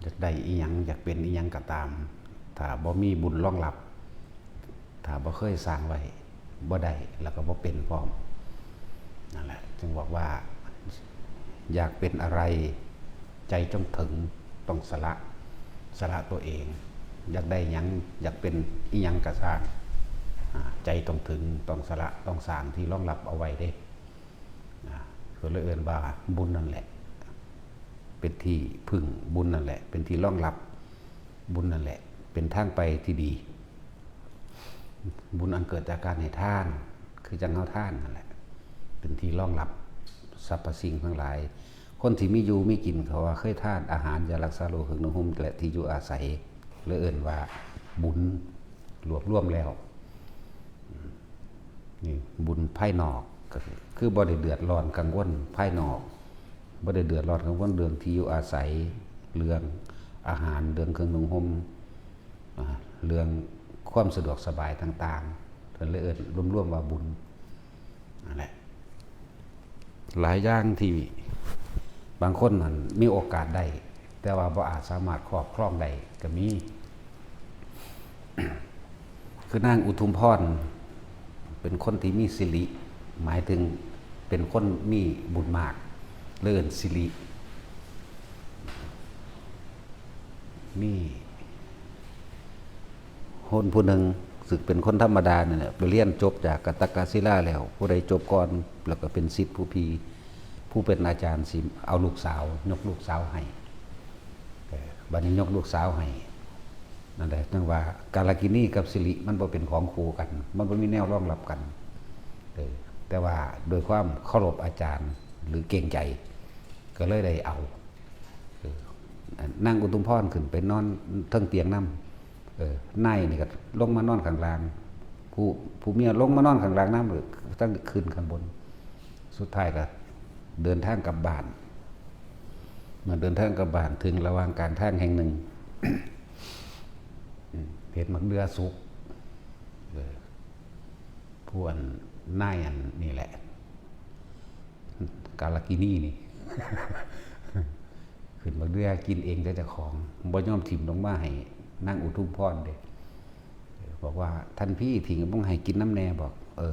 ຢາກໄດ້ອີ່ຫຍັງ ຢາກເປັນອີ່ຫຍັງກໍຕາມ ຖ້າບໍ່ມີບຸນລອງຮັບ ຖ້າບໍ່ເຄີຍສ້າງໄວ້ ບໍ່ໄດ້ ແລ້ວກໍບໍ່ເປັນພ້ອມ. ນັ້ນແຫຼະ ຈຶ່ງບອກວ່າ ຢາກເປັນອະໄລ ໃຈຈົ່ງເຖິງ ຕ້ອງສະຫຼະ ສະຫຼະຕົວເອງ. ຢາກໄດ້ຫຍັງ ຢາກເປັນອີ່ຫຍັງກໍຊ່າງ ອາ ໃຈຕ້ອງເຖິງ ຕ້ອງສະຫຼະ ຕ້ອງສ້າງທີ່ລອງຮັບເອົາໄວ້ເດ້. ນະ ເພິ່ນເລີຍເອີ້ນວ່າບຸນນັ້ນແຫຼະເປັນທີ່ເພິ່ງ, ບຸນນັ້ນແຫຼະເປັນທີ່ລອງຮັບ, ບຸນນັ້ນແຫຼະເປັນທາງໄປທີ່ດີ. ບຸນອັນເກີດຈາກການໃຫ້ທານ ຄືຈັ່ງເຮົາທານນັ້ນແຫຼະ ເປັນທີ່ລອງຮັບສັບພະສິ່ງທັງຫຼາຍ. ຄົນທີ່ມີຢູ່ມີກິນ ເຂົາວ່າເຄີຍທານອາຫານ, ຢາຮັກສາໂລກ, ເຄື່ອງນຸ່ງຫົ່ມ ແລະ ທີ່ຢູ່ອາໄສ ເລີຍເອີ້ນວ່າບຸນ ລວບລວມແລ້ວ. ນີ້ບຸນພາຍນອກ ກໍຄືບໍ່ໄດ້ເດືອດຮ້ອນກັງວົນພາຍນອກ, ບໍ່ໄດ້ເດືອດຮ້ອນກັງວົນເລື່ອງທີ່ຢູ່ອາໄສ, ເລື່ອງອາຫານ, ເລື່ອງເຄື່ອງນຸ່ງຫົ່ມ, ອາ ເລື່ອງຄວາມສະດວກສະບາຍຕ່າງໆ ເພິ່ນເລີຍເອີ້ນລວມໆວ່າບຸນ. ນັ້ນແຫຼະ ຫຼາຍຢ່າງທີ່ບາງຄົນນັ້ນມີໂອກາດໄດ້ ແຕ່ວ່າບໍ່ອາດສາມາດຄອບຄອງໄດ້ກໍມີ. ຄືນາງອຸທຸມພອນ ເປັນຄົນທີ່ມີສິລິ ໝາຍເຖິງເປັນຄົນມີບຸນມາກ ເລີຍເອີ້ນສິລິ. ມີຄົນຜູ້ໜຶ່ງ ຊຶ່ງເປັນຄົນທຳມະດານີ້ແຫຼະ ໄປຮຽນຈົບຈາກກະຕະກະສິລາແລ້ວ, ຜູ້ໃດຈົບກ່ອນ ແລ້ວກໍເປັນສິດຜູ້ພີ່ ຜູ້ເປັນອາຈານຊິເອົາລູກສາວ ຍົກລູກສາວໃຫ້. ເອີ ບັດນີ້ຍົກລູກສາວໃຫ້ ນັ້ນແຫຼະ ຈັ່ງວ່າກາລະກິນີກັບສິລິມັນບໍ່ເປັນຂອງຄູ່ກັນ, ມັນບໍ່ມີແນວລອງຮັບກັນ. ເອີ ແຕ່ວ່າດ້ວຍຄວາມເຄົາລົບອາຈານ ຫຼື ເກງໃຈ ກໍເລີຍໄດ້ເອົາ. ເອີ ນາງອຸທຸມພອນຂຶ້ນໄປນອນເທິງຕຽງນຳ, ເອີ ນາຍນີ້ກໍລົງມານອນຂ້າງລ່າງ, ຜູ້ ຜູ້ເມຍລົງມານອນຂ້າງລ່າງນຳ, ເອີ ທັງຂຶ້ນຂ້າງບົນ. ສຸດທ້າຍກໍເດີນທາງກັບບ້ານ. ເມື່ອເດີນທາງກັບບ້ານ ເຖິງລະຫວ່າງກາງທາງແຫ່ງໜຶ່ງ ເຫັນໝາກເດື່ອສຸກ, ເອີ ຜູ້ອັນນາຍອັນນີ້ແຫຼະ ກາລະກິນີນີ້ ຂຶ້ນໝາກເດື່ອກິນເອງແຕ່ເຈົ້າຂອງ, ບໍ່ຍອມຖິ້ມລົງມາໃຫ້ນາງອຸທຸມພອນເດ້. ບອກວ່າ ທ່ານພີ່ ຖິ້ມລົງໃຫ້ກິນນຳແດ່. ບອກ ເອີ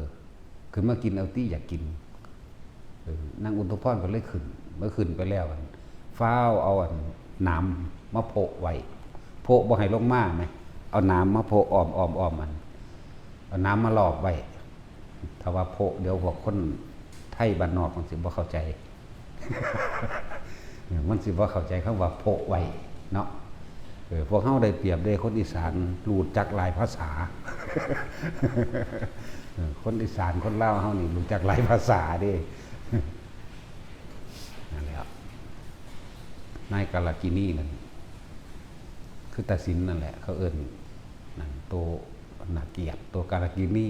ຂຶ້ນມາກິນເອົາຕິ ຢາກກິນ. ເອີ ນາງອຸທຸມພອນກໍເລີຍຂຶ້ນ, ເມື່ອຂຶ້ນໄປແລ້ວ ຟ້າວເອົາອັນໜາມມາໂພະໄວ້, ໂພະບໍ່ໃຫ້ລົງມາແໝ, ເອົາໜາມມາໂພະອ້ອມໆ ອ້ອມອັນ ເອົາໜາມມາລອບໄວ້. ຖ້າວ່າໂພະ ດຽວພວກຄົນໄທບ້ານນອກມັນຊິບໍ່ເຂົ້າໃຈ, ມັນຊິບໍ່ເຂົ້າໃຈຄຳວ່າໂພະໄວ້ເນາະ. ເອີ ພວກເຮົາໄດ້ປຽບເດ້, ຄົນອີສານຮູ້ຈັກຫຼາຍພາສາ. ເອີ ຄົນອີສານ ຄົນລາວເຮົານີ້ຮູ້ຈັກຫຼາຍພາສາເດ້. ນັ້ນແຫຼະ ນາຍກາລະກິນີນັ້ນ ຄືຕາສິນນັ້ນແຫຼະ ເຂົາເອີ້ນນັ້ນ ໂຕໜ້າກຽດ ໂຕກາລະກິນີ.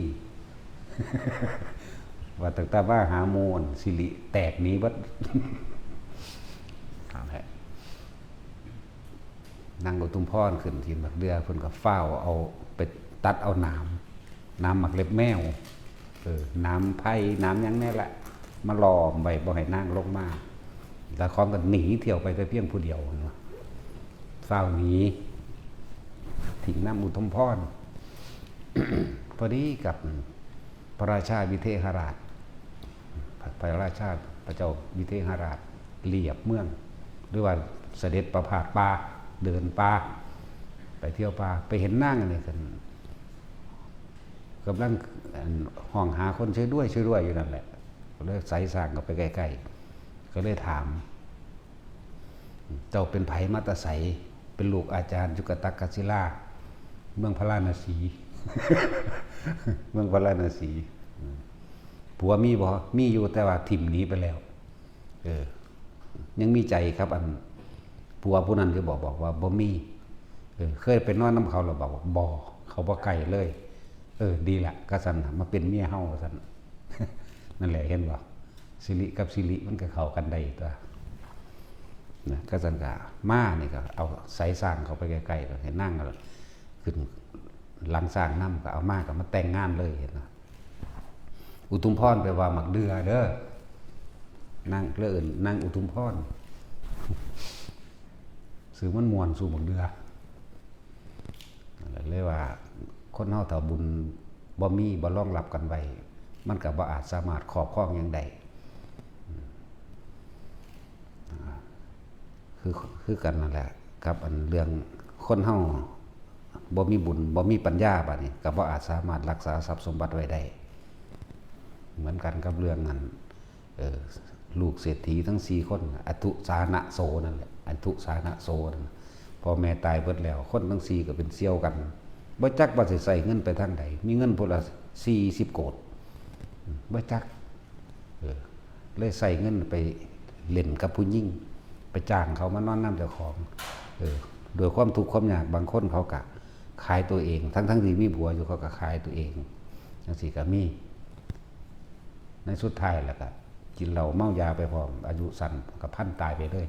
ວ່າຕັ້ງແຕ່ມາຫາໝູ່ ສິລິແຕກໜີເບິດ. ນັ້ນແຫຼະ ນາງອຸທຸມພອນຂຶ້ນກິນໝາກເດື່ອ ເພິ່ນກໍຟ້າວເອົາໄປຕັດເອົາໜາມ ໜາມໝາກເລັບແມວ ເອີ ໜາມໄຜ່ ໜາມຫຍັງແນ່ລະ ມາລ້ອມໄວ້ ບໍ່ໃຫ້ນາງລົງມາ. ລະຄອງກໍໜີທ່ຽວໄປແຕ່ພຽງຜູ້ດຽວ ເຫັນບໍ່? ຟ້າວໜີ ຖິ້ມນາງອຸທຸມພອນ. ພໍດີກັບພະລາຊາວິເທຫະລາດ ພະ ພະລາຊາ ພະເຈົ້າວິເທຫະລາດລຽບເມືອງ ຫຼືວ່າສະເດັດປະພາດປ່າ ເດີນປ່າ ໄປທ່ຽວປ່າ ໄປເຫັນນາງອັນນີ້ ກຳລັງ ອັນ ຮ້ອງຫາຄົນຊ່ວຍດ້ວຍ ຊ່ວຍດ້ວຍຢູ່ນັ້ນແຫຼະ ກໍເລີຍໄສສ້າງເຂົ້າໄປໃກ້ໆ ກໍເລີຍຖາມ ເຈົ້າເປັນໃຜມາແຕ່ໃສ? ເປັນລູກອາຈານຢູ່ກະຕະກະສິລາ ເມືອງພາລານະສີ ເມືອງພາລານະສີ. ຜົວມີບໍ່? ມີຢູ່ ແຕ່ວ່າຖິ້ມໜີໄປແລ້ວ. ເອີ ຍັງມີໃຈກັບອັນຜົວຜູ້ນັ້ນຢູ່ບໍ່? ບອກວ່າບໍ່ມີ. ເອີ ເຄີຍໄປນອນນຳເຂົາແລ້ວບໍ່? ບໍ່ ເຂົາບໍ່ໃກ້ເລີຍ. ເອີ ດີລະ ກະຊັ້ນນະ ມາເປັນເມຍເຮົາ ວ່າຊັ້ນ. ນັ້ນແຫຼະ ເຫັນບໍ່? ສິລິກັບສິລິມັນກໍເຂົ້າກັນໄດ້ຕົວະ ນະ. ກະຊັ້ນກະມານີ້ກໍເອົາໄສສ້າງເຂົ້າໄປໃກ້ໆ ກໍໃຫ້ນາງຂຶ້ນຫຼັງຊ້າງນຳ ກໍເອົາມາ ກໍມາແຕ່ງງານເລີຍ ເຫັນບໍ່? ອຸທຸມພອນແປວ່າໝາກເດື່ອເດີ ນາງເລີຍເອີ້ນນາງອຸທຸມພອນ. ຊື່ມັນມ່ວນສູ່ບັກເດືອ. ເລີຍວ່າຄົນເຮົາຖ້າບຸນບໍ່ມີ ບໍ່ລອງຮັບກັນໄວ້ ມັນກໍບໍ່ອາດສາມາດຄອບຄອງຫຍັງໄດ້. ອາ ຄື ຄືກັນນັ້ນແຫຼະ ກັບອັນເລື່ອງຄົນເຮົາບໍ່ມີບຸນ ບໍ່ມີປັນຍາ ບາດນີ້ກໍບໍ່ອາດສາມາດຮັກສາຊັບສົມບັດໄວ້ໄດ້. ເໝືອນກັນກັບເລື່ອງອັນ ເອີ ລູກເສດຖີທັງສີ່ຄົນ ອະທຸສານະໂສນັ້ນແຫຼະ ອະທຸສານະໂສນັ້ນ ພໍ່ແມ່ຕາຍເບິດແລ້ວ ຄົນທັງສີ່ກໍເປັນສ່ຽວກັນ ບໍ່ຈັກວ່າຊິໃຊ້ເງິນໄປທາງໃດ ມີເງິນຜູ້ລະສີ່ສິບໂກດ ບໍ່ຈັກ ເອີ ເລີຍໃຊ້ເງິນໄປຫຼິ້ນກັບຜູ້ຍິງ ໄປຈ້າງເຂົາມານອນນຳເຈົ້າຂອງ ເອີ ດ້ວຍຄວາມທຸກຄວາມຍາກ ບາງຄົນເຂົາກະຂາຍຕົວເອງ ທັງໆທີ່ມີຜົວຢູ່ ເຂົາກະຂາຍຕົວເອງ ຈັ່ງຊີ້ກະມີ. ໃນສຸດທ້າຍແລ້ວກະກິນເຫຼົ້າເມົາຢາໄປພ້ອມ ອາຍຸສັ້ນກະພັນຕາຍໄປເລີຍ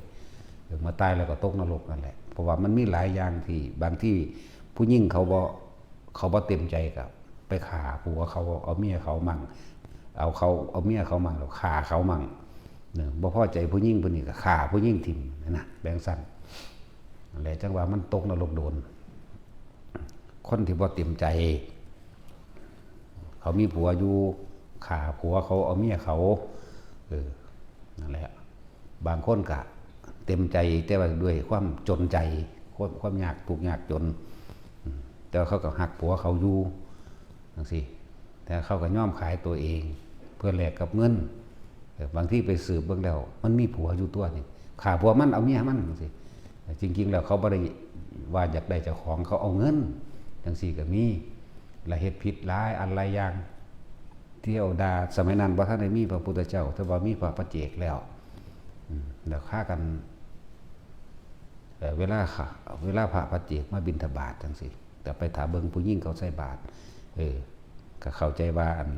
ເອີ ເມື່ອຕາຍແລ້ວກໍຕົກນະລົກນັ້ນແຫຼະ ເພາະວ່າມັນມີຫຼາຍຢ່າງທີ່ບາງທີຜູ້ຍິງເຂົາບໍ່ ເຂົາບໍ່ເຕັມໃຈກໍໄປຂ້າຜົວເຂົາ ເອົາເມຍເຂົາໝັ້ງ ເອົາເຂົາ ເອົາເມຍເຂົາໝັ້ງ ແລ້ວຂ້າເຂົາໝັ້ງ ເນາະ ບໍ່ພໍໃຈຜູ້ຍິງຜູ້ນີ້ກໍຂ້າຜູ້ຍິງຖິ້ມ ຫັ້ນນະ ແບບຊັ້ນ ແລະ ຈັ່ງວ່າມັນຕົກນະລົກໂດນ ຄົນທີ່ບໍ່ເຕັມໃຈ ເຂົາມີຜົວຢູ່ ຂ້າຜົວເຂົາ ເອົາເມຍເຂົາ ເອີ ນັ້ນແຫຼະ ບາງຄົນກະເຕັມໃຈ ແຕ່ວ່າດ້ວຍຄວາມຈົນໃຈ ຄວາມ ຄວາມຍາກ ທຸກຍາກຈົນ ແຕ່ວ່າເຂົາກໍຮັກຜົວເຂົາຢູ່ ຈັ່ງຊີ້ ແຕ່ເຂົາກໍຍອມຂາຍຕົວເອງເພື່ອແລກກັບເງິນ ເອີ ບາງທີໄປສືບເບິ່ງແລ້ວ ມັນມີຜົວຢູ່ຕົວະນີ້ ຂ້າຜົວມັນ ເອົາເມຍມັນ ຈັ່ງຊີ້ ແຕ່ຈິງໆແລ້ວເຂົາບໍ່ໄດ້ວ່າຢາກໄດ້ເຈົ້າຂອງ ເຂົາເອົາເງິນ ຈັ່ງຊີ້ກໍມີ ແລະ ເຮັດຜິດຫຼາຍອັນຫຼາຍຢ່າງ ທີ່ເຮົາດ່າ ສະໄໝນັ້ນບໍ່ທັນໄດ້ມີພະພຸດທະເຈົ້າ ແຕ່ວ່າມີພະປັດເຈກແລ້ວ ອືມ ແລ້ວພາກັນ ເອີ ເວລາ ເວລາພະປັດເຈກມາບິນທະບາດຈັ່ງຊີ້ ກໍໄປຖ້າເບິ່ງຜູ້ຍິງເຂົາໃສ່ບາດ ເອີ ກໍເຂົ້າໃຈວ່າ ອັນ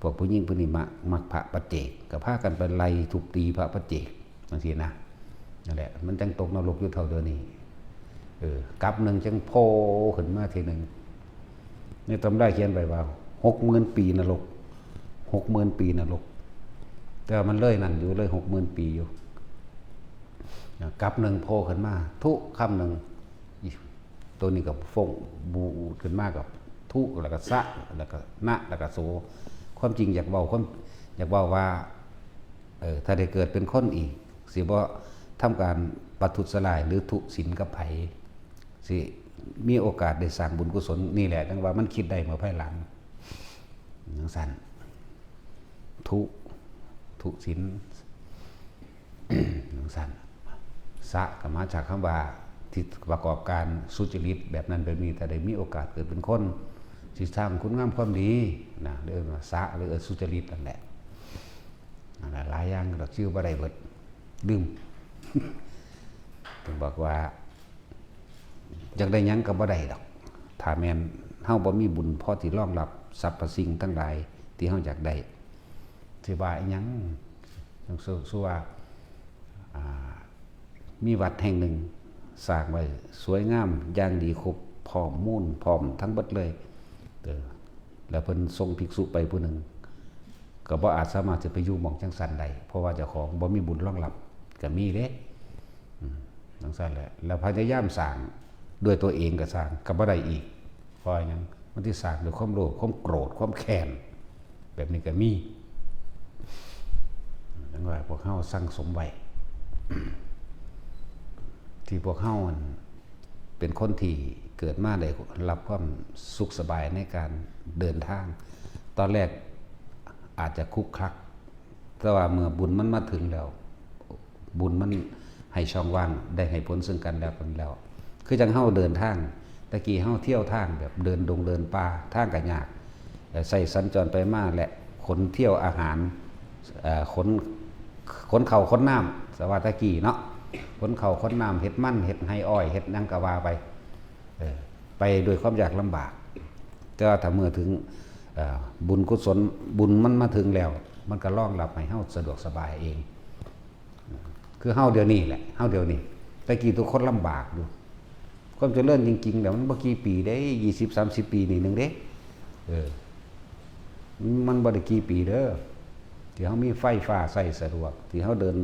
ພວກຜູ້ຍິງຜູ້ນີ້ມັກ ມັກພະປັດເຈກ ກໍພາກັນໄປໄລ່ທຸບຕີພະປັດເຈກ ຈັ່ງຊີ້ນະ ນັ້ນແຫຼະ ມັນຈັ່ງຕົກນະລົກຢູ່ເທົ່າດຽວນີ້ ເອີ ກັບໜຶ່ງຈັ່ງໂຜ່ຂຶ້ນມາທີໜຶ່ງ ໃນຕຳລາຂຽນໄວ້ວ່າ ຫົກໝື່ນປີນະລົກ ຫົກໝື່ນປີນະລົກ ແຕ່ວ່າມັນເລີຍນັ້ນຢູ່ ເລີຍຫົກໝື່ນປີຢູ່ ກັບໜຶ່ງໂຜ່ຂຶ້ນມາ ທຸ ຄຳໜຶ່ງ ໂຕນີ້ກໍຟົ້ງບູດຂຶ້ນມາກັບທຸ ແລ້ວກໍສະ ແລ້ວກໍນະ ແລ້ວກໍໂສ ຄວາມຈິງຢາກເວົ້າ ຄວາມ ຢາກເວົ້າວ່າ ເອີ ຖ້າໄດ້ເກີດເປັນຄົນອີກ ຊິບໍ່ທຳການປະທຸດສະລາຍ ຫຼື ທຸສິນກັບໃຜ ຊິມີໂອກາດໄດ້ສ້າງບຸນກຸສົນ ນີ້ແຫຼະ ຈັ່ງວ່າມັນຄິດໄດ້ເມື່ອພາຍຫຼັງ ຈັ່ງຊັ້ນ ທຸ ທຸສິນ ຈັ່ງຊັ້ນ ສະ ກໍມາຈາກຄຳວ່າ ທີ່ປະກອບການສຸຈະລິດແບບນັ້ນແບບນີ້ ຖ້າໄດ້ມີໂອກາດເກີດເປັນຄົນ ຊິສ້າງຄຸນງາມຄວາມດີນະ ເອີ້ນວ່າສະ ຫຼື ເອີ້ນສຸຈະລິດນັ້ນແຫຼະ ນັ້ນແຫຼະ ຫຼາຍຢ່າງກໍຈື່ບໍ່ໄດ້ເບິດ ລືມ ເພິ່ນບອກວ່າ ຢາກໄດ້ຫຍັງກໍບໍ່ໄດ້ດອກ ຖ້າແມ່ນເຮົາບໍ່ມີບຸນພໍທີ່ຮອງຮັບສັບພະສິ່ງທັງຫຼາຍທີ່ເຮົາຢາກໄດ້ ຊິວ່າອີຫຍັງ ຢ່າງ ສ- ສົມມຸດວ່າ ອ່າ ມີວັດແຫ່ງໜຶ່ງສ້າງໄວ້ສວຍງາມຢ່າງດີ ຄົບພ້ອມ ມູນພ້ອມທັງເບິດເລີຍ ເອີ ແລ້ວເພິ່ນສົ່ງພິກສຸໄປຜູ້ໜຶ່ງ ກໍບໍ່ອາດສາມາດຈະໄປຢູ່ໝ່ອງຈັ່ງຊັ້ນໄດ້ ເພາະວ່າເຈົ້າຂອງບໍ່ມີບຸນຮອງຮັບ ກໍມີເດ້ ອືມ ຈັ່ງຊັ້ນແຫຼະ ແລ້ວພະຍາຍາມສ້າງດ້ວຍຕົວເອງກໍສ້າງ ກໍບໍ່ໄດ້ອີກ ເພາະຫຍັງ? ມັນຊິສ້າງດ້ວຍຄວາມໂລບ ຄວາມໂກດ ຄວາມແຄ້ນ ແບບນີ້ກໍມີ. ຈັ່ງວ່າພວກເຮົາສັ່ງສົມໄວ້ ທີ່ພວກເຮົາ ອັນ ເປັນຄົນທີ່ເກີດມາໄດ້ຮັບຄວາມສຸກສະບາຍໃນການເດີນທາງ ຕອນແລກອາດຈະຂຸກຂະ ແຕ່ວ່າເມື່ອບຸນມັນມາເຖິງແລ້ວ ບຸນມັນໃຫ້ຊ່ອງວ່າງ ໄດ້ໃຫ້ຜົນເຊິ່ງກັນແລະກັນແລ້ວ ຄືຈັ່ງເຮົາເດີນທາງ ແຕ່ກີ້ເຮົາທ່ຽວທາງແບບເດີນດົງເດີນປ່າ ທາງກໍຍາກ ແລະ ໃຊ້ສັນຈອນໄປມາ ແລະ ຂົນທ່ຽວອາຫານ ເອີ ຂົນ ຂົນເຂົ້າຂົນນ້ຳ ສະວ່າແຕ່ກີ້ເນາະ ຂົນເຂົ້າຂົນນ້ຳ ເຮັດມັນ ເຮັດໄຮ່ອ້ອຍ ເຮັດຫຍັງກໍວ່າໄປ ເອີ ໄປດ້ວຍຄວາມຍາກລຳບາກ ແຕ່ວ່າຖ້າເມື່ອເຖິງ ເອີ ບຸນກຸສົນ ບຸນມັນມາເຖິງແລ້ວ ມັນກໍຮອງຮັບໃຫ້ເຮົາສະດວກສະບາຍເອງ ຄືເຮົາດຽວນີ້ແຫຼະ ເຮົາດຽວນີ້ ແຕ່ກີ້ທຸກຄົນລຳບາກຢູ່ ຄວາມຈະເລີນຈິງໆແລ້ວ ມັນບໍ່ກີ່ປີເດ້ ຊາວ ສາມສິບປີນີ້ໜຶ່ງເດ້ ເອີ ມັນບໍ່ໄດ້ກີ່ປີເດີ ທີ່ເຮົາມີໄຟຟ້າໃຊ້ສະດວກ ທີ່ເຮົາເດີນ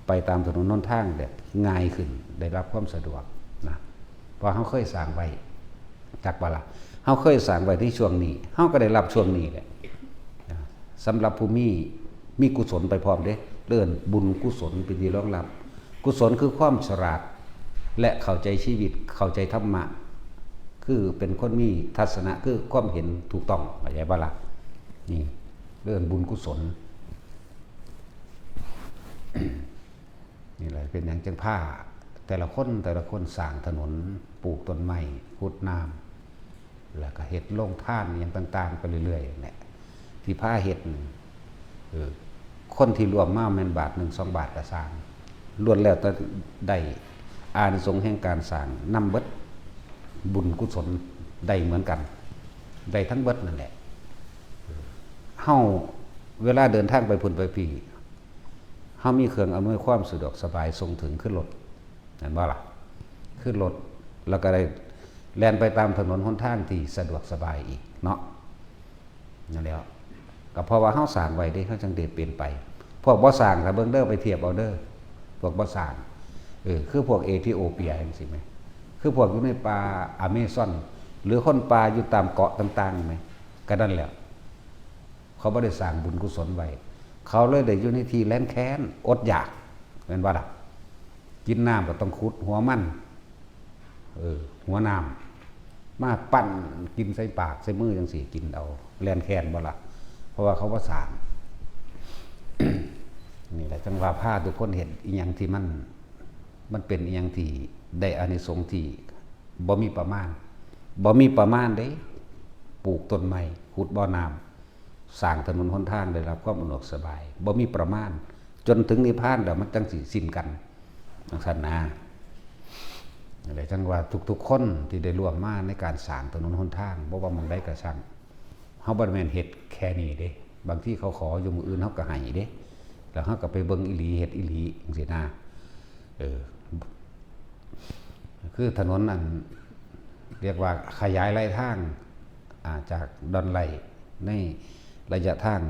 ໄປຕາມຖະໜົນຫົນທາງແບບງ່າຍຂຶ້ນ ໄດ້ຮັບຄວາມສະດວກນະ ເພາະເຮົາເຄີຍສ້າງໄວ້ ຈັກບໍ່ລະ? ເຮົາເຄີຍສ້າງໄວ້ໃນຊ່ວງນີ້ ເຮົາກໍໄດ້ຮັບຊ່ວງນີ້ແຫຼະນະ. ສຳລັບຜູ້ມີ ມີກຸສົນໄປພ້ອມເດ້ ເອີ້ນບຸນກຸສົນເປັນທີ່ຮອງຮັບ. ກຸສົນຄືຄວາມສະຫຼາດ ແລະ ເຂົ້າໃຈຊີວິດ ເຂົ້າໃຈທຳມະ ຄືເປັນຄົນມີທັດສະນະ ຄືຄວາມເຫັນຖືກຕ້ອງ ເຂົ້າໃຈບໍ່ລະ? ນີ້ເອີ້ນບຸນກຸສົນ. ນີ້ແຫຼະ ເປັນຫຍັງຈຶ່ງພາແຕ່ລະຄົນ ແຕ່ລະຄົນສ້າງຖະໜົນ, ປູກຕົ້ນໄມ້, ຂຸດນ້ຳ ແລ້ວກໍເຮັດໂລງທານອີ່ຫຍັງຕ່າງໆໄປເລື້ອຍໆແຫຼະ ທີ່ພາເຮັດນີ້ ເອີ ຄົນທີ່ຮ່ວມມາແມ່ນບາດໜຶ່ງສອງບາດກໍຊ່າງ ລ້ວນແລ້ວແຕ່ໄດ້ອານິສົງແຫ່ງການສ້າງນຳເບິດ ບຸນກຸສົນໄດ້ເໝືອນກັນ ໄດ້ທັງເບິດນັ້ນແຫຼະ. ເຮົາເວລາເດີນທາງໄປພຸ້ນໄປພີ້ ເຮົາມີເຄື່ອງອຳນວຍຄວາມສະດວກສະບາຍສົ່ງເຖິງຄືລົດ ແມ່ນບໍ່ລະ? ຄືລົດ ແລ້ວກໍໄດ້ແລ່ນໄປຕາມຖະໜົນຫົນທາງທີ່ສະດວກສະບາຍອີກເນາະ. ນັ້ນແຫຼະ ກໍເພາະວ່າເຮົາສ້າງໄວ້ເດ້ ເຮົາຈັ່ງໄດ້ເປັນໄປ. ພວກບໍ່ສ້າງ ຖ້າເບິ່ງເດີ ໄປທຽບເອົາເດີ ພວກບໍ່ສ້າງ ເອີ ຄືພວກເອທິໂອເປຍຈັ່ງຊີ້ແມ ຄືພວກຢູ່ໃນປ່າອາເມຊອນ ຫຼື ຄົນປ່າຢູ່ຕາມເກາະຕ່າງໆແມ ກໍນັ້ນແຫຼະ ເຂົາບໍ່ໄດ້ສ້າງບຸນກຸສົນໄວ້ ເຂົາເລີຍໄດ້ຢູ່ໃນທີ່ແລ້ນແຄ້ນ ອົດຢາກ ແມ່ນບໍ່ລະ? ກິນນ້ຳກໍຕ້ອງຂຸດຫົວມັນ ເອີ ຫົວນ້ຳ ມາປັ້ນກິນໃສ່ປາກໃສ່ມືຈັ່ງຊີ້ ກິນເອົາ ແລ່ນແຄ້ນບໍ່ລະ? ເພາະວ່າເຂົາບໍ່ສ້າງ. ນີ້ແຫຼະ ຈັ່ງວ່າພາທຸກຄົນເຮັດອີ່ຫຍັງທີ່ມັນ ມັນເປັນອີ່ຫຍັງທີ່ໄດ້ອານິສົງທີ່ບໍ່ມີປະມານ ບໍ່ມີປະມານເດ້ ປູກຕົ້ນໄມ້ ຂຸດບໍ່ນ້ຳ ສ້າງຖະໜົນຫົນທາງ ໄດ້ຮັບຄວາມອຳນວຍສະດວກສະບາຍ ບໍ່ມີປະມານ ຈົນເຖິງນິບພານແລ້ວມັນຈັ່ງຊິສິ້ນກັນ ຈັ່ງຊັ້ນນາ. ແລະ ຈັ່ງວ່າທຸກໆຄົນທີ່ໄດ້ຮ່ວມມາໃນການສ້າງຖະໜົນຫົນທາງ ບໍ່ວ່າໝ່ອງໃດກໍຊ່າງ ເຮົາບໍ່ແມ່ນເຮັດແຄ່ນີ້ເດ້ ບາງທີເຂົາຂໍຢູ່ ມື້ອື່ນເຮົາກໍໃຫ້ເດ້ ແລ້ວເຮົາກໍໄປເບິ່ງອີ່ຫຼີ ເຮັດອີ່ຫຼີ ຈັ່ງຊີ້ນາ. ເອີ ຄືຖະໜົນອັນ ຮຽກວ່າຂະຫຍາຍໄລທາງ ອາ ຈາກດອນໄລ ໃນໄລຍະທາງ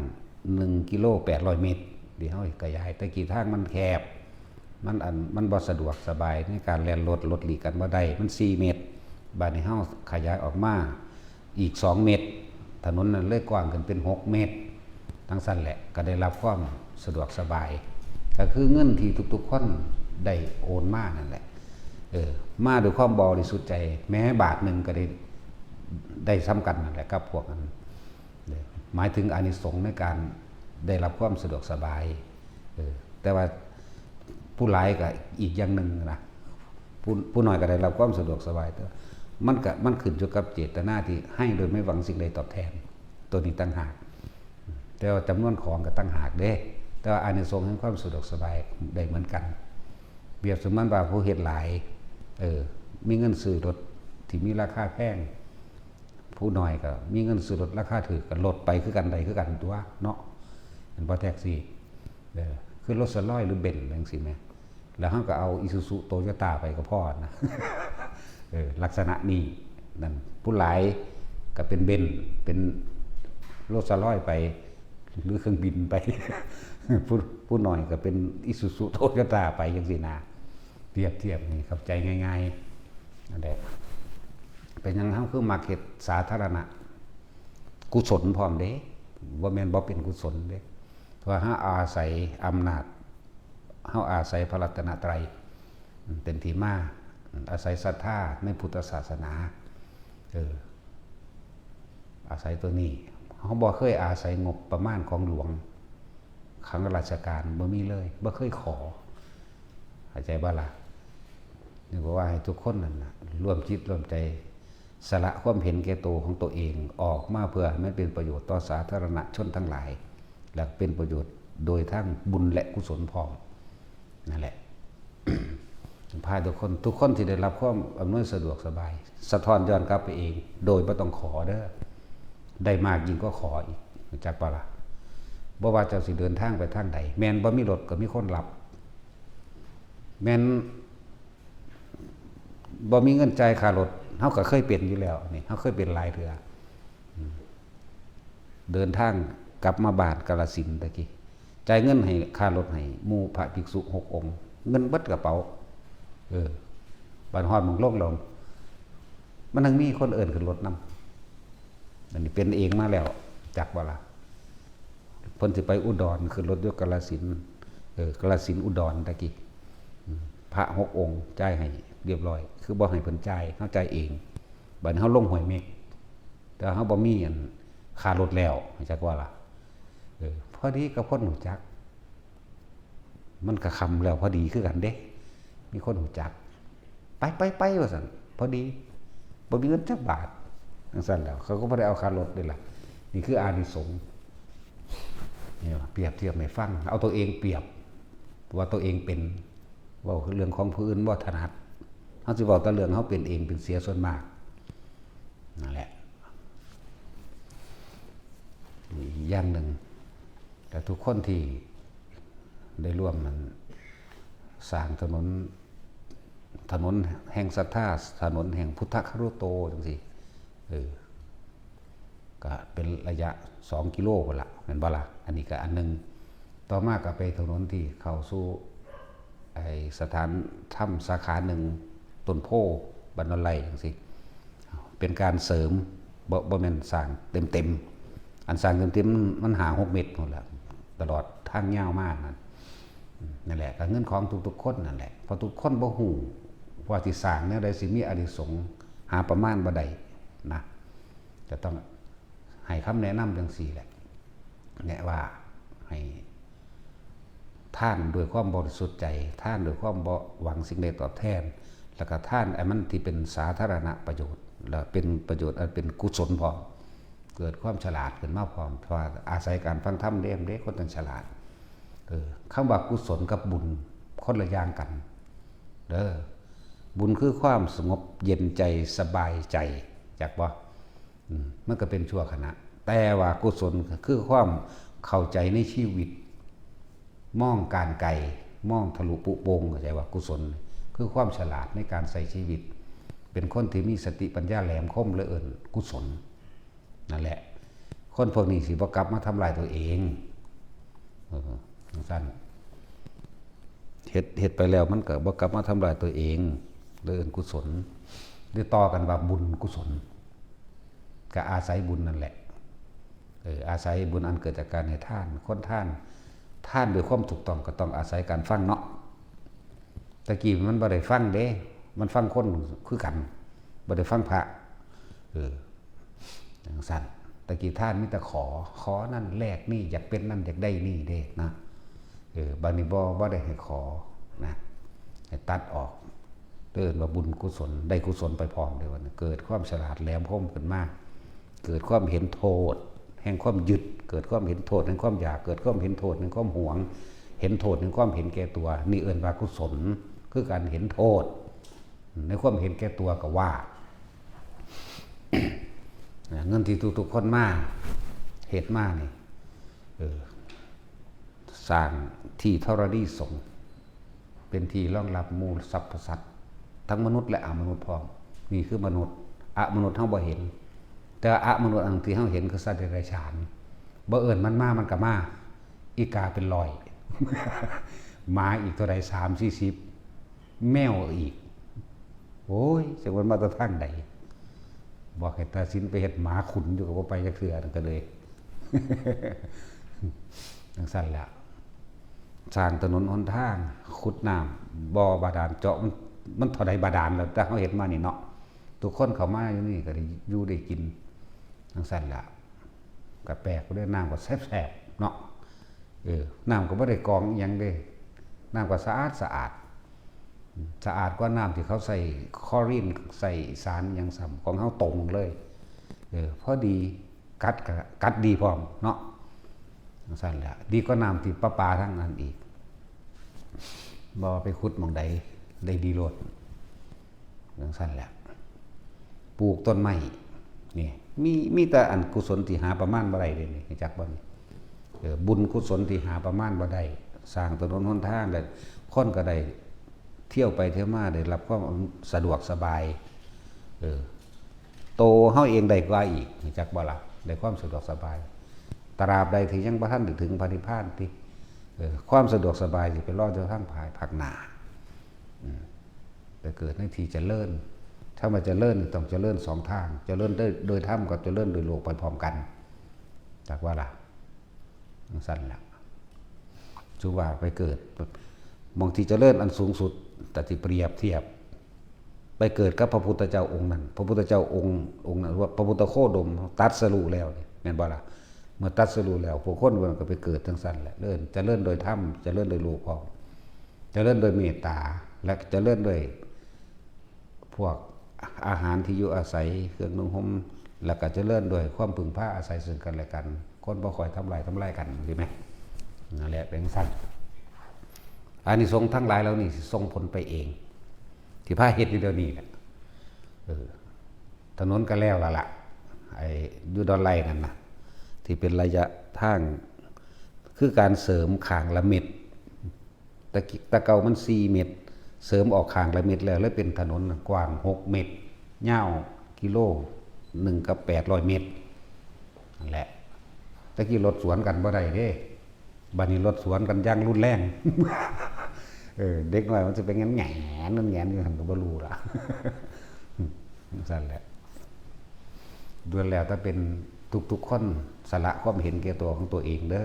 ໜຶ່ງກິໂລແປດຮ້ອຍເມັດ ທີ່ເຮົາຂະຫຍາຍ. ແຕ່ກີ້ທາງມັນແຄບ ມັນອັນ ມັນບໍ່ສະດວກສະບາຍໃນການແລ່ນລົດ ລົດຫຼີກກັນບໍ່ໄດ້ ມັນສີ່ເມັດ. ບາດນີ້ເຮົາຂະຫຍາຍອອກມາອີກສອງເມັດ ຖະໜົນນັ້ນເລີຍກວ້າງຂຶ້ນເປັນຫົກເມັດ. ຈັ່ງຊັ້ນແຫຼະ ກໍໄດ້ຮັບຄວາມສະດວກສະບາຍ ກໍຄືເງິນທີ່ທຸກໆຄົນໄດ້ໂອນມານັ້ນແຫຼະ ເອີ ມາດ້ວຍຄວາມບໍລິສຸດໃຈ ແມ້ບາດໜຶ່ງກໍໄດ້ ໄດ້ສ່ຳກັນນັ້ນແຫຼະກັບພວກນັ້ນ ໝາຍເຖິງອານິສົງໃນການໄດ້ຮັບຄວາມສະດວກສະບາຍ. ເອີ ແຕ່ວ່າຜູ້ຫຼາຍກໍອີກຢ່າງໜຶ່ງນະ ຜູ້ ຜູ້ໜ້ອຍກໍໄດ້ຮັບຄວາມສະດວກສະບາຍ ແຕ່ມັນກໍ ມັນຂຶ້ນຢູ່ກັບເຈດຕະນາທີ່ໃຫ້ໂດຍໄມ່ຫວັງສິ່ງໃດຕອບແທນ ໂຕນີ້ຕ່າງຫາກ. ແຕ່ວ່າຈຳນວນຂອງກໍຕ່າງຫາກເດ້ ແຕ່ວ່າອານິສົງແຫ່ງຄວາມສະດວກສະບາຍໄດ້ເໝືອນກັນ. ປຽບສະເໝືອນວ່າຜູ້ເຮັດຫຼາຍ ເອີ ມີເງິນຊື້ລົດທີ່ມີລາຄາແພງ ຜູ້ໜ້ອຍກໍມີເງິນຊື້ລົດລາຄາຖືກ ກໍລົດໄປຄືກັນ ໄດ້ຄືກັນຕົວະເນາະ ແມ່ນບໍ່? ແທັກຊີ ເອີ ຄືໂຣລສະຣອຍ ຫຼື ເບັນ ຈັ່ງຊີ້ແມ ແລ້ວເຮົາກໍເອົາອີຊູຊູ ໂຕໂຍຕ້າ ໄປກໍພໍນະ ເອີ ລັກສະນະນີ້ນັ້ນ. ຜູ້ຫຼາຍກໍເປັນເບັນ ເປັນໂຣລສະຣອຍໄປ ຫຼື ເຄື່ອງບິນໄປ ຜູ້ ຜູ້ໜ້ອຍກໍເປັນອີຊູຊູ ໂຕໂຍຕ້າ ໄປຈັ່ງຊີ້ນະ. ປຽບທຽບໃຫ້ເຂົ້າໃຈງ່າຍໆ ນັ້ນແຫຼະ. ເປັນຫຍັງເຮົາຄືມັກເຮັດສາທາລະນະ ກຸສົນພ້ອມເດ້ ບໍ່ແມ່ນບໍ່ເປັນກຸສົນເດ້ ເພາະວ່າເຮົາອາໄສອຳນາດ ເຮົາອາໄສພະລັດຕະນະໄຕເປັນທີ່ມາ ອາໄສສັດທາໃນພຸດທະສາສະໜາ ເອີ ອາໄສຕົວນີ້ ເຮົາບໍ່ເຄີຍອາໄສງົບປະມານຂອງຫຼວງ ຂອງລາຊະການ ບໍ່ມີເລີຍ ບໍ່ເຄີຍຂໍ ເຂົ້າໃຈບໍ່ລະ? ນີ້ກໍວ່າໃຫ້ທຸກຄົນນັ້ນນະ ລວມຈິດລວມໃຈ ສະຫຼະຄວາມເຫັນແກ່ໂຕຂອງໂຕເອງອອກມາ ເພື່ອໃຫ້ມັນເປັນປະໂຫຍດຕໍ່ສາທາລະນະຊົນທັງຫຼາຍ ແລະ ເປັນປະໂຫຍດໂດຍທາງບຸນ ແລະ ກຸສົນພ້ອມ ນັ້ນແຫຼະ. ພາທຸກຄົນ ທຸກຄົນທີ່ໄດ້ຮັບຄວາມອຳນວຍສະດວກສະບາຍ ສະທ້ອນຍ້ອນກັບໄປເອງ ໂດຍບໍ່ຕ້ອງຂໍເດີ ໄດ້ມາກຍິ່ງກວ່າຂໍອີກ ຮູ້ຈັກບໍ່ລະ? ບໍ່ວ່າເຈົ້າຊິເດີນທາງໄປທາງໃດ ແມ່ນບໍ່ມີລົດກໍມີຄົນຮັບ ແມ່ນບໍ່ມີເງິນຈ່າຍຄ່າລົດ ເຮົາກໍເຄີຍເປັນຢູ່ແລ້ວ ນີ້ ເຮົາເຄີຍເປັນຫຼາຍເທື່ອ ເດີນທາງກັບມາບ້ານກາລະສິນຕະກີ້ ຈ່າຍເງິນໃຫ້ຄ່າລົດໃຫ້ໝູ່ພະພິກສຸຫົກອົງ ເງິນເບິດກະເປົາ. ເອີ ບັດຮອດໝ່ອງລົງແລ້ວ ມັນຍັງມີຄົນເອີ້ນຂຶ້ນລົດນຳ. ອັນນີ້ເປັນເອງມາແລ້ວ ຈັກບໍ່ລະ? ເພິ່ນຊິໄປອຸດອນ ຂຶ້ນລົດຢູ່ກາລະສິນ ເອີ ກາລະສິນ ອຸດອນຕະກີ້ ອືມ ພະຫົກອົງຈ່າຍໃຫ້ລຽບລ້ອຍ ຄືບໍ່ໃຫ້ເພິ່ນຈ່າຍ ເຮົາຈ່າຍເອງ. ບັດນີ້ເຮົາລົງຫ້ວຍເມັກ ແຕ່ເຮົາບໍ່ມີອັນຄ່າລົດແລ້ວ ຈັກວ່າລະ. ເອີ ພໍດີກັບຄົນຮູ້ຈັກ ມັນກະຄ່ຳແລ້ວພໍດີຄືກັນເດ້ ມີຄົນຮູ້ຈັກ ໄປໆໆ ວ່າຊັ້ນ ພໍດີ ບໍ່ມີເງິນຈັກບາດ ຈັ່ງຊັ້ນແລ້ວ ເຂົາກໍບໍ່ໄດ້ເອົາຄ່າລົດເດ້ລະ. ນີ້ຄືອານິສົງ ນີ້ປຽບທຽບໃຫ້ຟັງ ເອົາໂຕເອງປຽບ ວ່າໂຕເອງເປັນ ເວົ້າເລື່ອງຂອງຜູ້ອື່ນບໍ່ຖະໜັດ ເຮົາຊິເວົ້າແຕ່ເລື່ອງເຮົາເປັນເອງເປັນເສຍສ່ວນມາກ ນັ້ນແຫຼະ. ອີກຢ່າງໜຶ່ງ ແລະ ທຸກຄົນທີ່ໄດ້ຮ່ວມນັ້ນ ສ້າງຖະໜົນ ຖະໜົນແຫ່ງສັດທາ ຖະໜົນແຫ່ງພຸດທະຄາລຸໂຕ ຈັ່ງຊີ້ ເອີ ກະເປັນໄລຍະສອງກິໂລພຸ້ນລະ ແມ່ນບໍ່ລະ? ອັນນີ້ກະອັນໜຶ່ງ. ຕໍ່ມາກໍໄປຖະໜົນທີ່ເຂົ້າສູ່ ໄອ້ສະຖານທຳສາຂາໜຶ່ງ ຕົ້ນໂພ ບ້ານດອນໄລ່ ຈັ່ງຊີ້ ເປັນການເສີມ ບໍ່ ບໍ່ແມ່ນສ້າງເຕັມໆ. ອັນສ້າງເຕັມໆ ມັນ ມັນຫ້າຫົກເມັດພຸ້ນລະ ຕະຫຼອດທາງຍາວມານັ້ນ. ນັ້ນແຫຼະ ກໍເງິນຂອງທຸກໆຄົນນັ້ນແຫຼະ ເພາະທຸກຄົນບໍ່ຮູ້ວ່າຊິສ້າງແນວໃດ ຊິມີອານິສົງ ຫາປະມານບໍ່ໄດ້ນະ. ຈະຕ້ອງໃຫ້ຄຳແນະນຳຈັ່ງຊີ້ແຫຼະ ແນະວ່າໃຫ້ທານດ້ວຍຄວາມບໍລິສຸດໃຈ ທານດ້ວຍຄວາມບໍ່ຫວັງສິ່ງໃດຕອບແທນ ແລ້ວກໍທານອັນມັນທີ່ເປັນສາທາລະນະປະໂຫຍດ ແລ້ວເປັນປະໂຫຍດອັນເປັນກຸສົນພ້ອມ ເກີດຄວາມສະຫຼາດຂຶ້ນມາພ້ອມ ເພາະວ່າອາໄສການຟັງທຳເດ້ ເດ້ ຄົນຈັ່ງສະຫຼາດ. ເອີ ຄຳວ່າກຸສົນກັບບຸນຄົນລະຢ່າງກັນເດີ. ບຸນຄືຄວາມສະຫງົບເຢັນໃຈ ສະບາຍໃຈ ຈັກບໍ່? ອືມ ມັນກໍເປັນຊົ່ວຂະນະ ແຕ່ວ່າກຸສົນຄືຄວາມເຂົ້າໃຈໃນຊີວິດ ມອງການໄກ ມອງທະລຸປຸໂປ່ງ ເຂົ້າໃຈວ່າ ກຸສົນຄືຄວາມສະຫຼາດໃນການໃຊ້ຊີວິດ ເປັນຄົນທີ່ມີສະຕິປັນຍາແຫຼມຄົມ ເລີຍເອີ້ນກຸສົນ. ນັ້ນແຫຼະ ຄົນພວກນີ້ຊິບໍ່ກັບມາທຳລາຍຕົວເອງ. ເອີ ຈັ່ງຊັ້ນ ເຮັດ ເຮັດໄປແລ້ວມັນກໍບໍ່ກັບມາທຳລາຍຕົວເອງ ເລີຍເອີ້ນກຸສົນ ຫຼືຕໍ່ກັນວ່າບຸນກຸສົນ ກໍອາໄສບຸນນັ້ນແຫຼະ. ເອີ ອາໄສບຸນອັນເກີດຈາກການໃຫ້ທານ ຄົນທານ ທານດ້ວຍຄວາມຖືກຕ້ອງກໍຕ້ອງອາໄສການຟັງເນາະ. ແຕ່ກີ້ມັນບໍ່ໄດ້ຟັງເດ້ ມັນຟັງຄົນຄືກັນ ບໍ່ໄດ້ຟັງພະ. ເອີ ຈັ່ງຊັ້ນ ແຕ່ກີ້ທານມີແຕ່ຂໍ ຂໍນັ້ນແລກນີ້ ຢາກເປັນນັ້ນຢາກໄດ້ນີ້ເດ້ນະ. ເອີ ບັດນີ້ບໍ່ ບໍ່ໄດ້ໃຫ້ຂໍນະ ໃຫ້ຕັດອອກ ເອີ້ນວ່າບຸນກຸສົນ ໄດ້ກຸສົນໄປພ້ອມເດ້ ບັດນີ້ເກີດຄວາມສະຫຼາດແຫຼມຄົມຂຶ້ນມາ ເກີດຄວາມເຫັນໂທດແຫ່ງຄວາມຍຶດ ເກີດຄວາມເຫັນໂທດແຫ່ງຄວາມຢາກ ເກີດຄວາມເຫັນໂທດແຫ່ງຄວາມຫວງ ເຫັນໂທດແຫ່ງຄວາມເຫັນແກ່ຕົວ ນີ້ເອີ້ນວ່າກຸສົນ ຄືການເຫັນໂທດໃນຄວາມເຫັນແກ່ຕົວກໍວ່າ. ເງິນທີ່ທຸກໆຄົນມາເຮັດມານີ້ ເອີ ສ້າງທີ່ທໍລະນີສົງ ເປັນທີ່ຮອງຮັບໝູ່ສັບພະສັດ ທັງມະນຸດ ແລະ ອະມະນຸດພ້ອມ. ນີ້ຄືມະນຸດ ອະມະນຸດເຮົາບໍ່ເຫັນ ແຕ່ອະມະນຸດອັນທີ່ເຮົາເຫັນຄືສັດເດຍລະສານ ບໍ່ເອີ້ນມັນມາ ມັນກໍມາ ອີກາເປັນຮ້ອຍ ໝາອີກເທົ່າໃດ ສາມສີ່ສິບ ແມວອີກ ໂອ້ຍ ຈັກມັນມາແຕ່ທາງໃດ. ບອກໃຫ້ຕາສິນໄປເຮັດໝາຂຸນຢູ່ກໍບໍ່ໄປຈັກເທື່ອ ນັ້ນກໍເລີຍ ຈັ່ງຊັ້ນແຫຼະ. ສ້າງຖະໜົນຫົນທາງ ຂຸດນ້ຳ ບໍ່ບາດານ ເຈາະ ມັນ ມັນເທົ່າໃດບາດານແລ້ວ ແຕ່ເຮົາເຮັດມານີ້ເນາະ ທຸກຄົນເຂົ້າມາຢູ່ນີ້ກໍໄດ້ຢູ່ໄດ້ກິນ ຈັ່ງຊັ້ນແຫຼະ. ກໍແປກເດ້ ນ້ຳກໍແຊບໆເນາະ ເອີ ນ້ຳກໍບໍ່ໄດ້ກອງອີ່ຫຍັງເດ້ ນ້ຳກໍສະອາດໆ ສະອາດກວ່ານ້ຳທີ່ເຂົາໃສ່ຄລໍຣິນ ໃສ່ສານຫຍັງຊ້ຳ ຂອງເຮົາຕົງເລີຍ ເອີ ພໍດີ ກັດກໍກັດດີພ້ອມເນາະ ຈັ່ງຊັ້ນແຫຼະ ດີກວ່ານ້ຳທີ່ປະປາທາງນັ້ນອີກ ບໍ່ວ່າໄປຂຸດໝ່ອງໃດ ໄດ້ດີໂລດ. ຈັ່ງຊັ້ນແຫຼະ ປູກຕົ້ນໄມ້ນີ້ ມີ ມີແຕ່ອັນກຸສົນທີ່ຫາປະມານບໍ່ໄດ້ເດ້ນີ້ ຮູ້ຈັກບໍ່ນີ້? ເອີ ບຸນກຸສົນທີ່ຫາປະມານບໍ່ໄດ້ ສ້າງຖະໜົນຫົນທາງ ແລະ ຄົນກໍໄດ້ທ່ຽວໄປທ່ຽວມາ ໄດ້ຮັບຄວາມສະດວກສະບາຍ ເອີ ໂຕເຮົາເອງໄດ້ກວ່າອີກ ຮູ້ຈັກບໍ່ລະ? ໄດ້ຄວາມສະດວກສະບາຍ ຕະລາບໃດທີ່ຍັງບໍ່ທັນໄດ້ເຖິງພະນິບພານຕິ ເອີ ຄວາມສະດວກສະບາຍຊິໄປລໍຢູ່ທາງພາຍພາກໜ້າ. ອືມ ໄປເກີດໃນທີ່ຈະເລີນ. ຄຳວ່າຈະເລີນນີ້ຕ້ອງຈະເລີນສອງທາງ, ຈະເລີນໂດຍ ໂດຍທຳກັບຈະເລີນໂດຍໂລກໄປພ້ອມກັນ. ຈັກວ່າລະ? ຈັ່ງຊັ້ນລະ. ຖືວ່າໄປເກີດ ໝ່ອງທີ່ຈະເລີນອັນສູງສຸດ, ແຕ່ທີ່ປຽບທຽບ ໄປເກີດກັບພະພຸດທະເຈົ້າອົງນັ້ນ, ພະພຸດທະເຈົ້າອົງ ອົງນັ້ນວ່າພະພຸດທະໂຄດົມຕັດສະຮູ້ແລ້ວນີ້ ແມ່ນບໍ່ລະ? ເມື່ອຕັດສະຮູ້ແລ້ວ ພວກຄົນເພິ່ນກໍໄປເກີດຈັ່ງຊັ້ນແຫຼະ, ເລີນ ຈະເລີນໂດຍທຳ, ຈະເລີນໂດຍໂລກພ້ອມ, ຈະເລີນໂດຍເມດຕາ ແລະ ຈະເລີນໂດຍພວກອາຫານທີ່ຢູ່ອາໄສ, ເຄື່ອງນຸ່ງຫົ່ມ, ແລ້ວກໍຈະເລີນໂດຍຄວາມເພິ່ງພາອາໄສເຊິ່ງກັນແລະກັນ, ຄົນບໍ່ຄ່ອຍທຳຮ້າຍ ທຳລາຍກັນ ເຫັນໄໝ? ນັ້ນແຫຼະ ເປັນຈັ່ງຊັ້ນ. ອານິສົງທັງຫຼາຍເຫຼົ່ານີ້ຊິສົ່ງຜົນໄປເອງ ທີ່ພາເຮັດຢູ່ດຽວນີ້ແຫຼະ. ເອີ ຖະໜົນກໍແລ້ວລະລະ ໄອ້ຢູ່ດອນໄລ່ນັ້ນນະ ທີ່ເປັນໄລຍະທາງ ຄືການເສີມຂ້າງລະເມັດ. ແຕ່ ແຕ່ເກົ່າມັນສີ່ເມັດ ເສີມອອກຂ້າງລະເມັດແລ້ວ ເລີຍເປັນຖະໜົນກວ້າງຫົກເມັດ ຍາວກິໂລໜຶ່ງກັບແປດຮ້ອຍເມັດ ນັ້ນແຫຼະ. ແຕ່ກີ້ລົດສວນກັນບໍ່ໄດ້ເດ້. ບັດນີ້ລົດສວນກັນຢ່າງຮຸນແຮງ. ເອີ ເດັກນ້ອຍມັນຊິໄປແຫງນ ແຫງນ ແຫງນຢູ່ຫັ້ນກໍບໍ່ຮູ້ລະ. ຈັ່ງຊັ້ນແຫຼະ. ລ້ວນແລ້ວແຕ່ເປັນທຸກໆຄົນສະຫຼະຄວາມເຫັນແກ່ຕົວຂອງຕົວເອງເດີ.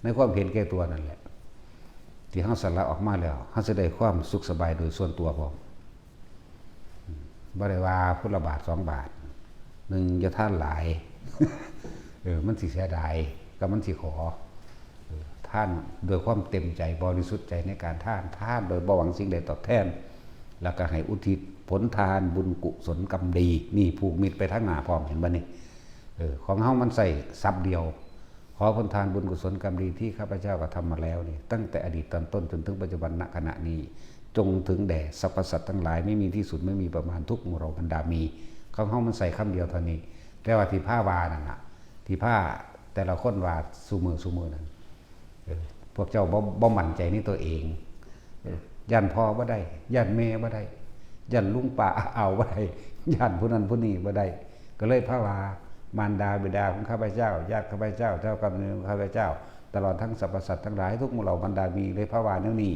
ໃນຄວາມເຫັນແກ່ຕົວນັ້ນແຫຼະ ທີ່ເຮົາສະຫຼະອອກມາແລ້ວ ເຮົາຊິໄດ້ຄວາມສຸກສະບາຍໂດຍສ່ວນຕົວພ້ອມ. ບໍ່ໄດ້ວ່າຄົນລະບາດສອງບາດ. ໜຶ່ງ ຢ່າທານຫຼາຍ. ເອີ ມັນຊິເສຍດາຍ ກັບມັນຊິຂໍ. ເອີ ທານດ້ວຍຄວາມເຕັມໃຈ ບໍລິສຸດໃຈໃນການທານ, ທານໂດຍບໍ່ຫວັງສິ່ງໃດຕອບແທນ, ແລ້ວກໍໃຫ້ອຸທິດຜົນທານບຸນກຸສົນກຳດີ. ນີ້ ຜູກມິດໄປທາງໜ້າພ້ອມ, ເຫັນບໍ່ນີ້? ເອີ ຂອງເຮົາມັນໃຊ້ສັບດຽວ. ຂໍຜົນທານບຸນກຸສົນກຳດີທີ່ຂ້າພະເຈົ້າກະທຳມາແລ້ວນີ້ ຕັ້ງແຕ່ອະດີດຕອນຕົ້ນຈົນເຖິງປັດຈຸບັນ ນະຂະນະນີ້ ຈົ່ງເຖິງແດ່ສັບພະສັດທັງຫຼາຍ ໄມ່ມີທີ່ສຸດ ໄມ່ມີປະມານ ທຸກໝູ່ເຫຼົ່າບັນດາມີ. ຂອງເຮົາມັນໃຊ້ຄຳດຽວເທົ່ານີ້, ແຕ່ວ່າທີ່ພາວ່ານັ້ນນະ ທີ່ພາແຕ່ລະຄົນວ່າຊຸມື້ ຊຸມື້ນັ້ນ ເອີ ພວກເຈົ້າບໍ່ ບໍ່ໝັ້ນໃຈໃນຕົວເອງ. ເອີ ຢ້ານພໍ່ບໍ່ໄດ້, ຢ້ານແມ່ບໍ່ໄດ້, ຢ້ານລຸງປ້າອາເອົາບໍ່ໄດ້, ຢ້ານຜູ້ນັ້ນຜູ້ນີ້ບໍ່ໄດ້. ກໍເລີຍພາວ່າ ມານດາບິດາຂອງຂ້າພະເຈົ້າ, ຍາດຂ້າພະເຈົ້າ, ເຈົ້າກຳເນີດຂອງຂ້າພະເຈົ້າ, ຕະຫຼອດທັງສັບພະສັດທັງຫຼາຍ ທຸກໝູ່ເຫຼົ່າບັນດາມີ ເລີຍພາວ່າແນວນີ້.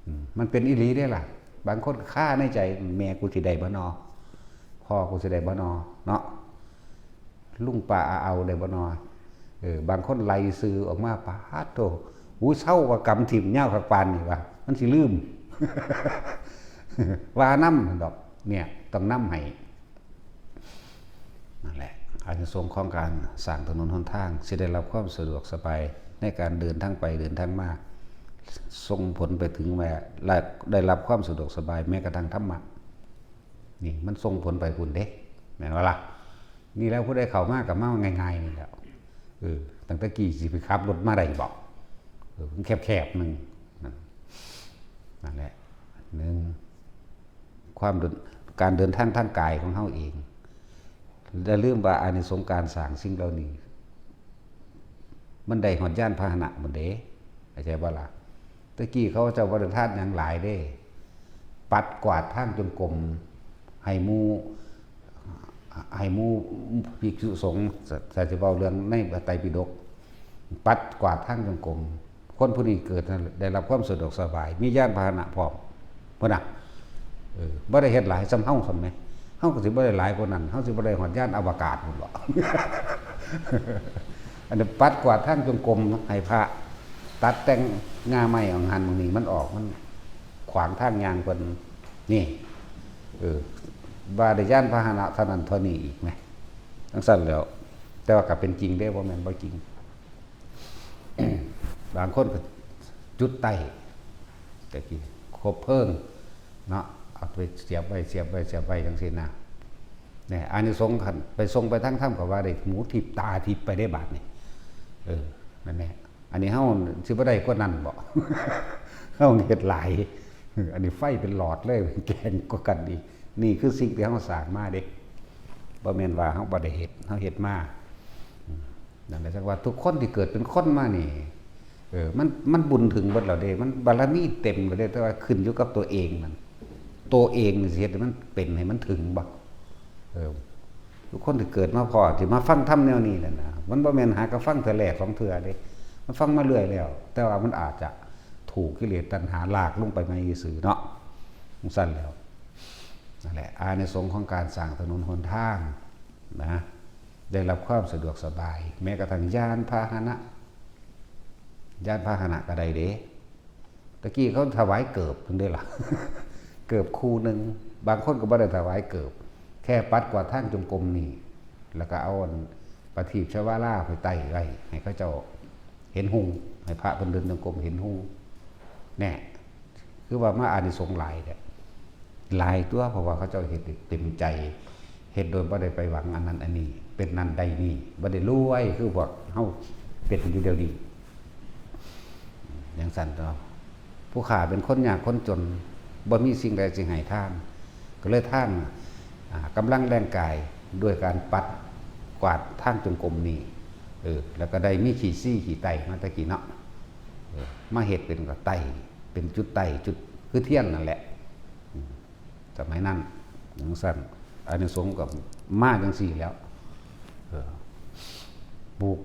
ອືມ ມັນເປັນອີ່ຫຼີເດ້ລະ. ບາງຄົນຄາໃນໃຈ ແມ່ກູຊິໄດ້ບໍ່ນໍ? ພໍ່ກູຊິໄດ້ບໍ່ນໍ? ເນາະ. ລຸງປ້າອາເອົາໄດ້ບໍ່ນໍ? ເອີ ບາງຄົນໄລ່ຊື່ອອກມາ ປາດໂທ້ ຫູເຊົາວ່າກຳຖິ້ມຍາວຄັກປານນີ້ວ່າ ມັນຊິລືມ ວ່ານຳດອກ. ເນຍ ຕ້ອງນຳໃຫ້. ນັ້ນແຫຼະ ອານິສົງຂອງການສ້າງຖະໜົນຫົນທາງ ຊິໄດ້ຮັບຄວາມສະດວກສະບາຍໃນການເດີນທາງໄປເດີນທາງມາ, ສົ່ງຜົນໄປເຖິງວ່າ ໄດ້ ໄດ້ຮັບຄວາມສະດວກສະບາຍແມ້ກະທັ່ງທຳມະ. ນີ້ມັນສົ່ງຜົນໄປພຸ້ນເດ້ ແມ່ນບໍ່ລະ? ນີ້ແຫຼະ ຜູ້ໃດເຂົ້າມາກໍມາງ່າຍໆນີ້ແຫຼະ. ເອີ ຕັ້ງແຕ່ກີ້ຊິໄປຂັບລົດມາໄດ້ບໍ່? ເອີ ມັນແຄບໆໜຶ່ງ ນັ້ນ ນັ້ນແຫຼະ. ໜຶ່ງ ຄວາມເດີນ ການເດີນທາງທາງກາຍຂອງເຮົາເອງ. ຢ່າລືມວ່າອານິສົງການສ້າງສິ່ງເຫຼົ່ານີ້ ມັນໄດ້ຮອດຍານພາຫະນະພຸ້ນເດ້ ເຂົ້າໃຈບໍ່ລະ? ແຕ່ກີ້ເຂົາເຈົ້າບໍ່ໄດ້ທານຫຍັງຫຼາຍເດ້ ປັດກວາດທາງຈົງກົມໃຫ້ໝູ່ ໃຫ້ໝູ່ພິກສຸສົງ ຖ້າຊິເວົ້າເລື່ອງໃນໄຕປິດົກ ປັດກວາດທາງຈົງກົມ. ຄົນຜູ້ນີ້ເກີດນັ້ນໄດ້ຮັບຄວາມສະດວກສະບາຍ ມີຍານພາຫະນະພ້ອມ ພຸ້ນນະ. ເອີ ບໍ່ໄດ້ເຮັດຫຼາຍສ່ຳເຮົາສ່ຳແໝ ເຮົາກໍຊິບໍ່ໄດ້ຫຼາຍກວ່ານັ້ນ ເຮົາຊິບໍ່ໄດ້ຮອດຍານອະວະກາດພຸ້ນບໍ? ອັນນີ້ປັດກວາດທາງຈົງກົມໃຫ້ພະ ຕັດແຕ່ງງ່າໄມ້ອັນຫັ້ນອັນນີ້ມັນອອກ ມັນຂວາງທາງຍ່າງເພິ່ນນີ້. ເອີ ວ່າໄດ້ຍານພາຫະນະເທົ່ານັ້ນເທົ່ານີ້ອີກແໝ ຈັ່ງຊັ້ນແລ້ວ. ແຕ່ວ່າກໍເປັນຈິງເດ້ ບໍ່ແມ່ນບໍ່ຈິງ. ບາງຄົນກໍຈຸດໄຕ້ ແຕ່ກີ້ຄົບເພີງເນາະ ເອົາໄປສຽບໄວ້ ສຽບໄວ້ ສຽບໄວ້ ຈັ່ງຊີ້ນະ. ແນ່ ອານິສົງຄັນໄປສົ່ງໄປທາງທຳ ກໍວ່າໄດ້ຫູທິບຕາທິບໄປໄດ້ບາດນີ້. ເອີ ນັ້ນແຫຼະ. ອັນນີ້ເຮົາຊິບໍ່ໄດ້ກວ່ານັ້ນບໍ? ເຮົາເຮັດຫຼາຍ ອັນນີ້ໄຟເປັນຫຼອດເລີຍ ແກ່ງກວ່າກັນອີກ. ນີ້ຄືສິ່ງທີ່ເຮົາສ້າງມາເດ້ ບໍ່ແມ່ນວ່າເຮົາບໍ່ໄດ້ເຮັດ ເຮົາເຮັດມາ. ນັ້ນແຫຼະ ຈັກວ່າທຸກຄົນທີ່ເກີດເປັນຄົນມານີ້ ເອີ ມັນ ມັນບຸນເຖິງເບິດແລ້ວເດ້ ມັນບາລະມີເຕັມແລ້ວເດ້ ແຕ່ວ່າຂຶ້ນຢູ່ກັບຕົວເອງນັ້ນ ຕົວເອງນີ້ຊິເຮັດໃຫ້ມັນເປັນ ໃຫ້ມັນເຖິງບໍ່? ເອີ ທຸກຄົນທີ່ເກີດມາພໍ້ ທີ່ມາຟັງທຳແນວນີ້ນັ້ນນະ ມັນບໍ່ແມ່ນຫາກໍຟັງເທື່ອແລກສອງເທື່ອເດ້ ມັນຟັງມາເລື້ອຍແລ້ວ ແຕ່ວ່າມັນອາດຈະຖືກກິເລດຕັນຫາລາກລົງໄປໃໝ່ຊື່ເນາະ. ຈັ່ງຊັ້ນແລ້ວ ນັ້ນແຫຼະ ອານິສົງຂອງການສ້າງຖະໜົນຫົນທາງນະ ໄດ້ຮັບຄວາມສະດວກສະບາຍ ແມ້ກະທັ້ງຍານພາຫະນະ ຍານພາຫະນະກໍໄດ້ເດ້. ຕະກີ້ເຂົາຖວາຍເກີບພຸ້ນເດ້ລະ ເກີບຄູ່ໜຶ່ງ. ບາງຄົນກໍບໍ່ໄດ້ຖວາຍເກີບ ແຄ່ປັດກວາດທາງຈົງກົມນີ້ ແລ້ວກໍເອົາອັນປະທີບຊະວາລາໄປໄຕ້ໄວ້ ໃຫ້ເຂົາເຈົ້າເຫັນຮຸ່ງ ໃຫ້ພະເພິ່ນເດີນຈົງກົມເຫັນຮຸ່ງ. ແນ່ ຄືວ່າມາອານິສົງຫຼາຍແທ້ ຫຼາຍຕົວະ ເພາະວ່າເຂົາເຈົ້າເຮັດເຕັມໃຈ ເຮັດໂດຍບໍ່ໄດ້ໄປຫວັງອັນນັ້ນອັນນີ້ ເປັນນັ້ນໄດ້ນີ້ ບໍ່ໄດ້ລວຍຄືພວກເຮົາເປັນຢູ່ດຽວນີ້. ຈັ່ງຊັ້ນຕົວະ ຜູ້ຂ້າເປັນຄົນຍາກຄົນຈົນ ບໍ່ມີສິ່ງໃດຊິໃຫ້ທານ ກໍເລີຍທານ ອາ ກຳລັງແຮງກາຍດ້ວຍການປັດກວາດທາງຈົງກົມນີ້ ເອີ ແລ້ວກໍໄດ້ມີຂີ້ຊີຂີ້ໄຕ້ມາແຕ່ກີ້ເນາະ ເອີ ມາເຮັດເປັນກໍໄຕ້ ເປັນຈຸດໄຕ້ຈຸດ ຄືທຽນນັ້ນແຫຼະ ອືມ ສະໄໝນັ້ນ ຈັ່ງຊັ້ນ ອານິສົງກໍມາຈັ່ງຊີ້ແລ້ວ ເອີ ປູກ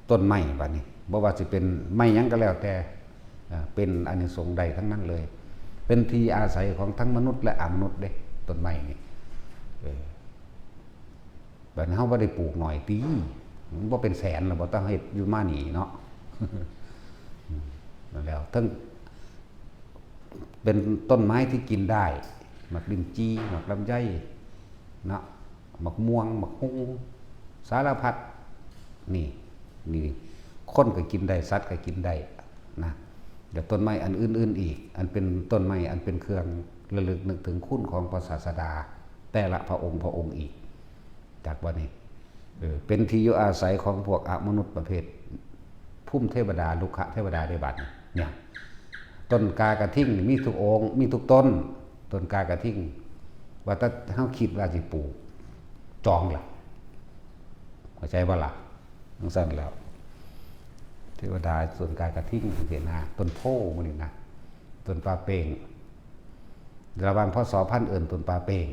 ຕົ້ນໄມ້ບາດນີ້ ບໍ່ວ່າຊິເປັນໄມ້ຫຍັງກໍແລ້ວແຕ່ ເອີ ເປັນອານິສົງໄດ້ທັງນັ້ນເລີຍ ເປັນທີ່ອາໄສຂອງທັງມະນຸດ ແລະ ອະມະນຸດເດ້ ຕົ້ນໄມ້ນີ້ ເອີ ບາດນີ້ເຮົາບໍ່ໄດ້ປູກໜ້ອຍຕິ ມັນບໍ່ເປັນແສນແລ້ວບໍ່ ຕ້ອງເຮັດຢູ່ມານີ້ເນາະ ນັ້ນແຫຼະ ເຖິງເປັນຕົ້ນໄມ້ທີ່ກິນໄດ້ ໝາກລິ້ນຈີ່ ໝາກລຳໄຍເນາະ ໝາກມ່ວງ ໝາກຫຸ່ງ ສາລະພັດ ນີ້ ນີ້ ຄົນກໍກິນໄດ້ ສັດກໍກິນໄດ້ນະ ແລະ ຕົ້ນໄມ້ອັນອື່ນໆອີກ ອັນເປັນຕົ້ນໄມ້ອັນເປັນເຄື່ອງລະລຶກນຶກເຖິງຄຸນຂອງພະສາສະດາ ແຕ່ລະພະອົງ ພະອົງອີກ ຈັກບໍ່ນີ້ ເອີ ເປັນທີ່ຢູ່ອາໄສຂອງພວກອະມະນຸດປະເພດພູມເທວະດາ ລຸກຂະເທວະດາເດ້ບາດນີ້ ເນຍ ຕົ້ນກາກະທິງນີ້ມີທຸກອົງ ມີທຸກຕົ້ນ ຕົ້ນກາກະທິງ ວ່າແຕ່ເຮົາຄິດວ່າຊິປູກ ຈອງລະ ເຂົ້າໃຈບໍ່ລະ? ຈັ່ງຊັ້ນແລ້ວ ເທວະດາຕົ້ນກາກະທິງ ຈັ່ງຊີ້ນະ ຕົ້ນໂພມື້ນີ້ນະ ຕົ້ນປາເປ້ງ ລະຫວ່າງ ພ.ສ. ພັນ ເອີ້ນຕົ້ນປາເປ້ງ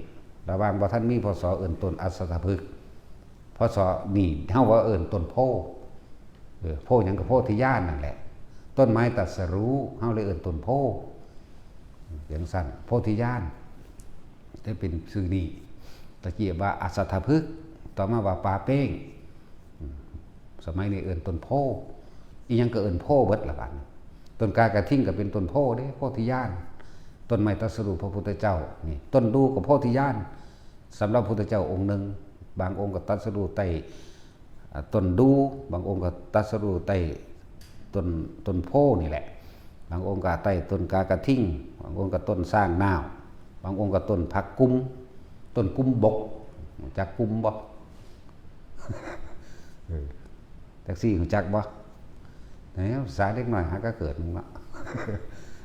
ລະຫວ່າງບໍ່ທັນມີ ພ.ສ. ເອີ້ນຕົ້ນອັດສະຖະພຶກ ພ.ສ. ນີ້ເຮົາວ່າເອີ້ນຕົ້ນໂພ ເອີ ໂພຫຍັງກໍໂພທິຍານນັ້ນແຫຼະ ຕົ້ນໄມ້ຕັດສະຮູ້ ເຮົາເລີຍເອີ້ນຕົ້ນໂພ ຈັ່ງຊັ້ນ ໂພທິຍານ ໄດ້ເປັນຊື່ນີ້ ຕະກີ້ວ່າອັດສະຖະພຶກ ຕໍ່ມາວ່າປາເປ້ງ ອືມ ສະໄໝນີ້ເອີ້ນຕົ້ນໂພ ອີ່ຫຍັງກໍເອີ້ນໂພເບິດລະບາດນີ້ ຕົ້ນກາກະທິງກໍເປັນຕົ້ນໂພເດ້ ໂພທິຍານ ຕົ້ນໄມ້ຕັດສະຮູ້ພະພຸດທະເຈົ້ານີ້ ຕົ້ນດູກໍໂພທິຍານ ສຳລັບພຸດທະເຈົ້າອົງໜຶ່ງ ບາງອົງກໍຕັດສະຮູ້ໃຕ້ ອາ ຕົ້ນດູ ບາງອົງກໍຕັດສະຮູ້ໃຕ້ຕົ້ນ ຕົ້ນໂພນີ້ແຫຼະ ບາງອົງກໍໃຕ້ຕົ້ນກາກະທິງ ບາງອົງກໍຕົ້ນຊ້າງນ້າວ ບາງອົງກໍຕົ້ນຜັກກຸມ ຕົ້ນກຸມບົກ ຮູ້ຈັກກຸມບໍ່? ເອີ ຈັກຊີ້ຮູ້ຈັກບໍ່? ແນວພາສາເດັກນ້ອຍຫາກະເກີດໜຶ່ງເນາະ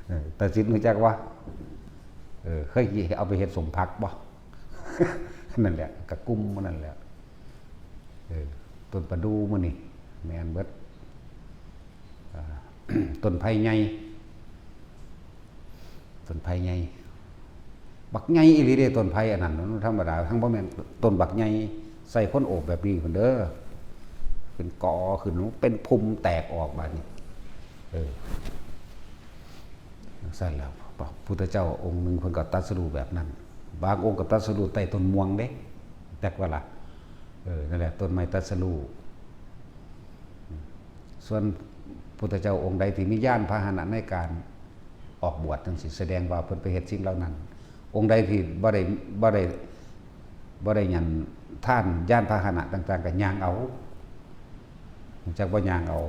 ເອີ ຕາສິນຮູ້ຈັກບໍ່? ເອີ ເຄີຍເອົາໄປເຮັດສົມຜັກບໍ່? ນັ້ນແຫຼະ ກະກຸມໝູ່ນັ້ນແຫຼະ ເອີ ຕົ້ນປະດູໝູ່ນີ້ ແມ່ນເບິດ ອ່າ ຕົ້ນໄຜ່ໃຫຍ່ ຕົ້ນໄຜ່ໃຫຍ່ ບັກໃຫຍ່ອີ່ຫຼີເດ້ ຕົ້ນໄຜ່ອັນນັ້ນ ມັນທຳມະດາ ທັງບໍ່ແມ່ນຕົ້ນບັກໃຫຍ່ ໃສ່ຄົນໂອບແບບນີ້ພຸ້ນເດີ ເປັນກໍຂຶ້ນ ເປັນພຸ່ມແຕກອອກບາດນີ້ ເອີ ຈັ່ງຊັ້ນແລ້ວ ພະພຸດທະເຈົ້າອົງໜຶ່ງເພິ່ນກໍຕັດສະຮູ້ແບບນັ້ນ ບາງອົງກໍຕັດສະຮູ້ໃຕ້ຕົ້ນມ່ວງເດ້ ຈັກວ່າລະ ເອີ ນັ້ນແຫຼະ ຕົ້ນໄມ້ຕັດສະຮູ້ ສ່ວນພຸດທະເຈົ້າອົງໃດທີ່ມີຍານພາຫະນະໃນການອອກບວດຈັ່ງຊີ້ ສະແດງວ່າເພິ່ນໄປເຮັດສິ່ງເຫຼົ່ານັ້ນ ອົງໃດທີ່ບໍ່ໄດ້ ບໍ່ໄດ້ ບໍ່ໄດ້ຫຍັງທານຍານພາຫະນະຕ່າງໆ ກໍຍ່າງເອົາ ຮູ້ຈັກບໍ່? ຍ່າງເອົາ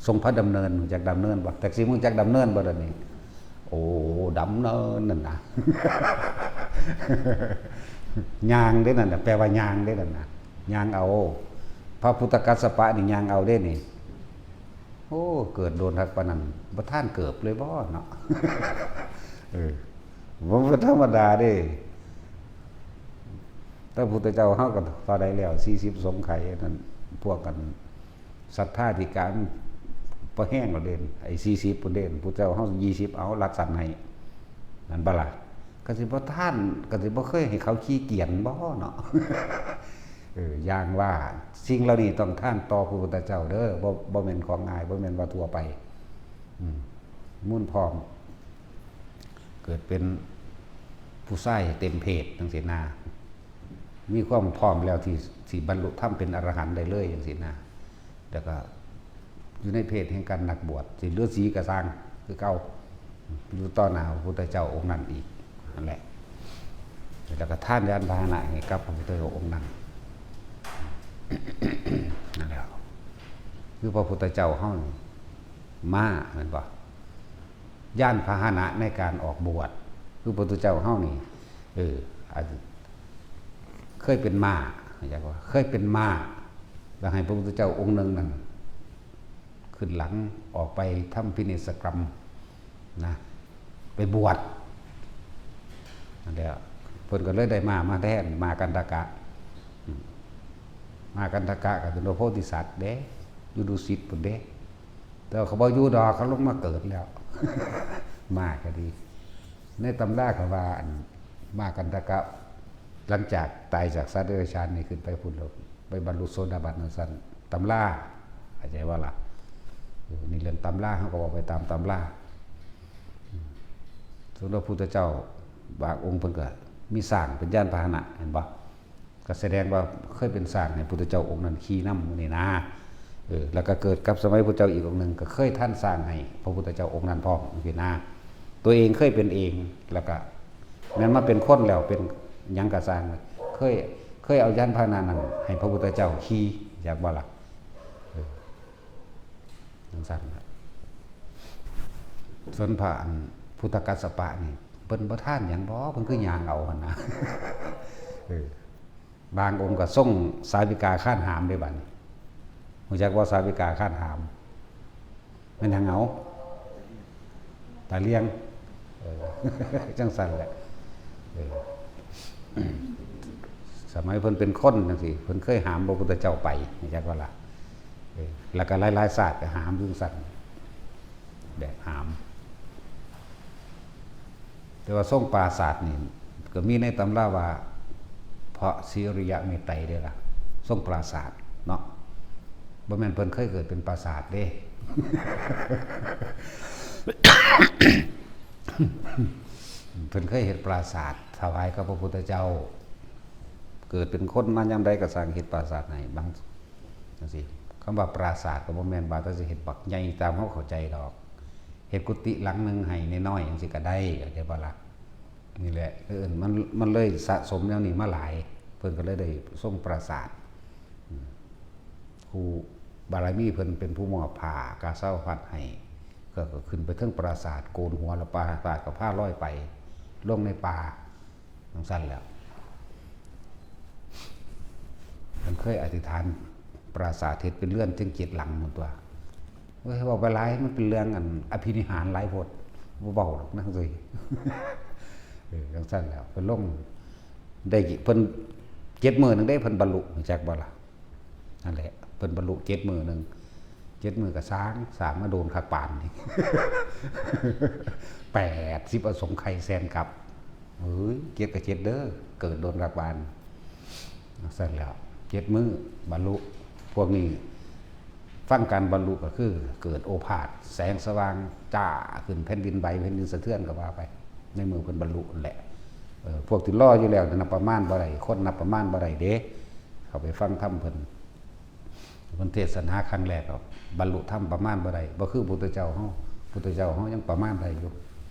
ຊົງພະດຳເນີນ ຮູ້ຈັກດຳເນີນບໍ່? ແທັກຊີຮູ້ຈັກດຳເນີນບໍ່ດຽວນີ້? ໂອ້ ດຳເນີນນັ້ນນະ ຍ່າງເດ້ນັ້ນນະ ແປວ່າຍ່າງເດ້ນັ້ນນະ ຍ່າງເອົາ ພະພຸດທະກັດສະປະນີ້ຍ່າງເອົາເດ້ນີ້ ໂອ້ ເກີດໂດນຄັກປານນັ້ນ ບໍ່ທານເກີບເລີຍບໍ່ເນາະ ເອີ ບໍ່ ບໍ່ທຳມະດາເດ້ ແຕ່ພຸດທະເຈົ້າເຮົາກໍເທົ່າໃດແລ້ວ ສີ່ສິບ ສົງໄຂນັ້ນ ພວກກັນ ສັດທາທິການ ພໍແຮງແລ້ວເດ້ ໄອ້ສີ່ສິບພຸ້ນເດ້ ພຸດທະເຈົ້າເຮົາ ຊາວ ເອົາລັດສັນໃຫ້ ແມ່ນບໍ່ລະ? ກໍຊິບໍ່ທານ ກໍຊິບໍ່ເຄີຍໃຫ້ເຂົາຂີ້ກຽນບໍ່ເນາະ? ເອີ ຢ່າງວ່າສິ່ງເຫຼົ່ານີ້ຕ້ອງທານຕໍ່ພະພຸດທະເຈົ້າເດີ ບໍ່ ບໍ່ແມ່ນຂອງງ່າຍ ບໍ່ແມ່ນວ່າທົ່ວໄປ. ອືມ ມູນພ້ອມ ເກີດເປັນຜູ້ຊາຍເຕັມເພດຈັ່ງຊີ້ນະ ມີຄວາມພ້ອມແລ້ວທີ່ ທີ່ບັນລຸທຳເປັນອະລະຫັນໄດ້ເລີຍຈັ່ງຊີ້ນະ ແລ້ວກໍຢູ່ໃນເພດແຫ່ງການນັກບວດ ຊິເລືອສີກໍຊ່າງຄືເກົ່າ ຢູ່ຕໍ່ໜ້າພະພຸດທະເຈົ້າອົງນັ້ນອີກ ນັ້ນແຫຼະ ແລ້ວກໍທານຍານພາຫະນະໃຫ້ກັບພະພຸດທະເຈົ້າອົງນັ້ນ ນັ້ນແຫຼະ ຄືພະພຸດທະເຈົ້າເຮົານີ້ ມ້າແມ່ນບໍ່? ຍານພາຫະນະໃນການອອກບວດ ຄືພະພຸດທະເຈົ້າເຮົານີ້ ເອີ ອາດຈະເຄີຍເປັນມ້າ ເຈົ້າວ່າເຄີຍເປັນມ້າ ແລ້ວໃຫ້ພະພຸດທະເຈົ້າອົງໜຶ່ງນັ້ນ ຂຶ້ນຫຼັງອອກໄປທຳພິເນດສະກຳນະ ໄປບວດ ນັ້ນແຫຼະ ເພິ່ນກໍເລີຍໄດ້ມ້າມາແທນ ມ້າກັນທະກະ ອືມ ມ້າກັນທະກະກໍເປັນພະໂພທິສັດເດ້ ຢູ່ດຸສິດພຸ້ນເດ້ ແຕ່ວ່າເຂົາບໍ່ຢູ່ດອກ ເຂົາລົງມາເກີດແລ້ວ ມ້າກໍດີ. ໃນຕຳລາເຂົາວ່າ ອັນ ມ້າກັນທະກະ ຫຼັງຈາກຕາຍຈາກສັດເດຍລະຈານນີ້ ຂຶ້ນໄປພຸ້ນແລ້ວ ໄປບັນລຸໂສດາບັນວ່າຊັ້ນ ຕຳລາ ເຂົ້າໃຈບໍ່ລະ? ເອີ ນີ້ເລື່ອງຕຳລາ ເຮົາກໍເວົ້າໄປຕາມຕຳລາ. ອືມ ສົມເດັດພະພຸດທະເຈົ້າບາງອົງເພິ່ນກໍມີຊ້າງເປັນຍານພາຫະນະ ເຫັນບໍ່? ກໍສະແດງວ່າເຄີຍເປັນຊ້າງໃຫ້ພຸດທະເຈົ້າອົງນັ້ນຂີ່ນຳນີ້ນາ ເອີ ແລ້ວກໍເກີດກັບສະໄໝພຸດທະເຈົ້າອີກອົງໜຶ່ງ ກໍເຄີຍທັນຊ້າງໃຫ້ພະພຸດທະເຈົ້າອົງນັ້ນພ້ອມ ຈັ່ງຊີ້ນາ ຕົວເອງເຄີຍເປັນເອງ ແລ້ວກໍແມ່ນມາເປັນຄົນແລ້ວ ເປັນຫຍັງກໍຊ່າງ ເຄີຍ ເຄີຍເອົາຍານພາຫະນະນັ້ນໃຫ້ພະພຸດທະເຈົ້າຂີ່ ຈັກບໍ່ລະ? ເອີ ຈັ່ງຊັ້ນລະ ສ່ວນພະ ອັນ ພຸດທະກັດສະປະນີ້ ເພິ່ນບໍ່ທານຫຍັງບໍ ເພິ່ນຄືຍ່າງເອົາຫັ້ນນະ ເອີ ບາງອົງກໍຊົງສາວິກາຄານຫາມເດ້ ບາດນີ້ ຮູ້ຈັກບໍ່ ສາວິກາຄານຫາມ? ແມ່ນຫຍັງເອົາ? ຕາລ້ຽງ ເອີ ຈັ່ງຊັ້ນແຫຼະ ເອີ ສະໄໝເພິ່ນເປັນຄົນຈັ່ງຊີ້ ເພິ່ນເຄີຍຫາມພະພຸດທະເຈົ້າໄປ ຮູ້ຈັກບໍ່ລະ? ເອີ ແລ້ວກໍຫຼາຍໆຊາດກໍຫາມຢູ່ຊັ້ນ ແບບຫາມ ແຕ່ວ່າຊົງປາສາດນີ້ ກໍມີໃນຕຳລາວ່າ ເພາະສີອະລິຍະເມດໄຕເດ້ລະ ຊົງປາສາດເນາະ ບໍ່ແມ່ນເພິ່ນເຄີຍເກີດເປັນປາສາດເດ້ ເພິ່ນເຄີຍເຮັດປາສາດຖວາຍກັບພະພຸດທະເຈົ້າ ເກີດເປັນຄົນມາຍາມໃດກໍສ້າງເຮັດປາສາດໃຫ້ ບາງ ຈັ່ງຊີ້ ຄຳວ່າປາສາດກໍບໍ່ແມ່ນວ່າແຕ່ຊິເຮັດບັກໃຫຍ່ຕາມເຮົາເຂົ້າໃຈດອກ ເຮັດກຸຕິຫຼັງໜຶ່ງໃຫ້ນ້ອຍໆ ຈັ່ງຊີ້ກໍໄດ້ ເຂົ້າໃຈບໍ່ລະ? ນີ້ແຫຼະ ເອີ້ນ ມັນ ມັນເລີຍສະສົມແນວນີ້ມາຫຼາຍ ເພິ່ນກໍເລີຍໄດ້ຊົງປາສາດ ອືມ ຜູ້ບາລະມີເພິ່ນເປັນຜູ້ມອບຜ້າກາສາວະພັດໃຫ້ ກໍ ກໍຂຶ້ນໄປເທິງປາສາດ ໂກນຫົວ ແລ້ວປາສາດກໍພາລອຍໄປ ລົງໃນປ່າ ຈັ່ງຊັ້ນແຫຼະ ມັນເຄີຍອະທິຖານປາສາດເຮັດເປັນເຮືອນເຖິງເຈັດຫຼັງພຸ້ນຕົວະ. ໂອ້ຍ ເວົ້າໄປຫຼາຍ ມັນເປັນເລື່ອງອັນອະພິນິຫານຫຼາຍໂພດ ບໍ່ເວົ້າດອກນະ ເອີຍ ເອີ ຈັ່ງຊັ້ນແຫຼະ ເພິ່ນລົງໄດ້ ເພິ່ນເຈັດມື້ໜຶ່ງເດ້ ເພິ່ນບັນລຸ ຮູ້ຈັກບໍ່ລະ? ນັ້ນແຫຼະ ເພິ່ນບັນລຸເຈັດມື້ໜຶ່ງ ເຈັດມື້ກໍສ້າງ ສ້າງມາໂດນຄັກປານນີ້ ແປດສິບອະສົງໄຂແສນກັບ ເອີຍ ເຈັດກໍເຈັດເດີ ເກີດໂດນຄັກປານ ຊັ້ນແຫຼະ ເຈັດມື້ບັນລຸ ພວກນີ້ຟັງການບັນລຸກໍຄືເກີດໂອພາດ ແສງສະຫວ່າງຈ້າຂຶ້ນ ແຜ່ນດິນໄຫວ ແຜ່ນດິນສະເທືອນກໍວ່າໄປ ໃນມື້ເພິ່ນບັນລຸນັ້ນແຫຼະ ເອີ ພວກທີ່ລໍຢູ່ແລ້ວນັບປະມານບໍ່ໄດ້ ຄົນນັບປະມານບໍ່ໄດ້ເດ້ ເຂົ້າໄປຟັງທຳເພິ່ນ ເພິ່ນເທດສະໜາຄັ້ງແລກກໍບັນລຸທຳປະມານບໍ່ໄດ້ ບໍ່ຄືພຸດທະເຈົ້າເຮົາ ພຸດທະເຈົ້າເຮົາຍັງປະມານໄດ້ຢູ່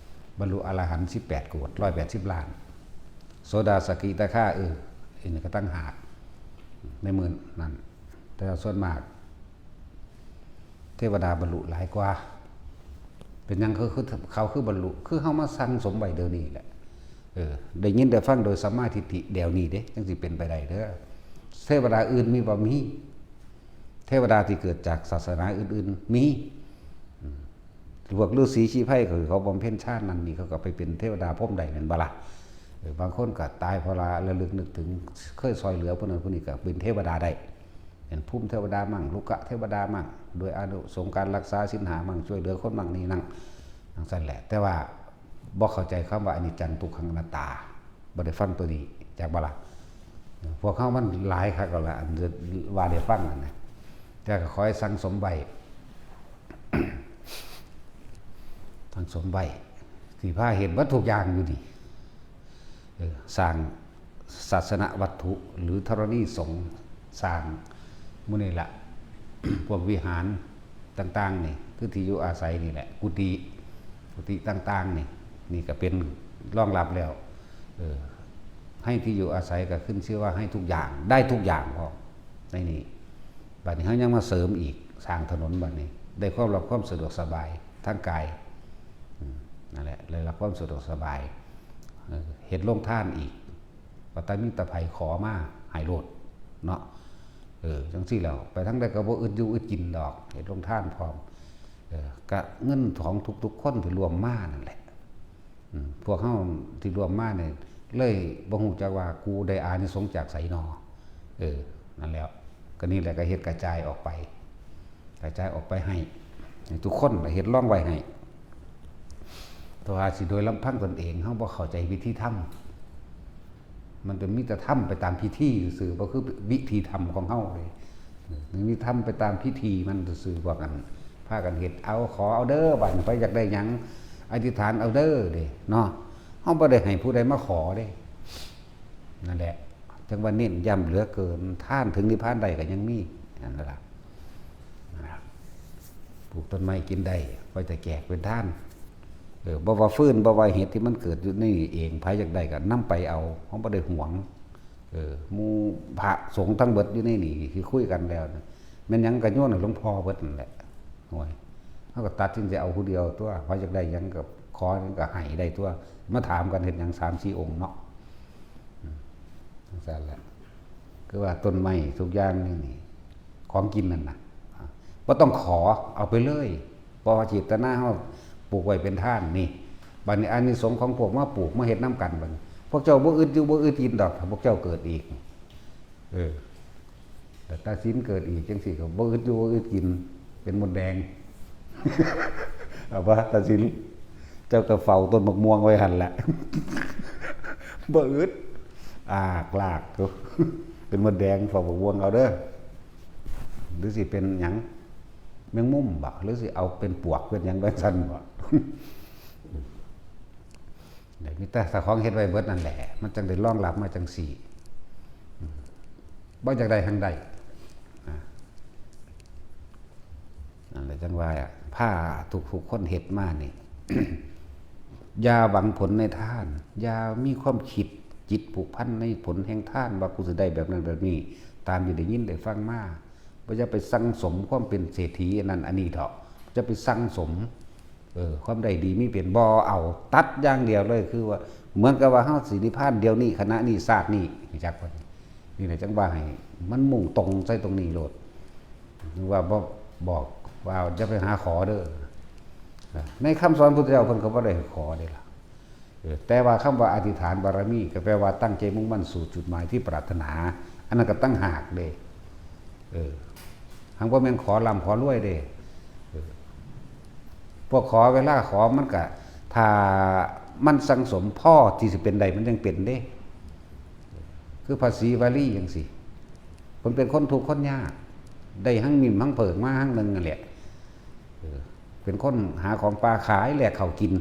ບັນລຸອະລະຫັນສິບແປດໂກດ ຮ້ອຍແປດສິບລ້ານ ໂສດາ ສະກິທາຄາ ເອີ ອັນນີ້ກໍຕ່າງຫາກ ໃນມື້ນັ້ນ ແຕ່ວ່າສ່ວນມາກ ເທວະດາບັນລຸຫຼາຍກວ່າ ເປັນຫຍັງເຂົາຄື ເຂົາຄືບັນລຸ ຄືເຮົາມາສັ່ງສົມໄວ້ດຽວນີ້ແຫຼະ ເອີ ໄດ້ຍິນໄດ້ຟັງໂດຍສຳມາທິດຖິດຽວນີ້ເດ້ ຈັ່ງຊິເປັນໄປໄດ້ເດີ ເທວະດາອື່ນມີບໍ່? ມີ ເທວະດາທີ່ເກີດຈາກສາສະໜາອື່ນໆ ມີ ອືມ ພວກລືສີຊີໄພ ເຂົາ ເຂົາບຳເພັນຊານນັ້ນນີ້ ເຂົາກໍໄປເປັນເທວະດາພົມໄດ້ແມ່ນບໍ່ລະ? ເອີ ບາງຄົນກໍຕາຍເພາະລະ ລະລຶກນຶກເຖິງ ເຄີຍຊ່ອຍເຫຼືອຜູ້ນັ້ນຜູ້ນີ້ ກໍເປັນເທວະດາໄດ້ ເປັນພູມເທວະດາມັ້ງ ລຸກກະເທວະດາມັ້ງ ດ້ວຍອານິສົງການລັກສາສິນຫ້າມັ້ງ ຊ່ວຍເຫຼືອຄົນມັ້ງນີ້ນັ້ນ ຈັ່ງຊັ້ນແຫຼະ ແຕ່ວ່າບໍ່ເຂົ້າໃຈຄຳວ່າອະນິດຈັງ ທຸກຂັງ ອະນັດຕາ ບໍ່ໄດ້ຟັງໂຕນີ້ ຈັກບໍ່ລະ? ພວກເຮົາມັນຫຼາຍຄັກແລ້ວລະ ອັນວ່າໄດ້ຟັງນັ້ນນະ ແຕ່ກໍຂໍໃຫ້ສັ່ງສົມໄວ້ ສັ່ງສົມໄວ້ ທີ່ພາເຮັດເບິດທຸກຢ່າງຢູ່ນີ້ ເອີ ສ້າງສາສະນະວັດຖຸ ຫຼື ທໍລະນີສົງ ສ້າງໝູ່ນີ້ລະ ພວກວິຫານຕ່າງໆນີ້ ຄືທີ່ຢູ່ອາໄສນີ້ແຫຼະ ກຸຕິ ກຸຕິຕ່າງໆນີ້ ນີ້ກໍເປັນລອງຮັບແລ້ວ ເອີ ໃຫ້ທີ່ຢູ່ອາໄສກໍຂຶ້ນຊື່ວ່າໃຫ້ທຸກຢ່າງ ໄດ້ທຸກຢ່າງພ້ອມໃນນີ້ ບັດນີ້ເຮົາຍັງມາເສີມອີກ ສ້າງຖະໜົນ ບັດນີ້ໄດ້ຄວາມລັບຄວາມສະດວກສະບາຍທາງກາຍ ອືມ ນັ້ນແຫຼະ ໄດ້ຮັບຄວາມສະດວກສະບາຍ ເອີ ເຮັດໂຮງທານອີກ ວ່າແຕ່ມີແຕ່ໃຜຂໍມາໃຫ້ໂລດເນາະ ເອີ ຈັ່ງຊີ້ແລ້ວ ໄປທາງໃດກໍບໍ່ອຶດຢູ່ອຶດກິນດອກ ເຮັດໂຮງທານພ້ອມ ເອີ ກະເງິນຂອງທຸກໆຄົນທີ່ລວມມານັ້ນແຫຼະ ອືມ ພວກເຮົາທີ່ລວມມານີ້ ເລີຍບໍ່ຮູ້ຈັກວ່າກູໄດ້ອານິສົງຈາກໃສນໍ ເອີ ນັ້ນແຫຼະ ກໍນີ້ແຫຼະ ກໍເຮັດກະຈາຍອອກໄປ ກະຈາຍອອກໄປໃຫ້ ໃຫ້ທຸກຄົນ ເຮັດລອງໄວ້ໃຫ້ ແຕ່ວ່າຊິໂດຍລຳພັງຕົນເອງ ເຮົາບໍ່ເຂົ້າໃຈວິທີທຳ ມັນກໍມີແຕ່ທຳໄປຕາມພິທີຊື່ໆ ບໍ່ຄືວິທີທຳຂອງເຮົາເດ້ ມີທຳໄປຕາມພິທີມັນຊື່ໆ ພວກອັນພາກັນເຮັດ ເອົາ ຂໍເອົາເດີ ບາດນີ້ໃຜຢາກໄດ້ຫຍັງ ອະທິຖານເອົາເດີເດ້ເນາະ ເຮົາບໍ່ໄດ້ໃຫ້ຜູ້ໃດມາຂໍເດ້ ນັ້ນແຫຼະ ຈັ່ງວ່າເນັ້ນຢ້ຳເຫຼືອເກີນ ທານເຖິງນິບພານໄດ້ກໍຍັງມີ ນັ້ນລະ ປູກຕົ້ນໄມ້ກິນໄດ້ ໄວ້ແຕ່ແຈກເປັນທານ ເອີ ບໍ່ວ່າຟືນ ບໍ່ວ່າເຫັດທີ່ມັນເກີດຢູ່ໃນນີ້ເອງ ໃຜຢາກໄດ້ກໍນຳໄປເອົາ ເຮົາບໍ່ໄດ້ຫວງ ເອີ ໝູ່ພະສົງທັງເບິດຢູ່ໃນນີ້ທີ່ຄຸຍກັນແລ້ວນະ ແມ່ນຫຍັງກໍໂຍນໃຫ້ຫຼວງພໍ່ເບິດນັ້ນແຫຼະ ໂອ້ຍ ເຮົາກໍຕັດສິນໃຈເອົາຜູ້ດຽວຕົວະ ໃຜຢາກໄດ້ຫຍັງກໍຂໍຫຍັງກໍໃຫ້ໄດ້ຕົວະ ມາຖາມກັນເຮັດຫຍັງສາມສີ່ອົງເນາະ ອືມ ຈັ່ງຊັ້ນແຫຼະ ຄືວ່າຕົ້ນໄມ້ທຸກຢ່າງນີ້ ຂອງກິນນັ້ນນະ ບໍ່ຕ້ອງຂໍ ເອົາໄປເລີຍ ເພາະວ່າເຈດຕະນາເຮົາປູກໄວ້ເປັນທານນີ້ ບັດນີ້ອານິສົງຂອງພວກມາປູກມາເຮັດນຳກັນ ບັດນີ້ພວກເຈົ້າບໍ່ອຶດຢູ່ບໍ່ອຶດກິນດອກ ຖ້າພວກເຈົ້າເກີດອີກ ເອີ ແລ້ວຕາສິນເກີດອີກຈັ່ງຊີ້ກໍບໍ່ອຶດຢູ່ບໍ່ອຶດກິນ ເປັນມົດແດງ ເອົາປະ ຕາສິນ ເຈົ້າກໍເຝົ້າຕົ້ນໝາກມ່ວງໄວ້ຫັ້ນແຫຼະ ບໍ່ອຶດ ອາກລາກຢູ່ ເປັນມົດແດງ ເຝົ້າໝາກມ່ວງເອົາເດີ ຫຼືຊິເປັນຫຍັງ ແມງມຸມບໍ ຫຼືຊິເອົາເປັນປວກເປັນຫຍັງໄປຊັ້ນບໍ ໄດ້ມີແຕ່ເຈົ້າຂອງເຮັດໄວ້ເບິດນັ້ນແຫຼະ ມັນຈັ່ງໄດ້ລອງຮັບມາຈັ່ງຊີ້ ອືມ ບໍ່ຢາກໄດ້ຫັ້ນໄດ້ ອາ ນັ້ນແຫຼະ ຈັ່ງວ່າພາທຸກໆຄົນເຮັດມານີ້ ຢ່າຫວັງຜົນໃນທານ ຢ່າມີຄວາມຄິດຈິດຜູກພັນໃນຜົນແຫ່ງທານ ວ່າກູຊິໄດ້ແບບນັ້ນແບບນີ້ ຕາມທີ່ໄດ້ຍິນໄດ້ຟັງມາ ບໍ່ຢ່າໄປສັ່ງສົມຄວາມເປັນເສດຖີອັນນັ້ນອັນນີ້ເຖາະ ຢ່າໄປສັ່ງສົມ ເອີ ຄວາມໄດ້ດີມີເປັນ ບໍ່ເອົາ ຕັດຢ່າງດຽວເລີຍ ຄືວ່າເໝືອນກັບວ່າເຮົາຊິນິບພານດຽວນີ້ ຂະນະນີ້ ຊາດນີ້ ຮູ້ຈັກບໍ່? ນີ້ແຫຼະ ຈັ່ງວ່າໃຫ້ມັນມຸ່ງຕົງໃສ່ຕົງນີ້ໂລດ ຫຼືວ່າບໍ່ ບອກວ່າຢ່າໄປຫາຂໍເດີ ໃນຄຳສອນພຸດທະເຈົ້າເພິ່ນກໍບໍ່ໄດ້ໃຫ້ຂໍເດ້ລະ ເອີ ແຕ່ວ່າຄຳວ່າອະທິຖານບາລະມີ ກໍແປວ່າຕັ້ງໃຈມຸ່ງໝັ້ນສູ່ຈຸດໝາຍທີ່ປາດຖະໜາ ອັນນັ້ນກໍຕ່າງຫາກເດ້ ເອີ ຫາກບໍ່ແມ່ນຂໍລ່ຳຂໍລວຍເດ້ ເອີ ພວກຂໍ ເວລາຂໍມັນກະ ຖ້າມັນສັງສົມພໍທີ່ຊິເປັນໄດ້ ມັນຍັງເປັນເດ້ ຄືພະສີວາລີຈັ່ງຊີ້ ເພິ່ນເປັນຄົນທຸກຄົນຍາກ ໄດ້ທັງມິ້ມທັງເຜິ້ງມາຄັ້ງໜຶ່ງນັ້ນແຫຼະ ເອີ ເປັນຄົນຫາຂອງປ່າຂາຍ ແລກເຂົ້າກິນ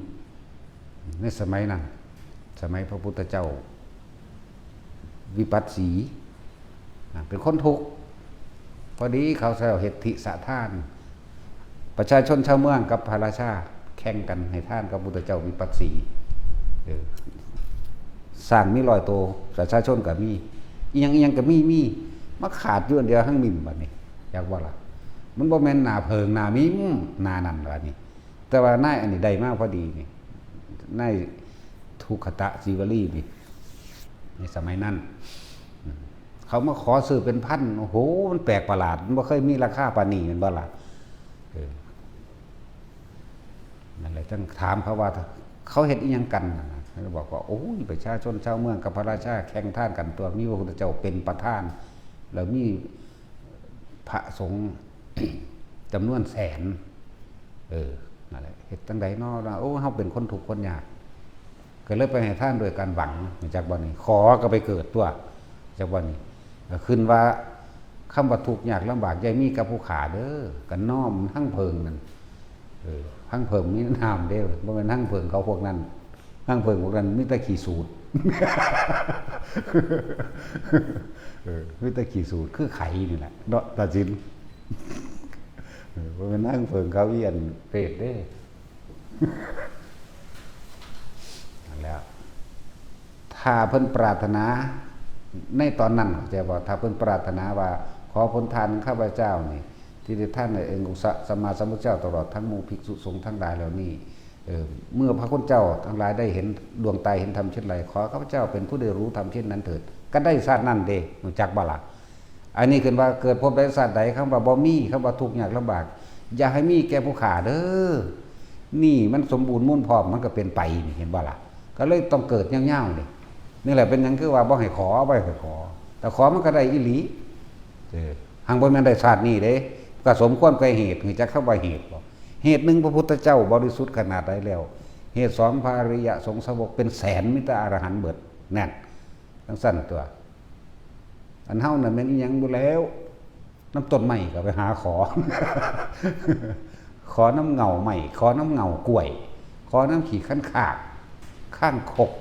ໃນສະໄໝນັ້ນ ສະໄໝພະພຸດທະເຈົ້າວິປັດສີ ອາ ເປັນຄົນທຸກ ພໍດີເຂົາເຈົ້າເຮັດທິສະທານ ປະຊາຊົນຊາວເມືອງກັບພະລາຊາແຂ່ງກັນໃຫ້ທານກັບພຸດທະເຈົ້າວິປັດສີ ເອີ ຊ້າງມີຮ້ອຍໂຕ ປະຊາຊົນກໍມີ ອີ່ຫຍັງອີ່ຫຍັງກໍມີ ມີ ມາຂາດຢູ່ອັນດຽວ ທັງມິ້ມ ບັດນີ້ ຈັກວ່າລະ ມັນບໍ່ແມ່ນໜ້າເຜິ້ງໜ້າມິ້ມ ໜ້ານັ້ນ ບັດນີ້ ແຕ່ວ່ານາຍອັນນີ້ໄດ້ມາພໍດີນີ້ ນາຍທຸກຄະຕະສີວະລີນີ້ ໃນສະໄໝນັ້ນ ອືມ ເຂົາມາຂໍຊື້ເປັນພັນ ໂອ້ໂຫ ມັນແປກປະຫຼາດ ມັນບໍ່ເຄີຍມີລາຄາປານນີ້ ແມ່ນບໍ່ລະ? ເອີ ນັ້ນແຫຼະ ຈັ່ງຖາມເຂົາວ່າ ເຂົາເຮັດອີ່ຫຍັງກັນ? ເຂົາບອກວ່າ ໂອ້ຍ ປະຊາຊົນຊາວເມືອງກັບພະລາຊາແຂ່ງທານກັນຕົວະ ມີພະພຸດທະເຈົ້າເປັນປະທານ ແລ້ວມີ ພະສົງຈຳນວນແສນ ເອີ ນັ້ນແຫຼະ ເຮັດຈັ່ງໃດນໍ? ໂອ້ ເຮົາເປັນຄົນທຸກຄົນຍາກ ກໍເລີຍໄປໃຫ້ທານດ້ວຍການຫວັງ ຮູ້ຈັກບໍ່ນີ້? ຂໍກໍໄປເກີດຕົວະ ຈັກວ່ານີ້ ກໍຂຶ້ນວ່າ ຄຳວ່າທຸກຍາກລຳບາກ ຢ່າມີກັບຜູ້ຂ້າເດີ ກໍນ້ອມຮັງເຜິ້ງນັ້ນ ເອີ ຮັງເຜິ້ງມີນ້ຳເດ້ ບໍ່ແມ່ນຮັງເຜິ້ງເຂົາພວກນັ້ນ ຮັງເຜິ້ງພວກນັ້ນມີແຕ່ຂີ້ສູດ ເອີ ມີແຕ່ຂີ້ສູດ ຄືໄຂ່ນີ້ແຫຼະເນາະ ຕາຊິນ ເອີ ບໍ່ແມ່ນຮັງເຜິ້ງເຂົາອີ່ອັນເປດເດ້ ນັ້ນແຫຼະ ຖ້າເພິ່ນປາດຖະໜາໃນຕອນນັ້ນ ເຂົ້າໃຈບໍ່? ຖ້າເພິ່ນປາດຖະໜາວ່າ ຂໍຜົນທານຂ້າພະເຈົ້ານີ້ ທີ່ໄດ້ທານໃຫ້ອົງສະ ສຳມາສຳພຸດທະເຈົ້າ ຕະຫຼອດທັງໝູ່ພິກສຸສົງທັງຫຼາຍເຫຼົ່ານີ້ ເອີ ເມື່ອພະຄຸນເຈົ້າທັງຫຼາຍໄດ້ເຫັນດວງຕາເຫັນທຳເຊັ່ນໃດ ຂໍຂ້າພະເຈົ້າເປັນຜູ້ໄດ້ຮູ້ທຳເຊັ່ນນັ້ນເຖີດ ກໍໄດ້ຊາດນັ້ນເດ້ ຮູ້ຈັກບໍ່ລະ? ອັນນີ້ຂຶ້ນວ່າເກີດພົບໃດຊາດໃດ ຄຳວ່າບໍ່ມີ ຄຳວ່າທຸກຍາກລຳບາກ ຢ່າໃຫ້ມີແກ່ຜູ້ຂ້າເດີ ນີ້ມັນສົມບູນມູນພ້ອມ ມັນກໍເປັນໄປນີ້ ເຫັນບໍ່ລະ? ກໍເລີຍຕ້ອງເກີດຍາວໆນີ້ ນີ້ແຫຼະເປັນຫຍັງຄືວ່າບໍ່ໃຫ້ຂໍ ບໍ່ໃຫ້ຂໍ ແຕ່ຂໍມັນກໍໄດ້ອີ່ຫຼີ ເອີ ຫາກບໍ່ແມ່ນໄດ້ຊາດນີ້ເດ້ ກໍສົມຄວນແກ່ເຫດ ຮູ້ຈັກຄຳວ່າເຫດບໍ່? ເຫດໜຶ່ງ ພະພຸດທະເຈົ້າບໍລິສຸດຂະໜາດໃດແລ້ວ ເຫດສອງ ພະອະລິຍະສົງສາວົກເປັນແສນ ມີແຕ່ອະລະຫັນເບິດ ນັ້ນ ຈັ່ງຊັ້ນຕົວະ ອັນເຮົານັ້ນແມ່ນອີ່ຫຍັງບໍ່ແລ້ວ ນຳຕົ້ນໄມ້ກໍໄປຫາຂໍ ຂໍນຳເຫງົ້າໄມ້ ຂໍນຳເຫງົ້າກ້ວຍ ຂໍນຳຂີ້ຄັນຄາກ ຄາງຄົກ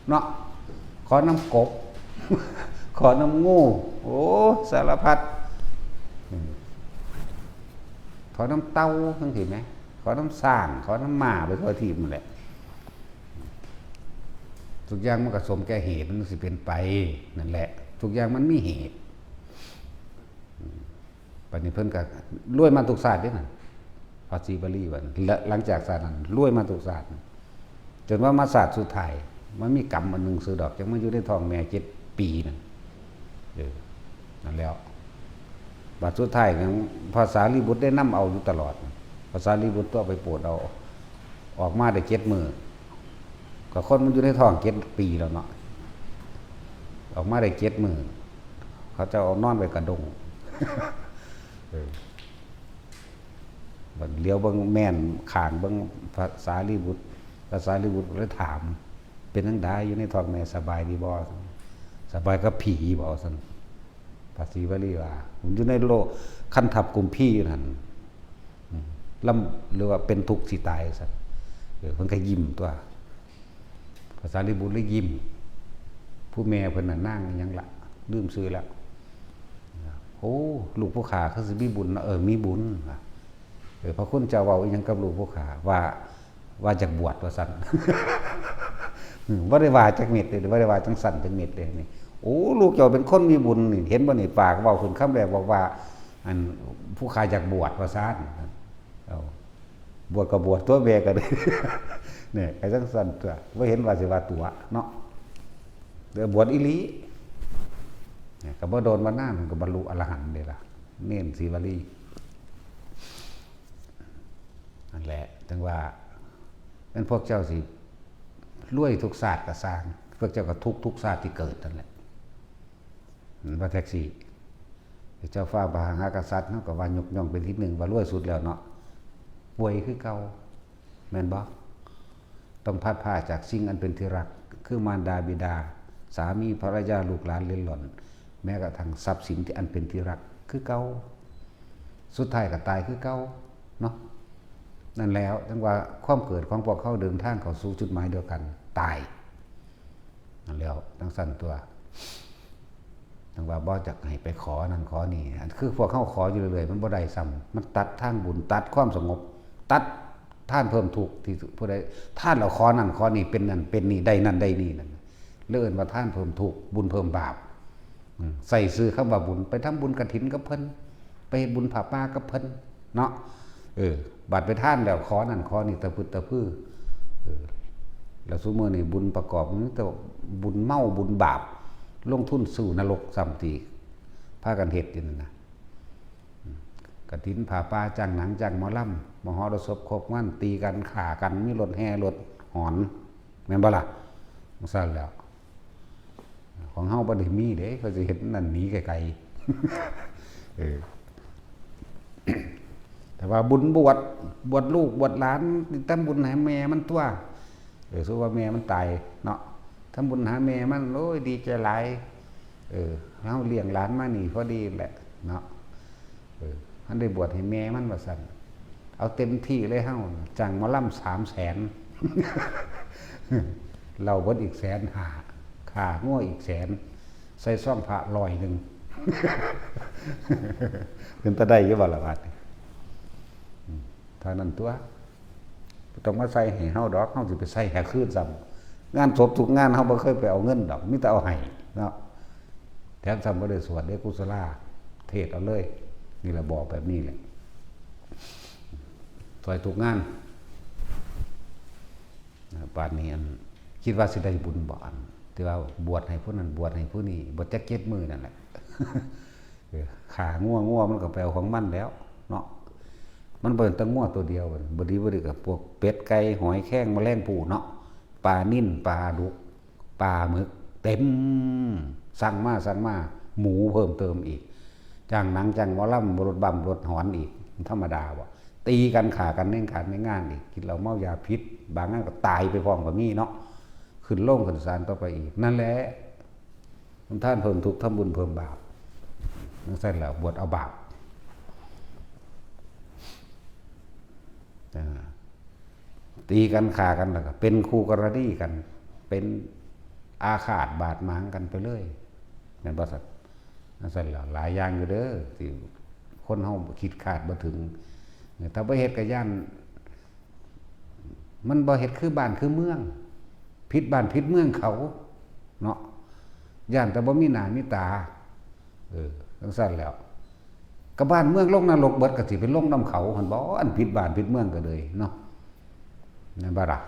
ເນາະ ຂໍນຳກົບ ຂໍນຳງູ ໂອ້ ສາລະພັດ ເອີ ຂໍນຳເຕົ່າຈັ່ງຊີ້ແໝ ຂໍນຳຊ້າງ ຂໍນຳມ້າ ໄປທົ່ວທີບໝົດແຫຼະ ທຸກຢ່າງມັນກໍສົມແກ່ເຫດ ມັນຊິເປັນໄປ ນັ້ນແຫຼະ ທຸກຢ່າງມັນມີເຫດ ບັດນີ້ເພິ່ນກໍລວຍມາທຸກຊາດເດ້ນັ້ນ ພະສີວະລີວ່າ ແລະ ຫຼັງຈາກຊາດນັ້ນລວຍມາທຸກຊາດ ຈົນວ່າມາຊາດສຸດທ້າຍ ມັນມີກຳອັນໜຶ່ງຊື່ດອກ ຈັ່ງມາຢູ່ໃນທ້ອງແມ່ເຈັດປີນັ້ນ ເອີ ນັ້ນແລ້ວ ບັດສຸດທ້າຍຫຍັງ ພະສາລີບຸດໄດ້ນຳເອົາຢູ່ຕະຫຼອດ ພະສາລີບຸດຕົວະໄປໂປດເອົາ ອອກມາໄດ້ເຈັດມື້ ກໍຄົນມັນຢູ່ໃນທ້ອງເຈັດປີແລ້ວເນາະ ອອກມາໄດ້ເຈັດມື້ ເຂົາເຈົ້າເອົານອນໄວ້ກະດົງ ເອີ ບັດຫຼຽວເບິ່ງແມ່ນຂ້າງເບິ່ງພະສາລີບຸດ ພະສາລີບຸດເລີຍຖາມ ເປັນຈັ່ງໃດຢູ່ໃນທ້ອງແມ່ ສະບາຍດີບໍ່? ສະບາຍກັບຜີບໍ່? ວ່າຊັ້ນ ພະສີວະລີວ່າ ຢູ່ໃນໂລກຄັນທັບກຸມພີຢູ່ນັ້ນ ອືມ ລຳ ຫຼືວ່າເປັນທຸກຊິຕາຍ ວ່າຊັ້ນ ເອີ ເພິ່ນກໍຍິ້ມຕົວະ ພະສາລີບຸດເລີຍຍິ້ມ ຜູ້ແມ່ເພິ່ນນະ ນາງອີ່ຫຍັງລະ ລືມຊື່ແລ້ວ ໂອ້ ລູກຜູ້ຂ້າຄືຊິມີບຸນເນາະ ເອີ ມີບຸນ ວ່າ ເອີ ພະຄຸນເຈົ້າເວົ້າອີ່ຫຍັງກັບລູກຜູ້ຂ້າ ວ່າ ວ່າຢາກບວດວ່າຊັ້ນ ອືມ ບໍ່ໄດ້ວ່າຈັກເມັດເດ້ ບໍ່ໄດ້ວ່າຈັ່ງຊັ້ນຈັກເມັດເດ້ນີ້ ໂອ້ ລູກເຈົ້າເປັນຄົນມີບຸນນີ້ ເຫັນບໍ່ນີ້ ປາກເວົ້າຂຶ້ນຄຳແລກບອກວ່າ ອັນ ຜູ້ຂ້າຢາກບວດວ່າຊັ້ນ ເອົາ ບວດກໍບວດຕົວະ ແມ່ກໍໄດ້ ແນ່ ກໍຈັ່ງຊັ້ນຕົວະ ບໍ່ເຫັນວ່າຊິວ່າຕົວະເນາະ ແຕ່ບວດອີ່ຫຼີ ແນ່ ກໍບໍ່ໂດນບໍ່ນານມັນກໍບັນລຸອະລະຫັນເດ້ລະ ເນນສີວະລີ ນັ້ນແຫຼະ ຈັ່ງວ່າ ແມ່ນພວກເຈົ້າຊິລວຍທຸກຊາດກໍຊ່າງ ພວກເຈົ້າກໍທຸກທຸກຊາດທີ່ເກີດນັ້ນແຫຼະ ແມ່ນບໍ່ແທັກຊີ? ເຈົ້າຟ້າພະມະຫາກະສັດ ເຮົາກໍວ່າຍົກຍ້ອງເປັນທີໜຶ່ງ ວ່າລວຍສຸດແລ້ວເນາະ ປ່ວຍຄືເກົ່າ ແມ່ນບໍ່? ຕ້ອງພັດພາກຈາກສິ່ງອັນເປັນທີ່ຮັກ ຄືມານດາບິດາ ສາມີ ພັນລະຍາ ລູກຫຼານ ເລນຫຼອນ ແມ້ກະທັ່ງຊັບສິນທີ່ອັນເປັນທີ່ຮັກຄືເກົ່າ ສຸດທ້າຍກໍຕາຍຄືເກົ່າເນາະ ນັ້ນແຫຼະ ຈັ່ງວ່າຄວາມເກີດຂອງພວກເຮົາເດີນທາງເຂົ້າສູ່ຈຸດໝາຍດຽວກັນ ຕາຍ ນັ້ນແຫຼະ ຈັ່ງຊັ້ນຕົວະ ຈັ່ງວ່າບໍ່ຢາກໃຫ້ໄປຂໍນັ້ນຂໍນີ້ ອັນຄືພວກເຮົາຂໍຢູ່ເລື້ອຍໆ ມັນບໍ່ໄດ້ຊ້ຳ ມັນຕັດທາງບຸນ ຕັດຄວາມສະຫງົບ ຕັດທານເພີ່ມທຸກ ທີ່ຜູ້ໃດທານແລ້ວຂໍນັ້ນຂໍນີ້ ເປັນນັ້ນເປັນນີ້ ໄດ້ນັ້ນໄດ້ນີ້ນັ້ນ ເອີ້ນວ່າທານເພີ່ມທຸກ ບຸນເພີ່ມບາບ ອືມ ໃສ່ຊື່ຄຳວ່າບຸນ ໄປທຳບຸນກະຖິນກັບເພິ່ນ ໄປເຮັດບຸນຜ້າປ່າກັບເພິ່ນເນາະ ເອີ ບັດໄປທານແລ້ວຂໍນັ້ນຂໍນີ້ຕະພຶດຕະພື ເອີ ແລ້ວຊຸມື້ນີ້ບຸນປະກອບມີແຕ່ບຸນເມົາບຸນບາບ ລົງທຶນສູ່ນະລົກຊ້ຳຕີກ ພາກັນເຮັດຢູ່ນັ້ນນະ ອືມ ກະຖິນຜ້າປ່າ ຈ້າງໜັງຈ້າງໝໍລຳ ມະຫໍລະສົບຄົບງານ ຕີກັນຂ້າກັນ ມີລົດແຫ່ລົດຫອນ ແມ່ນບໍ່ລະ? ຈັ່ງຊັ້ນແຫຼະ ຂອງເຮົາບໍ່ໄດ້ມີເດ້ ເຂົາຊິເຮັດນັ້ນໜີໄກໆ ເອີ ແຕ່ວ່າບຸນບວດ ບວດລູກບວດຫຼານ ທຳບຸນໃຫ້ແມ່ມັນຕົວະ ເອີ ສົມມຸດວ່າແມ່ມັນຕາຍເນາະ ທຳບຸນຫາແມ່ມັນ ໂອ້ຍ ດີໃຈຫຼາຍ ເອີ ເຮົາລ້ຽງຫຼານມານີ້ພໍດີແຫຼະເນາະ ເອີ ມັນໄດ້ບວດໃຫ້ແມ່ມັນວ່າຊັ້ນ ເອົາເຕັມທີ່ເລີຍເຮົາ ຈ້າງໝໍລຳສາມແສນ ເຫຼົ້າເບິດອີກແສນຫ້າ ຂ້າງົວອີກແສນ ໃສ່ຊອງພະຮ້ອຍໜຶ່ງ ເປັນຕາໄດ້ຢູ່ບໍ່ລະບາດນີ້? ເທົ່ານັ້ນຕົວະ ບໍ່ຕ້ອງມາໃສ່ໃຫ້ເຮົາດອກ ເຮົາຊິໄປໃສ່ໃຫ້ຄືນຊ້ຳ ງານສົບທຸກງານເຮົາບໍ່ເຄີຍໄປເອົາເງິນດອກ ມີແຕ່ເອົາໃຫ້ເນາະ ແຖມຊ້ຳບໍ່ໄດ້ສວດເດ້ກຸສະລາ ເທດເອົາເລີຍ ນີ້ລະບອກແບບນີ້ແຫຼະ ຊ່ອຍທຸກງານ ບາດນີ້ອັນ ຄິດວ່າຊິໄດ້ບຸນບໍ່ ອັນທີ່ວ່າບວດໃຫ້ຜູ້ນັ້ນບວດໃຫ້ຜູ້ນີ້ ບວດຈັກເຈັດມື້ນັ້ນແຫຼະ ຂ້າງົວ ງົວມັນກໍໄປເອົາຂອງມັນແລ້ວເນາະ ມັນບໍ່ແມ່ນແຕ່ງົວໂຕດຽວ ບໍ່ດີບໍ່ດີກໍພວກເປັດໄກ່ຫອຍແຄງແມະແລງພູເນາະ ປານິນ ປາດຸກ ປາໝຶກ ເຕັມ ສັ່ງມາ ສັ່ງມາ ໝູເພີ່ມເຕີມອີກ ຈ້າງໜັງ ຈ້າງໝໍລຳ ລົດບັ້ມລົດຫອນອີກ ມັນທຳມະດາບໍ່? ຕີກັນຂ້າກັນໃນການໃນງານອີກ ກິນເຫຼົ້າເມົາຢາຜິດ ບາງງານກໍຕາຍໄປພ້ອມກໍມີເນາະ ຂຶ້ນໂລງຂຶ້ນສານຕໍ່ໄປອີກ ນັ້ນແຫຼະ ທຳທານເພີ່ມທຸກ ທຳບຸນເພີ່ມບາບ ຈັ່ງຊັ້ນແຫຼະ ບວດເອົາບາບ ອ່າ ຕີກັນຂ້າກັນ ແລ້ວກໍເປັນຄູ່ກໍລະນີກັນ ເປັນອາຄາດບາດໝາງກັນໄປເລີຍ ແມ່ນບໍ່ຊັ້ນ? ຈັ່ງຊັ້ນແຫຼະ ຫຼາຍຢ່າງຢູ່ເດີ ທີ່ຄົນເຮົາຄິດຄາດບໍ່ເຖິງ ຖ້າບໍ່ເຮັດກໍຢ້ານ ມັນບໍ່ເຮັດຄືບ້ານຄືເມືອງ ຜິດບ້ານຜິດເມືອງເຂົາເນາະ ຢ້ານແຕ່ບໍ່ມີໜ້າມີຕາ ເອີ ຈັ່ງຊັ້ນແຫຼະ ກໍບ້ານເມືອງລົງນະລົກເບິດ ກໍຊິໄປລົງນຳເຂົາຫັ້ນບໍ ອັນຜິດບ້ານຜິດເມືອງກໍເລີຍເນາະ ແມ່ນບໍ່ລະ?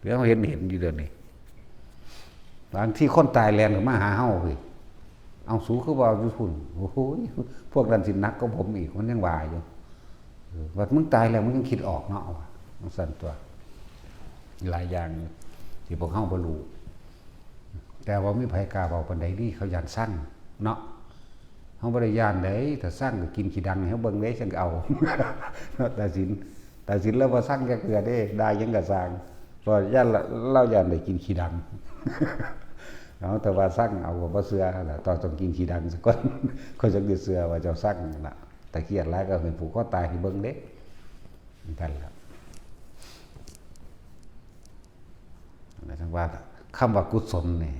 ດຽວເຮົາເຫັນ ເຫັນຢູ່ດຽວນີ້ ບາງທີຄົນຕາຍແລ່ນເຂົ້າມາຫາເຮົາພີ້ ເອົາ ສູຄືບໍ່ເອົາຢູ່ພຸ້ນ ໂອ້ໂຫ ພວກນັ້ນຊິໜັກກວ່າຜົມອີກ ມັນຍັງວ່າຢູ່ ເອີ ບັດມຶງຕາຍແລ້ວ ມຶງຍັງຄິດອອກເນາະ ວ່າຈັ່ງຊັ້ນຕົວະ ຫຼາຍຢ່າງທີ່ພວກເຮົາບໍ່ຮູ້ ແຕ່ວ່າມີໃຜກ້າເວົ້າປານໃດນີ້ ເຂົາຢ້ານຊັງເນາະ ເຮົາບໍ່ໄດ້ຢ້ານໃດ ຖ້າຊັງກໍກິນຂີ້ດັງໃຫ້ເຮົາເບິ່ງເດ້ ຈັ່ງກໍເອົາ ຕາສິນ ຕາສິນລາວບໍ່ຊັງຈັກເທື່ອເດ້ ດ່າຫຍັງກໍຊ່າງ ເພາະຢ້ານລາ ລາວຢ້ານໄດ້ກິນຂີ້ດັງ ເອົາ ແຕ່ວ່າຊັງເອົາກໍບໍ່ເຊື່ອຫັ້ນລະ ຕ້ອງ ຕ້ອງກິນຂີ້ດັງສາກ່ອນ ຂ້ອຍຈັ່ງຊິເຊື່ອວ່າເຈົ້າຊັງຫັ້ນລະ ຖ້າຄຽດຫຼາຍກໍໃຫ້ຜູກຄໍຕາຍໃຫ້ເບິ່ງເດ້ ຈັ່ງຊັ້ນລະ. ຈັ່ງວ່າ ຄຳວ່າກຸສົນນີ້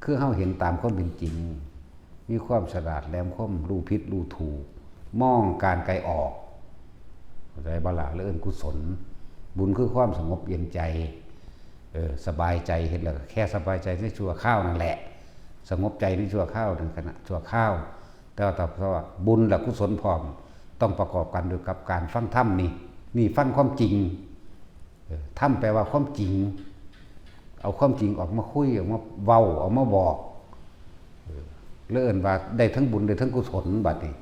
ຄືເຮົາເຫັນຕາມຄວາມເປັນຈິງ ມີຄວາມສະຫຼາດແຫຼມຄົມ ຮູ້ຜິດຮູ້ຖືກ ມອງການໄກອອກ ເຂົ້າໃຈບໍ່ລະ? ເອີ້ນກຸສົນ ບຸນຄືຄວາມສະຫງົບເຢັນໃຈ ເອີ ສະບາຍໃຈ ເຮັດແລ້ວກໍແຄ່ສະບາຍໃຈໃນຊົ່ວຄາວນັ້ນແຫຼະ ສະຫງົບໃຈໃນຊົ່ວຄາວນັ້ນ ຂະນະຊົ່ວຄາວ ແຕ່ວ່າ ແຕ່ວ່າບຸນ ແລະ ກຸສົນພ້ອມ ຕ້ອງປະກອບກັນດ້ວຍກັບການຟັງທຳນີ້ ນີ້ຟັງຄວາມຈິງ ເອີ ທຳແປວ່າຄວາມຈິງ ເອົາຄວາມຈິງອອກມາຄຸຍ ເອົາມາເວົ້າ ເອົາມາບອກ ເອີ ເລີຍເອີ້ນວ່າໄດ້ທັງບຸນໄດ້ທັງກຸສົນບາດນີ້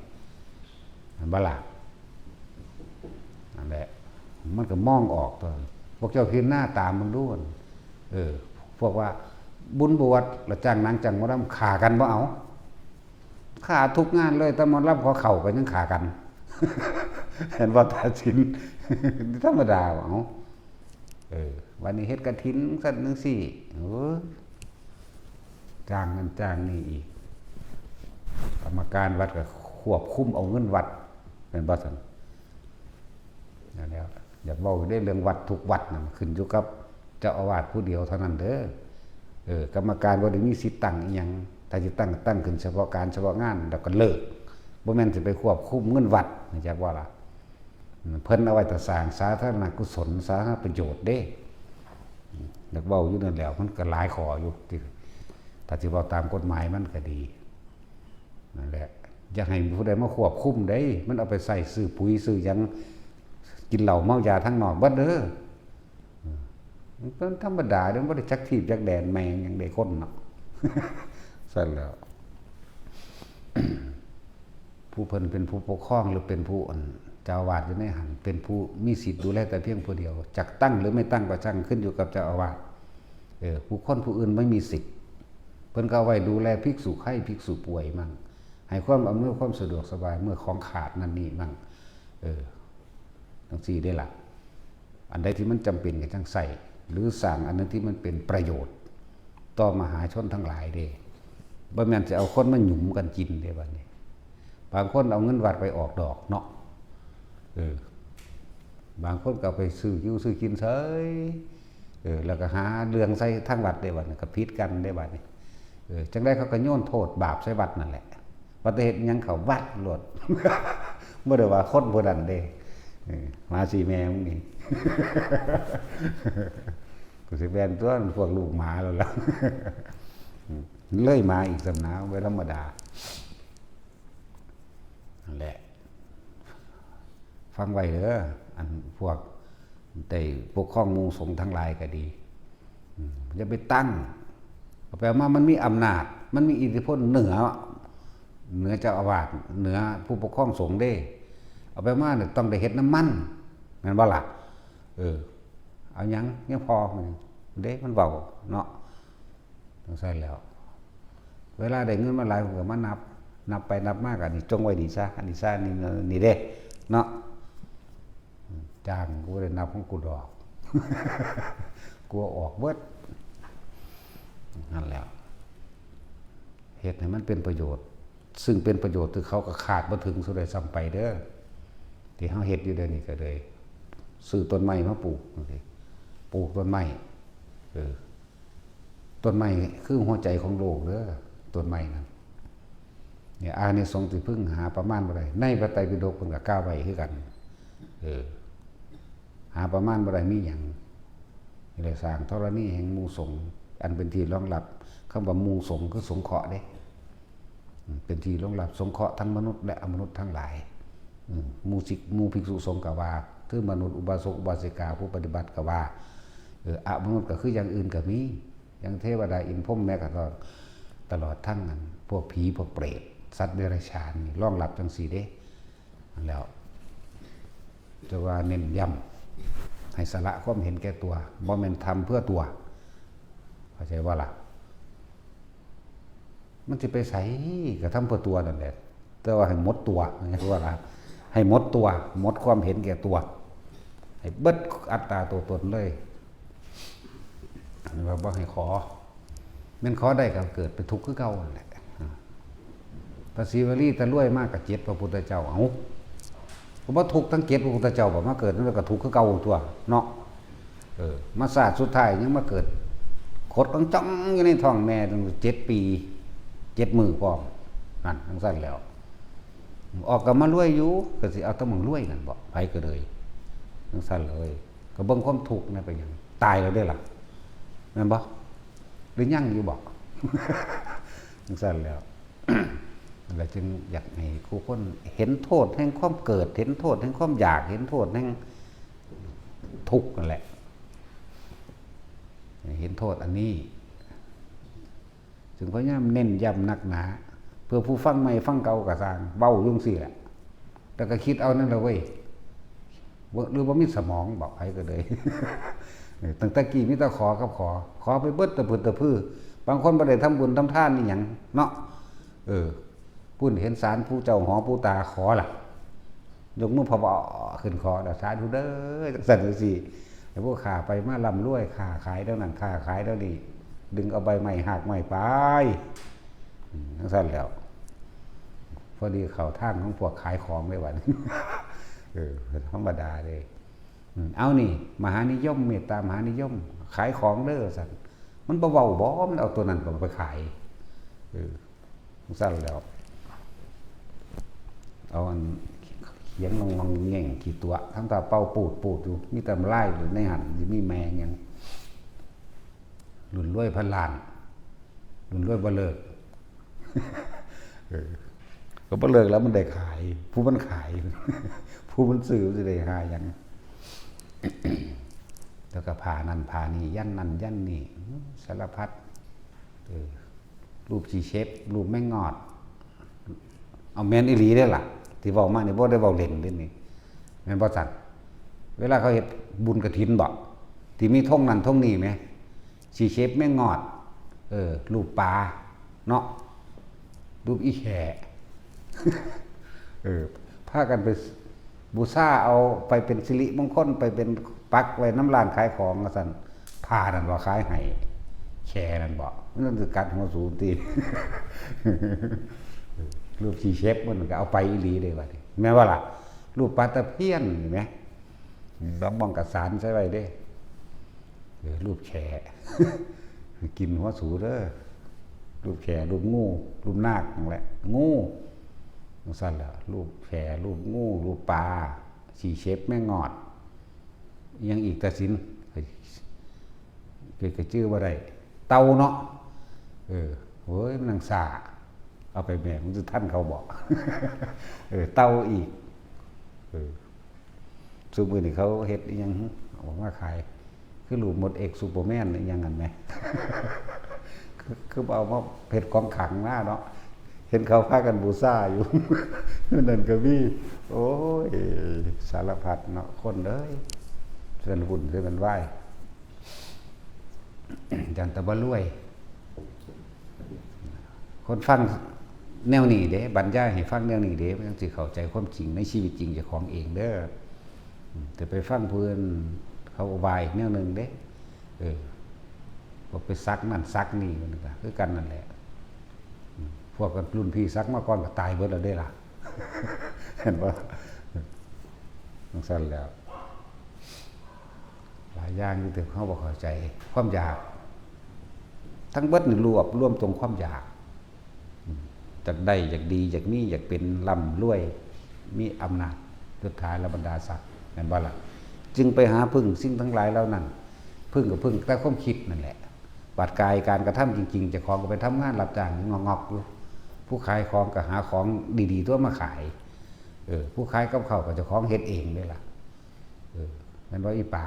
ແມ່ນບໍ່ລະ? ນັ້ນແຫຼະ ມັນກໍມອງອອກຕົວະ ພວກເຈົ້າພິຈາລະນາຕາມເບິ່ງດູ ເອີ ພວກວ່າບຸນບວດ ແລ້ວຈ້າງໜັງຈ້າງໝໍລຳ ຂ້າກັນບໍ່ເອົາ ຂ້າທຸກງານເລີຍ ແຕ່ໝໍລຳຂໍເຂົ້າກໍຍັງຂ້າກັນ ເຫັນບໍ່? ຕາສິນ ທຳມະດາ ເອົາ ເອີ ບາດນີ້ເຮັດກະຖິນຊັ້ນຈັ່ງຊີ້ ໂອ້ຍ ຈ້າງນັ້ນຈ້າງນີ້ອີກ ກຳມະການວັດກໍຄວບຄຸມເອົາເງິນວັດ ແມ່ນບໍ່ຊັ້ນ? ນັ້ນແຫຼະ ຢາກເວົ້າເດ້ ເລື່ອງວັດທຸກວັດນັ້ນ ຂຶ້ນຢູ່ກັບເຈົ້າອາວາດຜູ້ດຽວເທົ່ານັ້ນເດີ ເອີ ກຳມະການບໍ່ໄດ້ມີສິດຕັ້ງອີ່ຫຍັງ ຖ້າຊິຕັ້ງ ຕັ້ງຂຶ້ນສະເພາະການສະເພາະງານ ແລ້ວກໍເລີກ ບໍ່ແມ່ນຊິໄປຄວບຄຸມເງິນວັດ ຮູ້ຈັກບໍ່ລະ? ເພິ່ນເອົາໄວ້ແຕ່ສ້າງສາທາລະນະກຸສົນ ສາທາລະນະປະໂຫຍດເດ້ ຢາກເວົ້າຢູ່ນັ້ນແຫຼະ ມັນກໍຫຼາຍຂໍ້ຢູ່ ທີ່ ຖ້າຊິເວົ້າຕາມກົດໝາຍມັນກໍດີ ນັ້ນແຫຼະ ຢ່າໃຫ້ຜູ້ໃດມາຄວບຄຸມເດ້ ມັນເອົາໄປໃຊ້ຊື້ປຸຍຊື້ຫຍັງ ກິນເຫຼົ້າເມົາຢາທາງນອກເບິດເດີ ມັນເປັນທຳມະດາເດ້ ມັນບໍ່ໄດ້ຈັກທີບຈັກແດນແມ່ນຫຍັງເດ້ ຄົນເນາະ ຊັ້ນແຫຼະ ຜູ້ເພິ່ນເປັນຜູ້ປົກຄອງ ຫຼື ເປັນຜູ້ ອັນ ເຈົ້າອາວາດຢູ່ໃນຫັ້ນ ເປັນຜູ້ມີສິດດູແລແຕ່ພຽງຜູ້ດຽວ ຈັກຕັ້ງ ຫຼື ໄມ່ຕັ້ງກໍຊ່າງ ຂຶ້ນຢູ່ກັບເຈົ້າອາວາດ ເອີ ບຸກຄົນຜູ້ອື່ນບໍ່ມີສິດ ເພິ່ນກໍເອົາໄວ້ດູແລພິກສຸໄຂ້ ພິກສຸປ່ວຍມັ້ງ ໃຫ້ຄວາມອຳນວຍຄວາມສະດວກສະບາຍເມື່ອຂອງຂາດນັ້ນນີ້ມັ້ງ ເອີ ຈັ່ງຊີ້ເດ້ລະ ອັນໃດທີ່ມັນຈຳເປັນກໍຈັ່ງໃຊ້ ຫຼື ສ້າງອັນນັ້ນທີ່ມັນເປັນປະໂຫຍດຕໍ່ມະຫາຊົນທັງຫຼາຍເດ້ ບໍ່ແມ່ນຊິເອົາຄົນມາຫຍຸມກັນກິນເດ້ບັດນີ້. ບາງຄົນເອົາເງິນວັດໄປອອກດອກເນາະ. ເອີ ບາງຄົນກໍເອົາໄປຊື້ຢູ່ຊື້ກິນເສີຍ. ເອີ ແລ້ວກໍຫາເລື່ອງໃສ່ທາງວັດເດ້ບັດນີ້ ກໍຜິດກັນເດ້ບັດນີ້. ເອີ ຈັ່ງໃດເຂົາກໍໂຍນໂທດບາບໃສ່ວັດນັ້ນແຫຼະ. ວ່າແຕ່ເຮັດຫຍັງເຂົ້າວັດໂລດ. ບໍ່ໄດ້ວ່າຄົນຜູ້ນັ້ນເດ້. ເອີ ໝາຊິແມ່ມຶງນີ້. ກໍຊິແມ່ນຕົວະ ພວກລູກໝາແລ້ວລະ. ເລີຍໝາອີກຊ້ຳນາ ບໍ່ທຳມະດາ. ນັ້ນແຫຼະ ຟັງໄວ້ເດີ ອັນພວກໄດ້ປົກຄອງໝູ່ສົງທັງຫຼາຍກໍດີ. ອືມ ຢ່າໄປຕັ້ງ ເອົາໄປເອົາມາມັນມີອຳນາດ ມັນມີອິດທິພົນເໜືອ ເໜືອເຈົ້າອາວາດ ເໜືອຜູ້ປົກຄອງສົງເດ້. ເອົາໄປເອົາມານີ້ຕ້ອງໄດ້ເຮັດນຳມັນ ແມ່ນບໍ່ລະ? ເອີ ເອົາຫຍັງ ຍາງພໍມັນເດ້ ມັນເວົ້າເນາະ. ຈັ່ງຊັ້ນແລ້ວ ເວລາໄດ້ເງິນມາຫຼາຍ ເພິ່ນກໍມານັບ ນັບໄປນັບມາກໍອັນນີ້ຈົ່ງໄວ້ນີ້ຊະ ອັນນີ້ຊະ ນີ້ ນີ້ເດ້ເນາະ. ຈ້າງ ກູບໍ່ໄດ້ນັບຂອງກູດອກ ກູເອົາອອກເບິດ. ນັ້ນແຫຼະ ເຮັດໃຫ້ມັນເປັນປະໂຫຍດ ຊຶ່ງເປັນປະໂຫຍດທີ່ເຂົາກໍຄາດບໍ່ເຖິງສ່ຳໃດຊ້ຳໄປເດີ. ທີ່ເຮົາເຮັດຢູ່ດຽວນີ້ກໍເລີຍ ຊື້ຕົ້ນໄມ້ມາປູກ ປູກຕົ້ນໄມ້. ເອີ ຕົ້ນໄມ້ຄືຫົວໃຈຂອງໂລກເດີ ຕົ້ນໄມ້ນັ້ນ. ນີ້ ອານິສົງທີ່ເພິ່ງຫາປະມານບໍ່ໄດ້ ໃນພະໄຕປິດົກເພິ່ນກໍກ່າວໄວ້ຄືກັນ. ເອີ ຫາປະມານບໍ່ໄດ້ມີຫຍັງ. ນີ້ແຫຼະ ສ້າງທໍລະນີແຫ່ງໝູ່ສົງ ອັນເປັນທີ່ລອງຮັບ. ຄຳວ່າໝູ່ສົງຄືສົງເຄາະເດ້. ເປັນທີ່ລອງຮັບສົງເຄາະທັງມະນຸດ ແລະ ອະມະນຸດທັງຫຼາຍ. ໝູ່ສິກ ໝູ່ພິກສຸສົງກໍວ່າ ຄືມະນຸດ ອຸບາສົກ ອຸບາສິກາ ຜູ້ປະຕິບັດກໍວ່າ ອະມະນຸດກໍຄືຢ່າງອື່ນກໍມີ ຢ່າງເທວະດາ ອິນ ພົມ ແມ້ກະທັ່ງ ຕະຫຼອດທັງອັນພວກຜີ ພວກເປດ ສັດເດຍລະສານ ນີ້ລອງຮັບຈັ່ງຊີ້ເດ້. ແລ້ວ ແຕ່ວ່າເນັ້ນຢ້ຳໃຫ້ສະຫຼະຄວາມເຫັນແກ່ຕົວ ບໍ່ແມ່ນທຳເພື່ອຕົວ ເຂົ້າໃຈບໍ່ລະ? ມັນຊິໄປໃສກໍທຳເພື່ອຕົວນັ້ນແຫຼະ ແຕ່ວ່າໃຫ້ໝົດຕົວ ວ່າລະ ໃຫ້ໝົດຕົວ ໝົດຄວາມເຫັນແກ່ຕົວ ໃຫ້ເບິດອັດຕາຕົວຕົນເລີຍ ວ່າບໍ່ໃຫ້ຂໍ ແມ່ນຂໍໄດ້ກໍເກີດເປັນທຸກຄືເກົ່ານັ້ນແຫຼະ. ພະສີວະລີຕະລວຍມາກໍເຈັດພະພຸດທະເຈົ້າ ເອົ້າ ກໍບໍ່ທຸກທັງເຈັດພະພຸດທະເຈົ້າ ບັດມາເກີດແລ້ວກໍທຸກຄືເກົ່າຕົວະເນາະ. ເອີ ມາຊາດສຸດທ້າຍຍັງມາເກີດ ຂົດກອງຈ້ອງຢູ່ໃນທ້ອງແມ່ຕັ້ງເຈັດປີເຈັດມື້ພ້ອມ ນັ້ນ ຈັ່ງຊັ້ນແລ້ວ ອອກກໍມາລວຍຢູ່ ກໍຊິເອົາແຕ່ໝ່ອງລວຍນັ້ນບໍ ໃຜກໍເລີຍ ຈັ່ງຊັ້ນເລີຍ. ກໍເບິ່ງຄວາມທຸກແດ່ ເປັນຫຍັງ ຕາຍແລ້ວເດ້ລະ ແມ່ນບໍ່ ຫຼືຍັງຢູ່ບໍ? ຈັ່ງຊັ້ນແລ້ວ ແລ້ວຈຶ່ງຢາກໃຫ້ຄູ່ຄົນເຫັນໂທດແຫ່ງຄວາມເກີດ ເຫັນໂທດແຫ່ງຄວາມຢາກ ເຫັນໂທດແຫ່ງທຸກນັ້ນແຫຼະ ໃຫ້ເຫັນໂທດອັນນີ້. ຈຶ່ງພະຍາຍາມເນັ້ນຢ້ຳໜັກໜາ ເພື່ອຜູ້ຟັງໃໝ່ຟັງເກົ່າກໍຊ່າງ ເວົ້າຢູ່ຈັ່ງຊີ້ແຫຼະ ແຕ່ກໍຄິດເອົານັ້ນລະເວີຍ ບໍ່ ຫຼືບໍ່ມີສະໝອງ ບອກໃຜກໍເລີຍ. ເອີ ຕັ້ງແຕ່ກີ້ມີແຕ່ຂໍກັບຂໍ ຂໍໄປເບິດຕະພຶດຕະພື ບາງຄົນບໍ່ໄດ້ທຳບຸນທຳທານອີ່ຫຍັງເນາະ. ເອີ ພຸ້ນເຫັນສານປູເຈົ້າຫໍປູຕາ ຂໍລະ ຍົກມືພະວະຂຶ້ນຂໍລະ ສາທຸເດີ ຈັ່ງຊັ້ນຈັ່ງຊີ້ ໃຫ້ຜູ້ຄ້າໄປມາລ່ຳລວຍ ຄ້າຂາຍແນວນັ້ນ ຄ້າຂາຍແນວນີ້ ດຶງເອົາໃບໄມ້ຮາກໄມ້ໄປ ຈັ່ງຊັ້ນແລ້ວ ພໍດີເຂົ້າທາງຂອງພວກຂາຍຂອງເດ້ບັດນີ້. ເອີ ທຳມະດາເດ້. ເອົານີ້ ມະຫານິຍົມ ເມດຕາມະຫານິຍົມ ຂາຍຂອງເດີ ວ່າຊັ້ນ ມັນບໍ່ເວົ້າບໍ ມັນເອົາຕົວນັ້ນໄປຂາຍ ເອີ ຈັ່ງຊັ້ນແລ້ວ ເອົາອັນຂຽນງອງໆແງ່ງໆ ຂີ້ຕົວະ ທຳທ່າເປົ່າປູດໆຢູ່ ມີແຕ່ລາຍຢູ່ໃນຫັ້ນ ຊິມີແມ່ຫຍັງ ລຸ້ນລວຍພັນລ້ານ ລຸ້ນລວຍບໍ່ເລີກ ເອີ ກໍບໍ່ເລີກແລ້ວ ມັນໄດ້ຂາຍ ຜູ້ມັນຂາຍ ຜູ້ມັນຊື້ ມັນຊິໄດ້ຫາຫຍັງ? ແລ້ວກໍຜ້ານັ້ນຜ້ານີ້ ຢັນນັ້ນຢັນນີ້ ສາລະພັດ ເອີ ຮູບຂີ້ເສັບ ຮູບແມງງອດ ເອົາແມ່ນອີ່ຫຼີເດ້ລະ ທີ່ເວົ້າມານີ້ບໍ່ໄດ້ເວົ້າເລ່ນເດ້ນີ້ ແມ່ນບໍ່ຊັ້ນ? ເວລາເຂົາເຮັດບຸນກະຖິນບໍ ທີ່ມີທົງນັ້ນທົງນີ້ແໝ ຂີ້ເສັບແມງງອດ ເອີ ຮູບປາເນາະ ຮູບອີແຂ້ ເອີ ພາກັນໄປບູຊາເອົາ ໄປເປັນສິລິມົງຄົນ ໄປເປັນປັກໄວ້ນຳຮ້ານຂາຍຂອງວ່າຊັ້ນ ຜ້ານັ້ນວ່າຂາຍໃຫ້ ແຂ້ນັ້ນບໍ ມັນຊິກັດຫົວສູຕິ. ຮູບຂີ້ເສັບມັນກໍເອົາໄປອີ່ຫຼີເດ້ບັດນີ້ ແມ່ນບໍ່ລະ? ຮູບປາຕະພຽນນີ້ແໝ ບາງບ່ອນກໍສານໃສ່ໄວ້ເດ້. ເອີ ຮູບແຂ້ ກິນຫົວສູເດີ. ຮູບແຂ້ ຮູບງູ ຮູບນາກນັ້ນແຫຼະ ງູ ຈັ່ງຊັ້ນລະ. ຮູບແຂ້ ຮູບງູ ຮູບປາ ຂີ້ເສັບ ແມງງອດ ອີ່ຫຍັງອີກ ຕາສິນ ເອີຍ ກະຈື່ບໍ່ໄດ້. ເຕົ່າເນາະ ເອີ ໂອ້ຍ ມັນນັ່ງຊ້າ ເອົາໄປແມ່ ມັນຊິທັນເຂົາບໍ? ເອີ ເຕົ່າອີກ ເອີ ຊຸມື້ນີ້ເຂົາເຮັດອີ່ຫຍັງ ເອົາມາຂາຍ ຄືຮູບມົດເອັກ ຊູເປີແມນ ອີ່ຫຍັງຫັ້ນແໝ ຄື ຄືເອົາມາເຮັດຂອງຂັງນາເນາະ. ເຫັນເຂົາພາກັນບູຊາຢູ່ ນັ້ນກໍມີ. ໂອ້ຍ ສາລະພັດເນາະ ຄົນເອີຍ ເຊິ່ງວຸ້ນເຊິ່ງວາຍ ຢ້ານແຕ່ບໍ່ລວຍ. ຄົນຟັງແນວນີ້ເດ້ ບັນຍາຍໃຫ້ຟັງແນວນີ້ເດ້ ມັນຈັ່ງຊິເຂົ້າໃຈຄວາມຈິງໃນຊີວິດຈິງເຈົ້າຂອງເອງເດີ. ແຕ່ໄປຟັງຜູ້ອື່ນເຂົາອະບາຍອີກແນວໜຶ່ງເດ້. ເອີ ພວກໄປສັກນັ້ນສັກນີ້ ມັນກໍຄືກັນນັ້ນແຫຼະ. ພວກກັນລຸ້ນພີ່ສັກມາກ່ອນກໍຕາຍເບິດແລ້ວເດ້ລະ ເຫັນບໍ່? ຈັ່ງຊັ້ນແລ້ວ ຫຼາຍຢ່າງຢູ່ທີ່ເຮົາບໍ່ເຂົ້າໃຈ. ຄວາມຢາກ ທັງເບິດນີ້ລວບລວມຕົງຄວາມຢາກ. ຢາກໄດ້ ຢາກດີ ຢາກມີ ຢາກເປັນ ລ່ຳລວຍ ມີອຳນາດ ຍົດຖາ ລະບັນດາສັກ ແມ່ນບໍ່ລະ? ຈຶ່ງໄປຫາເພິ່ງສິ່ງທັງຫຼາຍເຫຼົ່ານັ້ນ. ເພິ່ງກໍເພິ່ງແຕ່ຄວາມຄິດນັ້ນແຫຼະ. ບາດກາຍການກະທຳຈິງໆ ເຈົ້າຂອງກໍໄປທຳງານຮັບຈ້າງງອກໆຢູ່. ຜູ້ຂາຍຂອງກໍຫາຂອງດີໆຕົວະມາຂາຍ. ເອີ ຜູ້ຂາຍກັບເຂົ້າກໍເຈົ້າຂອງເຮັດເອງເດ້ລະ. ເອີ ແມ່ນບໍ່ອີ່ປາ?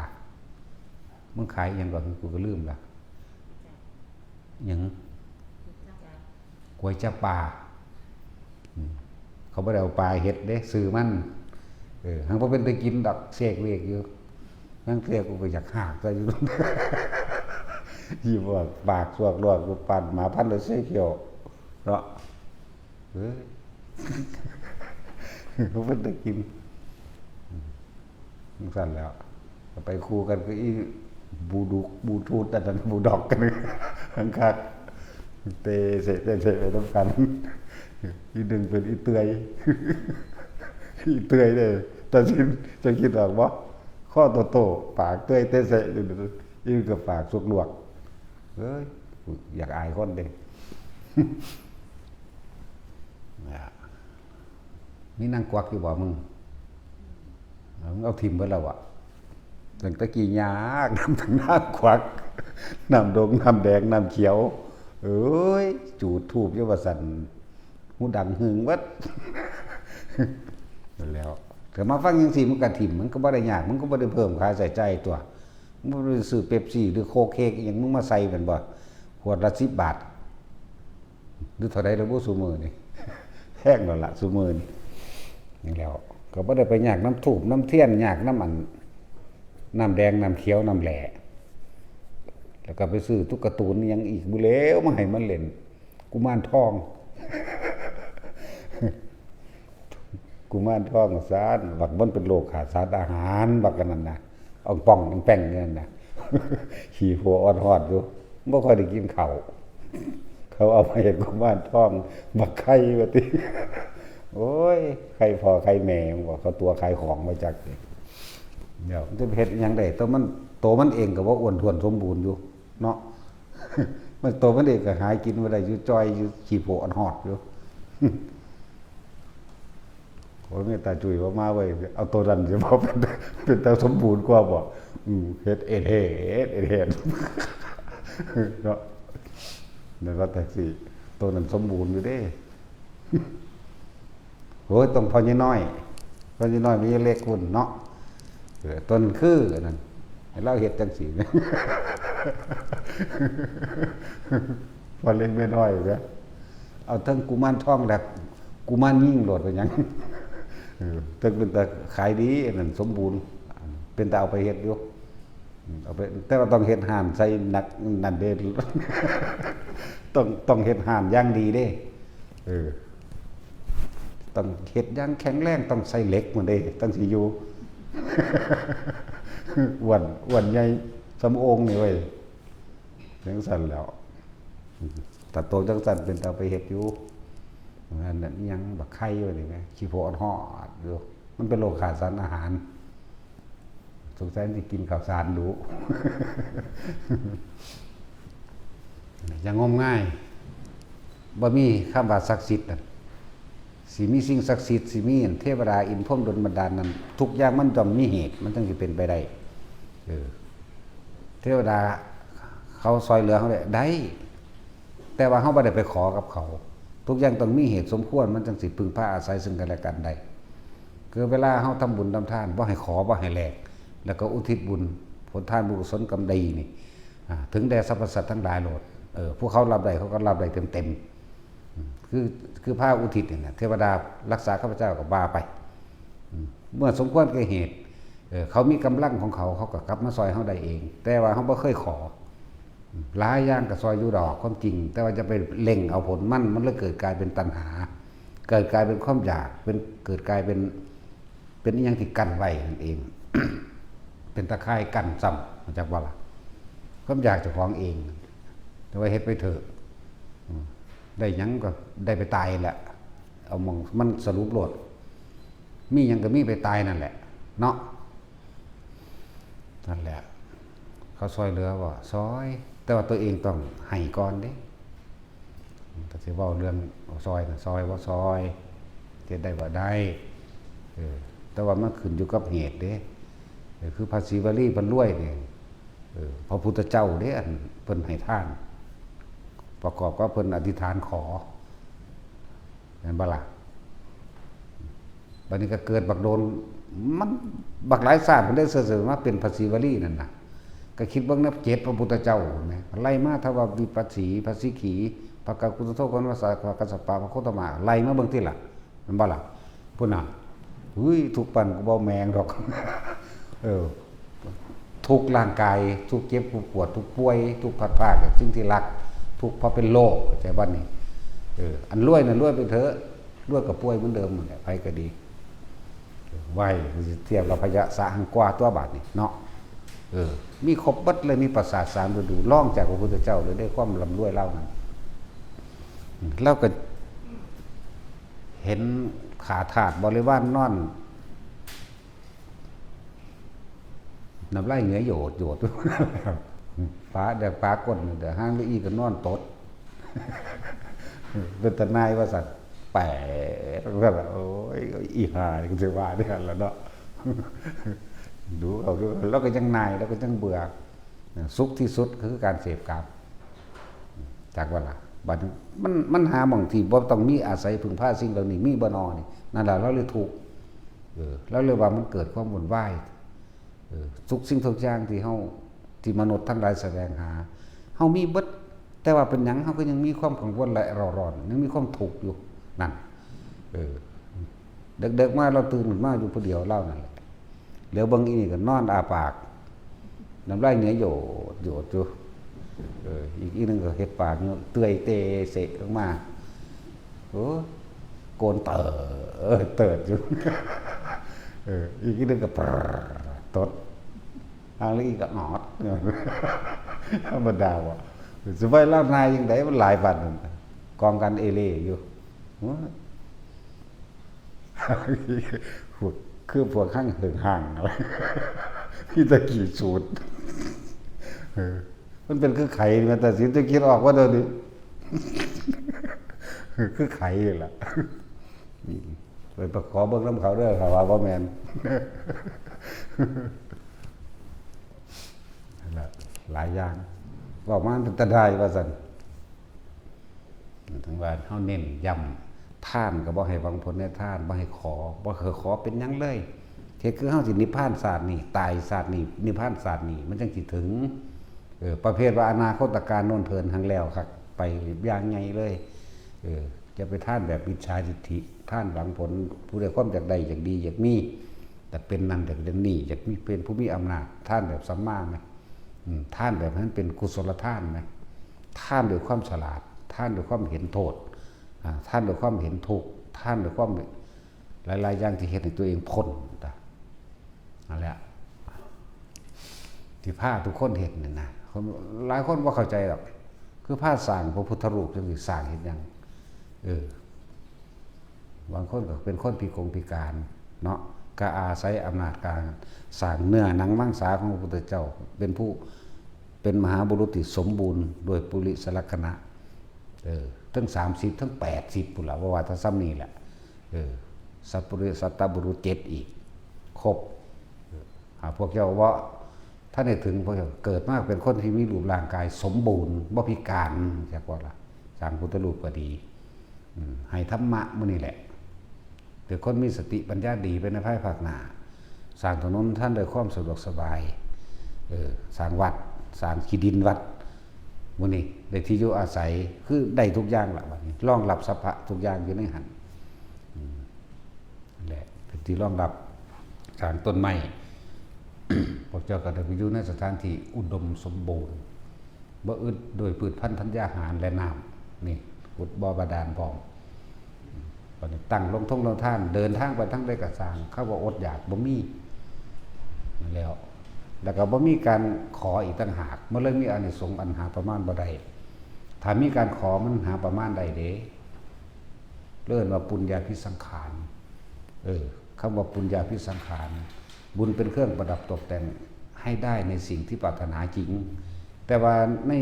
ມຶງຂາຍອີ່ຫຍັງກໍ ກູກໍລືມລະ. ຫຍັງ? ກວຍຈັບປາ. ອືມ ເຂົາບໍ່ໄດ້ເອົາປາເຮັດເດ້ ຊື່ມັນ. ເອີ ຫາກບໍ່ເປັນຕາກິນດອກ ເສກເວກຢູ່. ລາງເທື່ອກູກໍຢາກຫາກໃສ່ຢູ່ ຊິບອກປາກສວກລວກ ກູປານໝາພັນລະເຊກຽວເນາະ. ເອີຍ ບໍ່ເປັນຕາກິນ. ຈັ່ງຊັ້ນແຫຼ້ວ ກໍໄປຄູ່ກັນກັບອີ່ບູດຸກ ບູທູດ ອັນນັ້ນບູດັອກ ທັງຄັກ ເຕະເສະ ເຕະເສະໄປນຳກັນ. ອີ່ໜຶ່ງເປັນອີ່ເຕືອຍ ອີ່ເຕືອຍເດ້ ຕາຊິນ ເຈົ້າຄິດອອກບໍ່? ຄໍໂຕໆ ປາກເຕືອຍ ເຕະເສະ ອີ່ໜຶ່ງກໍປາກສວກລວກ. ເອີຍ ຢາກອາຍຄົນເດ້. ມີນາງກວັກຢູ່ບໍ່ມຶງ? ເອົາ ເອົາຖິ້ມເບິດແລ້ວຫວາ? ຕັ້ງແຕ່ກີ້ຍາກນຳທັງນາງກວັກ ນ້ຳດົງ ນ້ຳແດງ ນ້ຳຂຽວ. ເອີຍ ຈູດທູບຢູ່ວ່າຊັ້ນ ຫູດັງຫຶງເບິດ. ນັ້ນແຫຼ້ວ ເຖິງມາຟັງຈັ່ງຊີ້ ມັນກໍຖິ້ມ ມັນກໍບໍ່ໄດ້ຍາກ ມັນກໍບໍ່ໄດ້ເພີ່ມຄ່າໃຊ້ຈ່າຍຕົວະ. ມຶງໄປຊື້ເປັບຊີ ຫຼື ໂຄກເຄກອີ່ຫຍັງ ມຶງມາໃສ່ແມ່ນບໍ່? ຂວດລະສິບບາດ ຫຼື ເທົ່າໃດແລ້ວບໍ່ ຊຸມື້ນີ້ ແພງແລ້ວລະຊຸມື້ນີ້. ນີ້ແຫຼ້ວ ກໍບໍ່ໄດ້ໄປຍາກນຳທູບນຳທຽນ ຍາກນຳອັນ ນ້ຳແດງ ນ້ຳຂຽວ ນ້ຳແຫຼ້ ແລ້ວກໍໄປຊື້ຕຸກກາຕູນອີ່ຫຍັງອີກບໍ່ແລ້ວ ມາໃຫ້ມັນເຫຼັ້ນ ກຸມານທອງ ກຸມານທອງວ່າຊັ້ນ ບັກມັນເປັນໂລກຂາດສານອາຫານ ບັກອັນນັ້ນນະ ອອງປ່ອງອອງແປ່ງຢູ່ນັ້ນນະ ຂີ້ໂພອອດຮອດຢູ່ ບໍ່ຄ່ອຍໄດ້ກິນເຂົ້າ. ເຂົາເອົາມາເຮັດກຸມານທອງ ບັກໄຂ່ວ່າຕິ. ໂອ້ຍ ໄຂ່ພໍ່ໄຂ່ແມ່ ມັນບອກ ເຂົາຕົວະຂາຍຂອງມາຈັກ. ດຽວມັນຈະໄປເຮັດອີ່ຫຍັງໄດ້ ໂຕມັນ ໂຕມັນເອງກໍບໍ່ອ້ວນທ້ວນສົມບູນຢູ່ເນາະ. ມັນໂຕມັນເອງກໍຫາກິນບໍ່ໄດ້ ຢູ່ຈ່ອຍຢູ່ ຂີ້ໂພອອດຮອດຢູ່. ໂອ້ຍ ແມ່ຕາຈຸ້ຍບໍ່ມາເວີຍ ເອົາໂຕນັ້ນຊິບໍ່ເປັນ ເປັນຕາສົມບູນກວ່າບໍ່? ອືມ ເຮັດເອດເຮັດ ເອດເຮັດເນາະ. ແມ່ນວ່າແທັກຊີ ໂຕນັ້ນສົມບູນຢູ່ເດ້. ໂອ້ຍ ຕ້ອງພໍ່ໃຫຍ່ນ້ອຍ ພໍ່ໃຫຍ່ນ້ອຍ ແມ່ໃຫຍ່ເລັກພຸ້ນເນາະ. ເອີ ຕົນຄືອັນນັ້ນ ໃຫ້ລາວເຮັດຈັ່ງຊີ້ ພໍ່ເລັກແມ່ນ້ອຍເດ້ ເອົາເທິງກຸມານທອງ ແລະ ກຸມານຍິງໂລດ ເປັນຫຍັງ? ເອີ ເທິງເປັນຕາຂາຍດີ ອັນນັ້ນສົມບູນ ເປັນຕາເອົາໄປເຮັດຢູ່. ເອົາໄປ ແຕ່ວ່າຕ້ອງເຮັດຮ້ານໃສ່ໜັກນັ້ນເດ້ ຕ້ອງ ຕ້ອງເຮັດຮ້ານຢ່າງດີເດ້. ເອີ ຕ້ອງເຮັດຢ່າງແຂງແຮງ ຕ້ອງໃສ່ເຫຼັກພຸ້ນເດ້ ຈັ່ງຊິຢູ່ ອ້ວນ ອ້ວນໃຫຍ່ສ່ຳໂອ່ງນີ້ເວີຍ. ຈັ່ງຊັ້ນແຫຼ້ວ ຖ້າໂຕຈັ່ງຊັ້ນເປັນຕາໄປເຮັດຢູ່ ອັນນັ້ນອີ່ຫຍັງ ບັກໄຂ່ວ່ານີ້ແໝ ຂີ້ໂພດຮອດຢູ່ ມັນເປັນໂລກຂາດສານອາຫານ ສົງໄສມັນຊິກິນເຂົ້າສານດຸ ຢ່າງມງາຍ ບໍ່ມີຄຳວ່າສັກສິດນັ້ນ ຊິມີສິ່ງສັກສິດ ຊິມີເທວະດາ ອິນພົມ ດົນບັນດານນັ້ນ ທຸກຢ່າງມັນຕ້ອງມີເຫດ ມັນຈຶ່ງຊິເປັນໄປໄດ້ ເອີ ເທວະດາເຂົາຊ່ອຍເຫຼືອເຮົາໄດ້ ໄດ້ ແຕ່ວ່າເຮົາບໍ່ໄດ້ໄປຂໍກັບເຂົາ ທຸກຢ່າງຕ້ອງມີເຫດສົມຄວນ ມັນຈັ່ງຊິເພິ່ງພາອາໄສເຊິ່ງກັນແລະກັນໄດ້ ຄືເວລາເຮົາທຳບຸນທຳທານ ບໍ່ໃຫ້ຂໍ ບໍ່ໃຫ້ແລກ ແລ້ວກໍອຸທິດບຸນ ຜົນທານບຸນກຸສົນກຳດີນີ້ ອາ ເຖິງແດ່ສັບພະສັດທັງຫຼາຍໂລດ ເອີ ພວກເຂົາຮັບໄດ້ ເຂົາກໍຮັບໄດ້ເຕັມໆ ອືມ ຄື ຄືພາອຸທິດນີ້ນະ ເທວະດາລັກສາຂ້າພະເຈົ້າກໍວ່າໄປ ອືມ ເມື່ອສົມຄວນແກ່ເຫດ ເອີ ເຂົາມີກຳລັງຂອງເຂົາ ເຂົາກໍກັບມາຊ່ອຍເຮົາໄດ້ເອງ ແຕ່ວ່າເຮົາບໍ່ເຄີຍຂໍ ອືມ ຫຼາຍຢ່າງກໍຊ່ອຍຢູ່ດອກ ຄວາມຈິງ ແຕ່ວ່າຈະໄປເລັ່ງເອົາຜົນມັນ ມັນເລີຍເກີດກາຍເປັນຕັນຫາ ເກີດກາຍເປັນຄວາມຢາກ ເປັນ ເກີດກາຍເປັນ ເປັນອີ່ຫຍັງທີ່ກັ້ນໄວ້ນັ້ນເອງ ເປັນຕາຂ່າຍກັ້ນຊ້ຳ ຮູ້ຈັກບໍ່ລະ? ຄວາມຢາກເຈົ້າຂອງເອງ ແຕ່ວ່າເຮັດໄປເຖາະ ອືມ ໄດ້ຫຍັງກໍໄດ້ໄປຕາຍແຫຼະ ເອົາໝ່ອງມັນສະຫຼຸບໂລດ ມີຫຍັງກໍມີໄປຕາຍນັ້ນແຫຼະເນາະ ນັ້ນແຫຼະ ເຂົາຊ່ອຍເຫຼືອບໍ່? ຊ່ອຍ ແຕ່ວ່າຕົວເອງຕ້ອງໃຫ້ກ່ອນເດ້ ຖ້າຊິເວົ້າເລື່ອງຊ່ອຍນະ ຊ່ອຍບໍ່? ຊ່ອຍ ເຮັດໄດ້ບໍ່? ໄດ້ ເອີ ແຕ່ວ່າມັນຂຶ້ນຢູ່ກັບເຫດເດ້ ເອີ ຄືພະສີວະລີເພິ່ນລວຍນີ້ ເອີ ພະພຸດທະເຈົ້າເດ້ ອັນເພິ່ນໃຫ້ທານ ປະກອບກັບເພິ່ນອະທິຖານຂໍ ແມ່ນບໍ່ລະ? ບັດນີ້ກໍເກີດບັກໂດນ ມັນບັກຫຼາຍຊາດພຸ້ນເດ້ ເສີດມາເປັນພະສີວະລີນັ້ນນະ ກໍຄິດເບິ່ງນະ ເຈັດພະພຸດທະເຈົ້າພຸ້ນແມ ໄລ່ມາ ທະວາວິປັດສີ ພະສິກຂີ ພະກັກຄຸດໂທ ພະນະມະສາ ພະກັດສະປະ ພະໂຄຕະມະ ໄລ່ມາເບິ່ງຕິລະ ແມ່ນບໍ່ລະ? ພຸ້ນນະ ຫື້ຍ ທຸກປານກູບໍ່ແມງດອກ ເອີ ທຸກຮ່າງກາຍ ທຸກເຈັບ ທຸກປວດ ທຸກປ່ວຍ ທຸກພັດພາກຈາກສິ່ງທີ່ຮັກ ທຸກເພາະເປັນໂລກ ເຂົ້າໃຈບໍ່ນີ້? ເອີ ອັນລວຍນະລວຍໄປເຖາະ ລວຍກໍປ່ວຍເໝືອນເດີມຫັ້ນແຫຼະ ໃຜກໍດີ ໄວ້ ມັນຊິທຽບກັບພະຍະສະຫັງກວາຕົວະບາດນີ້ເນາະ ເອີ ມີຄົບເບິດເລີຍ ມີປາສາດສາມລະດູ ລອງຈາກພະພຸດທະເຈົ້າເລີຍເດ້ ຄວາມລ່ຳລວຍລາວນັ້ນ ລາວກໍເຫັນຂ້າທາດບໍລິວານນອນ ນ້ຳລາຍເຫື່ອໂຢດໆ ປາ ແດກປາກົ້ນ ແດກຫາງລະອີກໍນອນຕົດ ເປັນຕາໜ່າຍວ່າຊັ້ນ ແປດ ໂອ້ຍ ອີຫ່າ ຈັ່ງຊິວ່າເດ້ຫັ້ນລະເນາະ ດູເອົາ ດູເອົາ ລາວກໍຍັງໜ່າຍ ລາວກໍຍັງເບື່ອ ສຸກທີ່ສຸດຄືການເສບກາມ ຈັກວ່າລະ ບັດນີ້ມັນ ມັນຫາໝ່ອງທີ່ບໍ່ຕ້ອງມີອາໄສເພິ່ງພາສິ່ງເຫຼົ່ານີ້ ມີບໍ່ນໍນີ້ ນັ້ນລະລາວເລີຍທຸກ ເອີ ລາວເລີຍວ່າມັນເກີດຄວາມວຸ່ນວາຍ ເອີ ທຸກສິ່ງທຸກຢ່າງທີ່ເຮົາ ທີ່ມະນຸດທັງຫຼາຍສະແຫວງຫາ ເຮົາມີເບິດ ແຕ່ວ່າເປັນຫຍັງເຮົາກໍຍັງມີຄວາມກັງວົນແລະເຣົາຮ້ອນ ຍັງມີຄວາມທຸກຢູ່ ນັ້ນ ເອີ ເດິກໆມາລາວຕື່ນຂຶ້ນມາຢູ່ຜູ້ດຽວລາວນັ້ນແຫຼະ ຫຼຽວເບິ່ງອີ່ນີ້ກໍນອນອ້າປາກ ນ້ຳລາຍເຫື່ອໂຢດໆຢູ່ ເອີ ອີກ ອີກໜຶ່ງກໍເຮັດປາກຢູ່ ເຕືອຍເຕເສະລົງມາ ໂອ້ ໂກນເຕີ ເຕີດຢູ່ ເອີ ອີກ ອີກໜຶ່ງກໍປຣດຕົດ ຫາງລະອີກກໍອອດ ທຳມະດາບໍ່ ຊິໄວ້ລາວນາຍຈັ່ງໃດ ມັນຫຼາຍປານນັ້ນ ກອງກັນເອເລຢູ່ ໂອ້ຍ ພວກ ຄືພວກຫາງເຫິງຫາງ ມີແຕ່ຂີ້ສູດ ເອີ ມັນເປັນຄືໄຂ່ ແມ່ນຕາສິນ ເຈົ້າຄິດອອກບໍ່ດຽວນີ້ ຄືໄຂ່ນີ້ລະ ໄປປະຂໍເບິ່ງນຳເຂົາເດີ ຖ້າວ່າບໍ່ແມ່ນ ຫຼາຍຢ່າງ ເວົ້າມາເປັນຕາດາຍວ່າຊັ້ນ. ເຖິງວ່າເຮົາເນັ້ນຢ້ຳ ທານກໍບໍ່ໃຫ້ຫວັງຜົນໃນທານ ບໍ່ໃຫ້ຂໍ ບໍ່ໃຫ້ຂໍເປັນຫຍັງເລີຍ ເຮັດຄືເຮົາຊິນິບພານຊາດນີ້ ຕາຍຊາດນີ້ ນິບພານຊາດນີ້ ມັນຈັ່ງຊິເຖິງ ເອີ ປະເພດວ່າອະນາຄົດຕະການໂນ້ນເພີນຫັ້ນແລ້ວຄັກ ໄປຢ່າງໃຫຍ່ເລີຍ ເອີ ຢ່າໄປທານແບບມິດສາທິດຖິ ທານຫວັງຜົນ ຜູ້ໃດຄວາມຢາກໄດ້ ຢາກດີ ຢາກມີ ຢາກເປັນນັ້ນ ຢາກເປັນນີ້ ຢາກມີ ເປັນຜູ້ມີອຳນາດ ທານແບບສຳມາແມ ອືມ ທານແບບໃຫ້ມັນເປັນກຸສົລະທານນະ ທານດ້ວຍຄວາມສະຫຼາດ ທານດ້ວຍຄວາມເຫັນໂທດ ອາ ທານດ້ວຍຄວາມເຫັນທຸກ ທານດ້ວຍຄວາມ ຫຼາຍໆຢ່າງທີ່ເຮັດໃຫ້ຕົວເອງພົ້ນ ນັ້ນແຫຼະ ທີ່ພາທຸກຄົນເຮັດນີ້ນະ ຄົນ ຫຼາຍຄົນບໍ່ເຂົ້າໃຈດອກ ຄືພາສ້າງພະພຸດທະຮູບຈັ່ງຊີ້ ສ້າງເຮັດຫຍັງ? ເອີ ບາງຄົນກໍເປັນຄົນພິກົງພິການເນາະ ກໍອາໄສອຳນາດການສ້າງເນື້ອໜັງມັງສາຂອງພະພຸດທະເຈົ້າ ເປັນຜູ້ ເປັນມະຫາບຸລຸດທີ່ສົມບູນດ້ວຍປຸລິສະລັກຂະນະ ເອີ ເຖິງສາມສິບ ເຖິງແປດສິບພຸ້ນລະ ບໍ່ວ່າແຕ່ສ່ຳນີ້ແຫຼະ ເອີ ສັດປຸລິ ສັດຕະບຸລຸດເຈັດອີກ ຄົບ ຫາພວກເຈົ້າບໍ່ທັນໄດ້ເຖິງ ພວກເຈົ້າເກີດມາເປັນຄົນທີ່ມີຮູບຮ່າງກາຍສົມບູນ ບໍ່ພິການ ຈັກວ່າລະ ສ້າງພຸດທະຮູບກໍດີ ອືມ ໃຫ້ທຳມະມື້ນີ້ແຫຼະ ເປັນຄົນມີສະຕິປັນຍາດີໄປໃນພາຍພາກໜ້າ ສ້າງຖະໜົນທາງດ້ວຍຄວາມສະດວກສະບາຍ ເອີ ສ້າງວັດ ສ້າງທີ່ດິນວັດ ມື້ນີ້ໄດ້ທີ່ຢູ່ອາໄສ ຄືໄດ້ທຸກຢ່າງລະ ບັດນີ້ ຮອງຮັບສັບພະທຸກຢ່າງຢູ່ໃນຫັ້ນ ອືມ ແລະ ເປັນທີ່ຮອງຮັບ ສ້າງຕົ້ນໄມ້ ພວກເຈົ້າກໍໄດ້ໄປຢູ່ໃນສະຖານທີ່ອຸດົມສົມບູນ ບໍ່ອຶດດ້ວຍພືດພັນທັນຍາຫານ ແລະ ນ້ຳ ນີ້ ຂຸດບໍ່ບາດານພ້ອມ ບັດນີ້ຕັ້ງໂຮງທົງໂຮງທານ ເດີນທາງໄປທາງໃດກໍຊ່າງ ຄຳວ່າອົດຢາກບໍ່ມີ ແລ້ວ ແລ້ວກໍບໍ່ມີການຂໍອີກຕ່າງຫາກ ມັນເລີຍມີອານິສົງອັນຫາປະມານບໍ່ໄດ້ ຖ້າມີການຂໍມັນຫາປະມານໄດ້ເດ້ ເອີ້ນວ່າປຸນຍາພິສັງຂານ ເອີ ຄຳວ່າປຸນຍາພິສັງຂານ ບຸນເປັນເຄື່ອງປະດັບຕົກແຕ່ງໃຫ້ໄດ້ໃນສິ່ງທີ່ປາດຖະໜາຈິງ ແຕ່ວ່າໃນ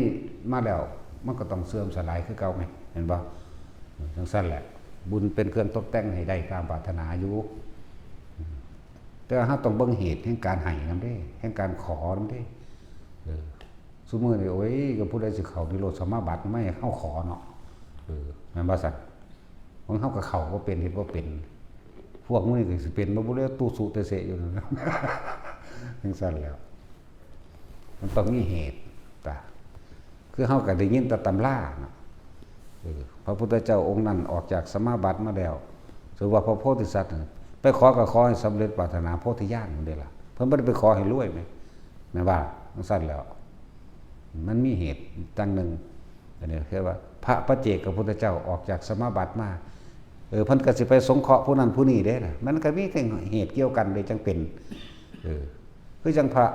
ມາແລ້ວ ມັນກໍຕ້ອງເສື່ອມສະຫຼາຍຄືເກົ່າໄງ ແມ່ນບໍ່? ຈັ່ງຊັ້ນແຫຼະ ບຸນເປັນເຄື່ອງຕົກແຕ່ງໃຫ້ໄດ້ຕາມປາດຖະໜາຢູ່ ແຕ່ວ່າເຮົາຕ້ອງເບິ່ງເຫດແຫ່ງການໃຫ້ນຳເດ້ ແຫ່ງການຂໍນຳເດ້ ເອີ ຊຸມື້ນີ້ ໂອ້ຍ ກໍຜູ້ໃດຊິເຂົ້ານິໂຣດສະມາບັດ ມາໃຫ້ເຮົາຂໍເນາະ ເອີ ແມ່ນບໍ່ຊັ້ນ? ຂອງເຮົາກໍເຂົ້າບໍ່ເປັນ ເຮັດບໍ່ເປັນ ພວກມື້ນີ້ກໍຊິເປັນບໍ່ ບໍ່ເລີຍ ຕຸສຸເຕເສຢູ່ນັ້ນ ຈັ່ງຊັ້ນແຫຼ້ວ ມັນຕ້ອງມີເຫດຕາ ຄືເຮົາກໍໄດ້ຍິນແຕ່ຕຳລາເນາະ ເອີ ພະພຸດທະເຈົ້າອົງນັ້ນອອກຈາກສະມາບັດມາແລ້ວ ຖືວ່າພະໂພທິສັດ ໄປຂໍກໍຂໍໃຫ້ສຳເລັດປາດຖະໜາໂພທິຍານພຸ້ນເດ້ລະ ເພິ່ນບໍ່ໄດ້ໄປຂໍໃຫ້ລວຍແໝ ແມ່ນວ່າ ຈັ່ງຊັ້ນແຫຼ້ວ ມັນມີເຫດຢ່າງໜຶ່ງ ອັນນີ້ເອີ້ນວ່າພະປັດເຈກພະພຸດທະເຈົ້າອອກຈາກສະມາບັດມາ ເອີ ເພິ່ນກໍຊິໄປສົງເຄາະຜູ້ນັ້ນຜູ້ນີ້ເດ້ນະ ມັນກໍມີແຕ່ເຫດກ່ຽວກັນເດ້ຈັ່ງເປັນ ເອີ ຄືຈັ່ງພະ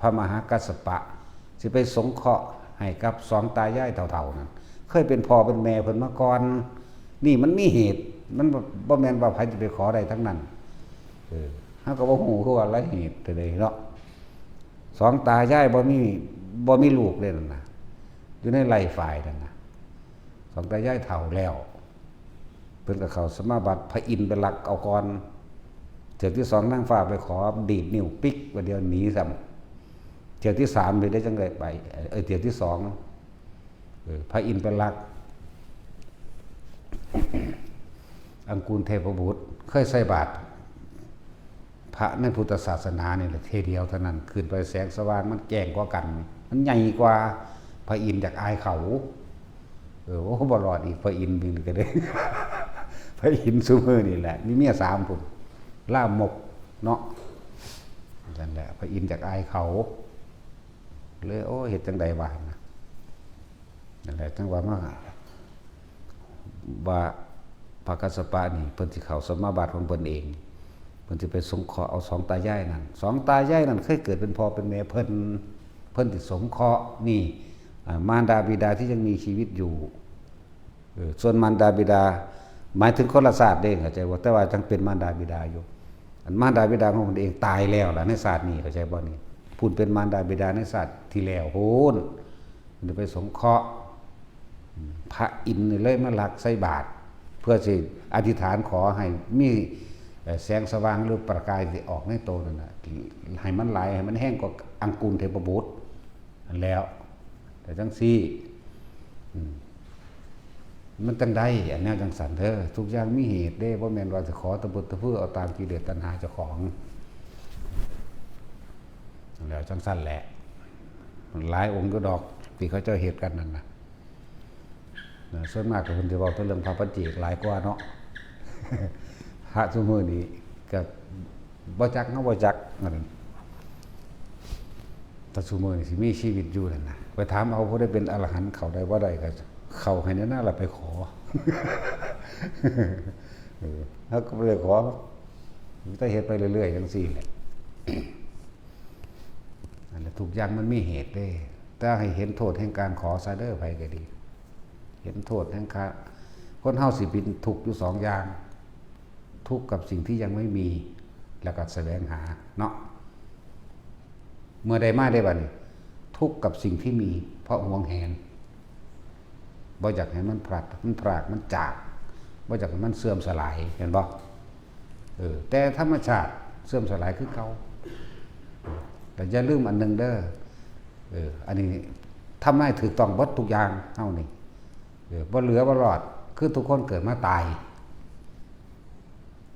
ພະມະຫາກັດສະປະ ຊິໄປສົງເຄາະໃຫ້ກັບສອງຕາຍາຍເຖົ້າໆນັ້ນ ເຄີຍເປັນພໍ່ເປັນແມ່ເພິ່ນມາກ່ອນ ນີ້ມັນມີເຫດ ມັນບໍ່ ບໍ່ແມ່ນວ່າໃຜຈະໄປຂໍໄດ້ທັງນັ້ນ ເອີ ເຮົາກໍບໍ່ຮູ້ຄືວ່າລະເຫດເທົ່າໃດເນາະ ສອງຕາຍາຍບໍ່ມີ ບໍ່ມີລູກເດ້ນັ້ນນະ ຢູ່ໃນໄລ່ຝ້າຍນັ້ນນະ ສອງຕາຍາຍເຖົ້າແລ້ວ ເພິ່ນກໍເຂົ້າສະມາບັດ ພະອິນໄປລັກເອົາກ່ອນ ເທື່ອທີສອງນາງຟ້າໄປຂໍ ດີດນິ້ວປິກ ບາດດຽວໜີຊ້ຳ ເທື່ອທີສາມນີ້ໄດ້ຈັ່ງໄດ້ໄປ ເອີ ເທື່ອທີສອງ ເອີ ພະອິນໄປລັກ ອັງກູນເທບະບຸດ ເຄີຍໃສ່ບາດ ພະໃນພຸດທະສາສະໜານີ້ແຫຼະ ເທື່ອດຽວເທົ່ານັ້ນ ຂຶ້ນໄປແສງສະຫວ່າງມັນແຈ້ງກວ່າກັນ ມັນໃຫຍ່ກວ່າ ພະອິນຢາກອາຍເຂົາ ເອີ ໂອ້ ບໍ່ລອດອີກ ພະອິນນີ້ກໍໄດ້ ພະອິນຊຸມື້ນີ້ແຫຼະ ມີເມຍສາມພຸ້ນ ລາມົກເນາະ ນັ້ນແຫຼະ ພະອິນຢາກອາຍເຂົາ ເລີຍ ໂອ້ ເຮັດຈັ່ງໃດວະ ຫັ້ນນະ ນັ້ນແຫຼະ ຈັ່ງວ່າມາ ວ່າພະກັດສະປະນີ້ ເພິ່ນຊິເຂົ້າສະມາບັດຂອງເພິ່ນເອງ ເພິ່ນຊິໄປສົງເຄາະເອົາສອງຕາຍາຍນັ້ນ ສອງຕາຍາຍນັ້ນເຄີຍເກີດເປັນພໍ່ເປັນແມ່ເພິ່ນ ເພິ່ນຊິສົງເຄາະນີ້ ອາ ມານດາບິດາທີ່ຍັງມີຊີວິດຢູ່ ເອີ ສ່ວນມານດາບິດາ ໝາຍເຖິງຄົນລະຊາດເດ້ ເຂົ້າໃຈບໍ່? ແຕ່ວ່າຍັງເປັນມານດາບິດາຢູ່ ອັນມານດາບິດາຂອງເພິ່ນເອງຕາຍແລ້ວລະໃນຊາດນີ້ ເຂົ້າໃຈບໍ່ນີ້? ຜູ້ເປັນມານດາບິດາໃນຊາດທີ່ແລ້ວພຸ້ນ ເພິ່ນໄປສົງເຄາະ ພະອິນນີ້ເລີຍມາລັກໃສ່ບາດ ເພື່ອຊິອະທິຖານຂໍໃຫ້ມີ ເອີ ແສງສະຫວ່າງ ຫຼື ປະກາຍທີ່ອອກໃນໂຕນັ້ນນະ ໃຫ້ມັນຫຼາຍ ໃຫ້ມັນແຮງກວ່າອັງກູນເທບະບຸດ ຫັ້ນແລ້ວ ແຕ່ຈັ່ງຊີ້ ອືມ ມັນຈັ່ງໄດ້ ອັນແນວຈັ່ງຊັ້ນເດີ ທຸກຢ່າງມີເຫດເດ້ ບໍ່ແມ່ນວ່າຊິຂໍຕະບຶດຕະບືເອົາຕາມກິເລດຕັນຫາເຈົ້າຂອງ ແລ້ວຈັ່ງຊັ້ນແຫຼະ ມັນຫຼາຍອົງຢູ່ດອກ ທີ່ເຂົາເຈົ້າເຮັດກັນນັ້ນນະ ນະ ສ່ວນມາກກໍເພິ່ນຊິເວົ້າແຕ່ເລື່ອງພະປັດເຈກຫຼາຍກວ່າເນາະ ພະຊຸມື້ນີ້ກໍບໍ່ຈັກ ເຮົາບໍ່ຈັກ ອັນນັ້ນ ແຕ່ຊຸມື້ນີ້ຊິມີຊີວິດຢູ່ນັ້ນນະ ໄປຖາມເອົາຜູ້ໃດເປັນອະລະຫັນ ເຂົ້າໄດ້ບໍ່ໄດ້ ກໍເຂົ້າໃຫ້ແນ່ນະ ລະໄປຂໍ ເອີ ເຮົາກໍບໍ່ໄດ້ຂໍ ມີແຕ່ເຮັດໄປເລື້ອຍໆ ຈັ່ງຊີ້ແຫຼະ. ນັ້ນແຫຼ ທຸກຢ່າງມັນມີເຫດເດ້. ແຕ່ໃຫ້ເຫັນໂທດແຫ່ງການຂໍຊະເດີ ໃຜກໍດີ. ເຫັນໂທດແຫ່ງການ ຄົນເຮົາຊິເປັນທຸກຢູ່ສອງຢ່າງ, ທຸກກັບສິ່ງທີ່ຍັງໄມ່ມີ ແລ້ວກໍສະແຫວງຫາເນາະ. ເມື່ອໄດ້ມາໄດ້ບັດນີ້ ທຸກກັບສິ່ງທີ່ມີ ເພາະຫວງແຫນ ບໍ່ຢາກໃຫ້ມັນພລັດ ມັນພຣາກ ມັນຈາກ ບໍ່ຢາກໃຫ້ມັນເສື່ອມສະຫຼາຍ ແມ່ນບໍ່? ເອີ ແຕ່ທຳມະຊາດເສື່ອມສະຫຼາຍຄືເກົ່າ. ແຕ່ຢ່າລືມອັນໜຶ່ງເດີ ເອີ ອັນນີ້ທຳນາຍຖືກຕ້ອງເບິດທຸກຢ່າງເຮົານີ້ ເອີ ບໍ່ເຫຼືອບໍ່ລອດ ຄືທຸກຄົນເກີດມາຕາຍ.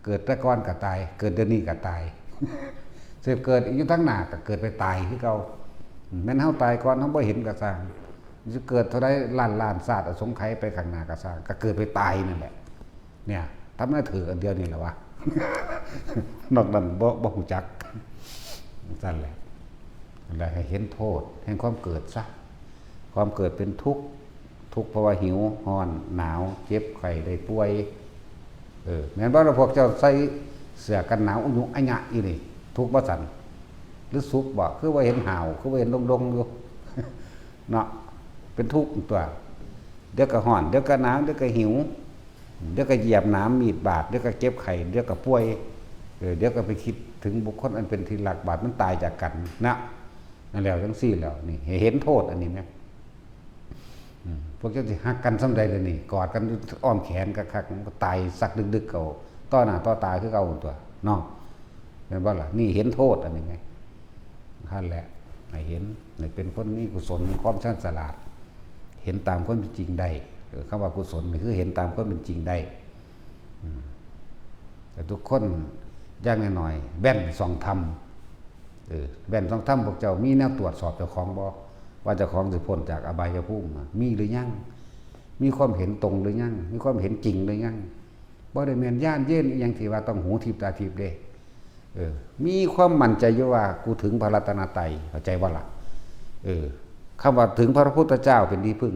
ເກີດແຕ່ກ່ອນກໍຕາຍ ເກີດດຽວນີ້ກໍຕາຍ ຊິເກີດຢູ່ທາງໜ້າກໍເກີດໄປຕາຍຄືເກົ່າ. ແມ່ນເຮົາຕາຍກ່ອນ ເຮົາບໍ່ເຫັນກໍຊ່າງ ຊິເກີດເທົ່າໃດລ້ານລ້ານຊາດອະສົງໄຂໄປຂ້າງໜ້າກໍຊ່າງ ກໍເກີດໄປຕາຍນັ້ນແຫຼະ. ເນ່ຍ ທຳນາຍຖືກອັນດຽວນີ້ແຫຼະວະ ນອກນັ້ນບໍ່ ບໍ່ຮູ້ຈັກ. ຈັ່ງຊັ້ນແຫຼະ ແລະ ໃຫ້ເຫັນໂທດແຫ່ງຄວາມເກີດຊະ. ຄວາມເກີດເປັນທຸກ ທຸກເພາະວ່າຫິວ ຮ້ອນ ໜາວ ເຈັບ ໄຂ້ ໄດ້ປ່ວຍ. ເອີ ແມ່ນບໍ່ລະ ພວກເຈົ້າໃສ່ເສື້ອກັນໜາວອຸຍຸອະຍະຢູ່ນີ້ ທຸກບໍ່ຊັ້ນ? ຫຼືສຸກບໍ່? ຄືວ່າເຫັນຫາວ ຄືວ່າເຫັນດົງໆຢູ່ເນາະ. ເປັນທຸກຕົວະ ດຽວກໍຮ້ອນ ດຽວກໍໜາວ ດຽວກໍຫິວ ດຽວກໍຢຽບໜາມມີດບາດ ດຽວກໍເຈັບໄຂ້ ດຽວກໍປ່ວຍ. ເອີ ດຽວກໍໄປຄິດເຖິງບຸກຄົນອັນເປັນທີ່ຮັກ ບາດມັນຕາຍຈາກກັນນະ. ນັ້ນແຫຼະ ຈັ່ງຊີ້ແຫຼະ ນີ້ໃຫ້ເຫັນໂທດອັນນີ້ແມ. ອືມ ພວກເຈົ້າຊິຮັກກັນສ່ຳໃດລະນີ້ ກອດກັນອ້ອມແຂນຄັກໆ ມັນກໍຕາຍຊັກດຶກໆ ເອົາຕໍ່ໜ້າຕໍ່ຕາຄືເກົ່າຕົວະເນາະ ແມ່ນບໍ່ລະ? ນີ້ເຫັນໂທດອັນນີ້ໄງ. ຫັ້ນແຫຼະ ໃຫ້ເຫັນ ໃຫ້ເປັນຄົນມີກຸສົນ ຄວາມຊານສະຫຼາດ ເຫັນຕາມຄວາມເປັນຈິງໄດ້. ເອີ ຄຳວ່າກຸສົນນີ້ຄືເຫັນຕາມຄວາມເປັນຈິງໄດ້. ອືມ ແຕ່ທຸກຄົນຢ່າງໜ້ອຍໆ ແວ່ນສ່ອງທຳ ເອີ ແວ່ນສ່ອງທຳ ພວກເຈົ້າມີແນວຕວດສອບເຈົ້າຂອງບໍ່ ວ່າເຈົ້າຂອງຊິພົ້ນຈາກອະບາຍຍະພູມ ມີຫຼືຍັງ? ມີຄວາມເຫັນຕົງຫຼືຍັງ? ມີຄວາມເຫັນຈິງຫຼືຍັງ? ບໍ່ໄດ້ແມ່ນຍານເຢັນອີ່ຫຍັງທີ່ວ່າຕ້ອງຫູທິບຕາທິບເດ້. ເອີ ມີຄວາມໝັ້ນໃຈຢູ່ວ່າ ກູເຖິງພະລັດຕະນະໄຕ ເຂົ້າໃຈບໍ່ລະ? ເອີ ຄຳວ່າເຖິງພະພຸດທະເຈົ້າເປັນທີ່ເພິ່ງ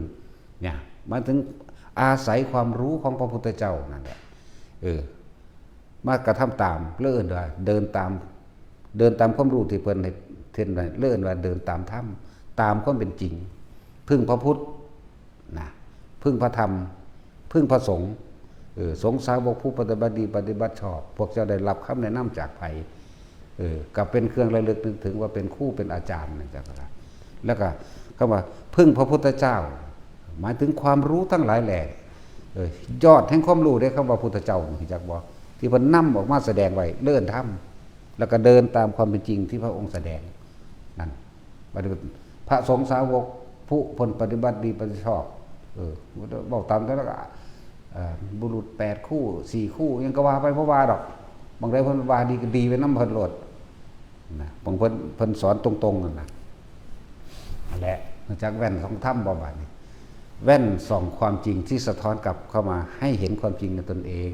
ເນຍ ໝາຍເຖິງອາໄສຄວາມຮູ້ຂອງພະພຸດທະເຈົ້ານັ້ນແຫຼະ ເອີ ມາກະທຳຕາມ ເລີເອີ້ນວ່າເດີນຕາມ ເດີນຕາມຄວາມຮູ້ທີ່ເພິ່ນເຮັດ ເພິ່ນເລີເອີ້ນວ່າເດີນຕາມທຳ ຕາມຄວາມເປັນຈິງ ເພິ່ງພະພຸດນະ ເພິ່ງພະທຳ ເພິ່ງພະສົງ ເອີ ສົງສາວົກຜູ້ປະຕິບັດດີປະຕິບັດຊອບ ພວກເຈົ້າໄດ້ຮັບຄຳແນະນຳຈາກໃຜ? ເອີ ກໍເປັນເຄື່ອງລະລຶກນຶກເຖິງວ່າເປັນຄູເປັນອາຈານນະ ຈັກວ່າ. ແລ້ວກໍຄຳວ່າເພິ່ງພະພຸດທະເຈົ້າ ໝາຍເຖິງຄວາມຮູ້ທັງຫຼາຍແຫຼ່ ເອີ ຍອດແຫ່ງຄວາມຮູ້ເດ້ ຄຳວ່າພຸດທະເຈົ້າ ຮູ້ຈັກບໍ່? ທີ່ເພິ່ນນຳອອກມາສະແດງໄວ້ ເລີເອີ້ນທຳ ແລ້ວກໍເດີນຕາມຄວາມເປັນຈິງທີ່ພະອົງສະແດງນັ້ນ. ບັດນີ້ພະສົງສາວົກຜູ້ເພິ່ນປະຕິບັດດີປະຕິບັດຊອບ ເອີ ເວົ້າຕາມນັ້ນລະກະ ເອີ ບຸລຸດແປດຄູ່ ສີ່ຄູ່ ຫຍັງກໍວ່າໄປ ບໍ່ວ່າດອກ. ບາງເທື່ອເພິ່ນວ່າດີກໍດີໄປນຳເພິ່ນໂລດນະ ບາງເພິ່ນ ເພິ່ນສອນຕົງໆນັ້ນນະ. ນັ້ນແຫຼະ ຮູ້ຈັກແວ່ນສ່ອງທຳບໍ່ບາດນີ້? ແວ່ນສ່ອງຄວາມຈິງທີ່ສະທ້ອນກັບເຂົ້າມາໃຫ້ເຫັນຄວາມຈິງໃນຕົນເອງ.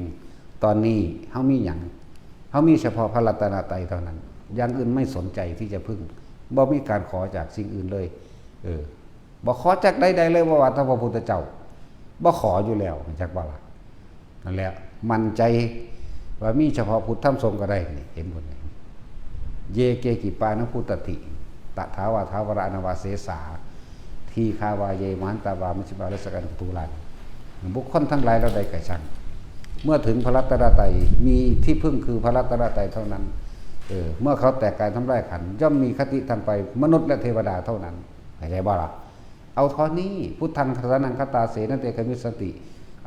ຕອນນີ້ເຮົາມີຫຍັງ? ເຮົາມີສະເພາະພະລັດຕະນະໄຕເທົ່ານັ້ນ ຢ່າງອື່ນໄມ່ສົນໃຈທີ່ຈະເພິ່ງ ບໍ່ມີການຂໍຈາກສິ່ງອື່ນເລີຍ ເອີ ບໍ່ຂໍຈາກໃດໆເລີຍ ບໍ່ວ່າແຕ່ພະພຸດທະເຈົ້າ ບໍ່ຂໍຢູ່ແລ້ວ ຮູ້ຈັກບໍ່ລະ? ນັ້ນແຫຼະ ໝັ້ນໃຈວ່າມີສະເພາະພຸດທຳສົງກໍໄດ້ ນີ້ເຫັນບໍ່ນີ້? ເຢ ເກ ກິ ປານະພູຕະຕິ ຕະຖາ ວາ ຖາວະລາ ອະນະວະເສສາ ທີຄາ ວາ ເຢ ມະຫັນຕາ ວາ ມັດຊິມາ ຣາຊະກາ ນະ ປະຕູລານ ບຸກຄົນທັງຫຼາຍເຫຼົ່າໃດກໍຊ່າງ ເມື່ອເຖິງພະລັດຕະນະໄຕ ມີທີ່ເພິ່ງຄືພະລັດຕະນະໄຕເທົ່ານັ້ນ. ເອີ ເມື່ອເຂົາແຕກກາຍທຳລາຍຂັນ ຍ່ອມມີຄະຕິທັນໄປ ມະນຸດ ແລະ ເທວະດາເທົ່ານັ້ນ ເຂົ້າໃຈບໍ່ລະ? ເອົາເທົ່ານີ້ ພຸດທັງ ສະຣະນັງ ຄັດຕາ ເສນະ ເຕ ຄະມິດສະຕິ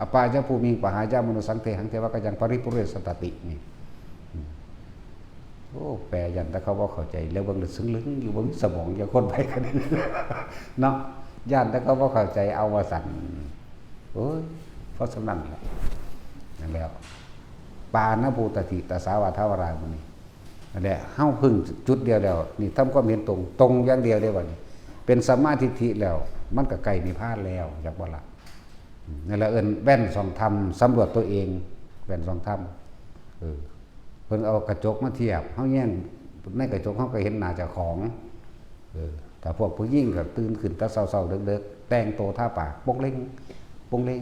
ອະປາຍະພູມິງ ປະຫາຍະ ມະນຸດສັງ ເທຫັງ ເທວະະ ກະຍັງ ປະລິປຸເຣສະຕະຕິ ນີ້. ໂອ້ ແປຢ້ານແຕ່ເຂົາບໍ່ເຂົ້າໃຈ ແລ້ວເບິ່ງແລ້ວຊຶ້ງລຶ້ງຢູ່ ເບິ່ງສະໝອງຢ່າງຄົນໄປກັນເນາະ ຢ້ານແຕ່ເຂົາບໍ່ເຂົ້າໃຈ ເອົາວ່າຊັ້ນ. ໂອ້ຍ ພໍສ່ຳນັ້ນແຫຼະ ນັ້ນແຫຼະ ປານະພູຕະຕິ ຕະຖາ ວາ ຖາວະລາ ໝູ່ນີ້ ນັ້ນແຫຼະ ເຮົາເພິ່ງຈຸດດຽວແລ້ວ ນີ້ທຳຄວາມເຫັນຕົງ ຕົງຢ່າງດຽວເດ້ບັດນີ້ ເປັນສຳມາທິດຖິແລ້ວ ມັນກໍໃກ້ນິບພານແລ້ວ ຈັກບໍ່ລະ? ນັ້ນລະເອີ້ນແວ່ນສ່ອງທຳ ສຳຫຼວດຕົວເອງ ແວ່ນສ່ອງທຳ ເອີ ເພິ່ນເອົາກະຈົກມາທຽບ ເຮົາແຍງໃນກະຈົກ ເຮົາກໍເຫັນໜ້າເຈົ້າຂອງ. ເອີ ຖ້າພວກຜູ້ຍິງກໍຕື່ນຂຶ້ນແຕ່ເຊົ້າໆເດິກໆ ແຕ່ງໂຕທາປາກ ໂປ່ງເລັງ ໂປ່ງເລັງ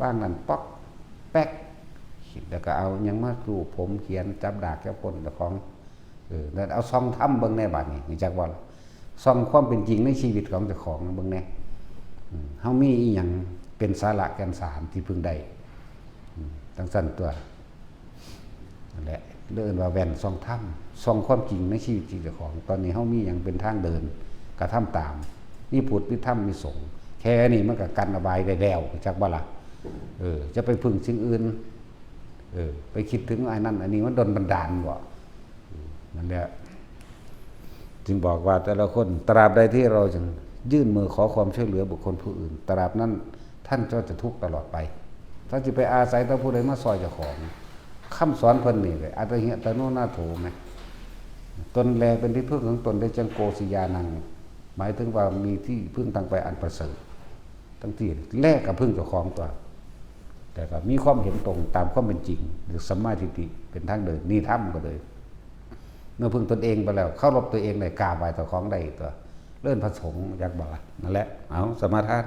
ປານນັ້ນ ປອກແປກ ແລ້ວກໍເອົາຫຍັງມາລູບຜົມ ຂຽນ ຈັບດາກ ຈັບກົ້ນເຈົ້າຂອງ. ເອີ ນັ້ນເອົາສ່ອງທຳເບິ່ງແດ່ບາດນີ້ ຮູ້ຈັກບໍ່ລະ? ສ່ອງຄວາມເປັນຈິງໃນຊີວິດຂອງເຈົ້າຂອງເບິ່ງແດ່. ອືມ ເຮົາມີອີ່ຫຍັງເປັນສາລະແກ່ນສານທີ່ເພິ່ງໄດ້? ອືມ ຈັ່ງຊັ້ນຕົວະ. ນັ້ນແຫຼະ ເອີ້ນວ່າແວ່ນສ່ອງທຳ ສ່ອງຄວາມຈິງໃນຊີວິດເຈົ້າຂອງ. ຕອນນີ້ເຮົາມີຫຍັງເປັນທາງເດີນ ກະທຳຕາມ. ມີພຸດ ມີທຳ ມີສົງ. ແຄ່ນີ້ມັນກະກັນອະບາຍໄດ້ແລ້ວ ຮູ້ຈັກບໍ່ລະ? ເອີ ຈະໄປເພິ່ງສິ່ງອື່ນ ເອີ ໄປຄິດເຖິງອັນນັ້ນອັນນີ້ ມັນດົນບັນດານບໍ? ນັ້ນແຫຼະ ຈຶ່ງບອກວ່າແຕ່ລະຄົນ ຕາບໃດທີ່ເຮົາຍັງຍື່ນມືຂໍຄວາມຊ່ວຍເຫຼືອບຸກຄົນຜູ້ອື່ນ ຕາບນັ້ນທ່ານກໍຈະທຸກຕະຫຼອດໄປ. ຖ້າຊິໄປອາໄສແຕ່ຜູ້ໃດມາຊ່ອຍເຈົ້າຂອງ. ຄຳສອນເພິ່ນນີ້ແຫຼະ ອັດຕະຫິອັດຕະໂນນາໂຖ ແມ່ນ ຕົນແລເປັນທີ່ເພິ່ງຂອງຕົນ ແລະ ຈັງໂກສິຍານັງ ໝາຍເຖິງວ່າມີທີ່ເພິ່ງທາງໄປອັນປະເສີດ. ທັງທີ່ແລກກໍເພິ່ງເຈົ້າຂອງຕົວະ ແຕ່ກໍມີຄວາມເຫັນຕົງຕາມຄວາມເປັນຈິງ ຫຼື ສຳມາທິດຖິ ເປັນທາງເດີນ ນີ້ທຳກໍເລີຍ. ເມື່ອເພິ່ງຕົນເອງໄປແລ້ວ ເຄົາລົບຕົວເອງໄດ້ ກາບໄຫວ້ເຈົ້າຂອງໄດ້ຕົວະ ເອີ້ນພະສົງ ຈັກບໍ່ລະ? ນັ້ນແຫຼະ ເອົາ ສະມາທານ.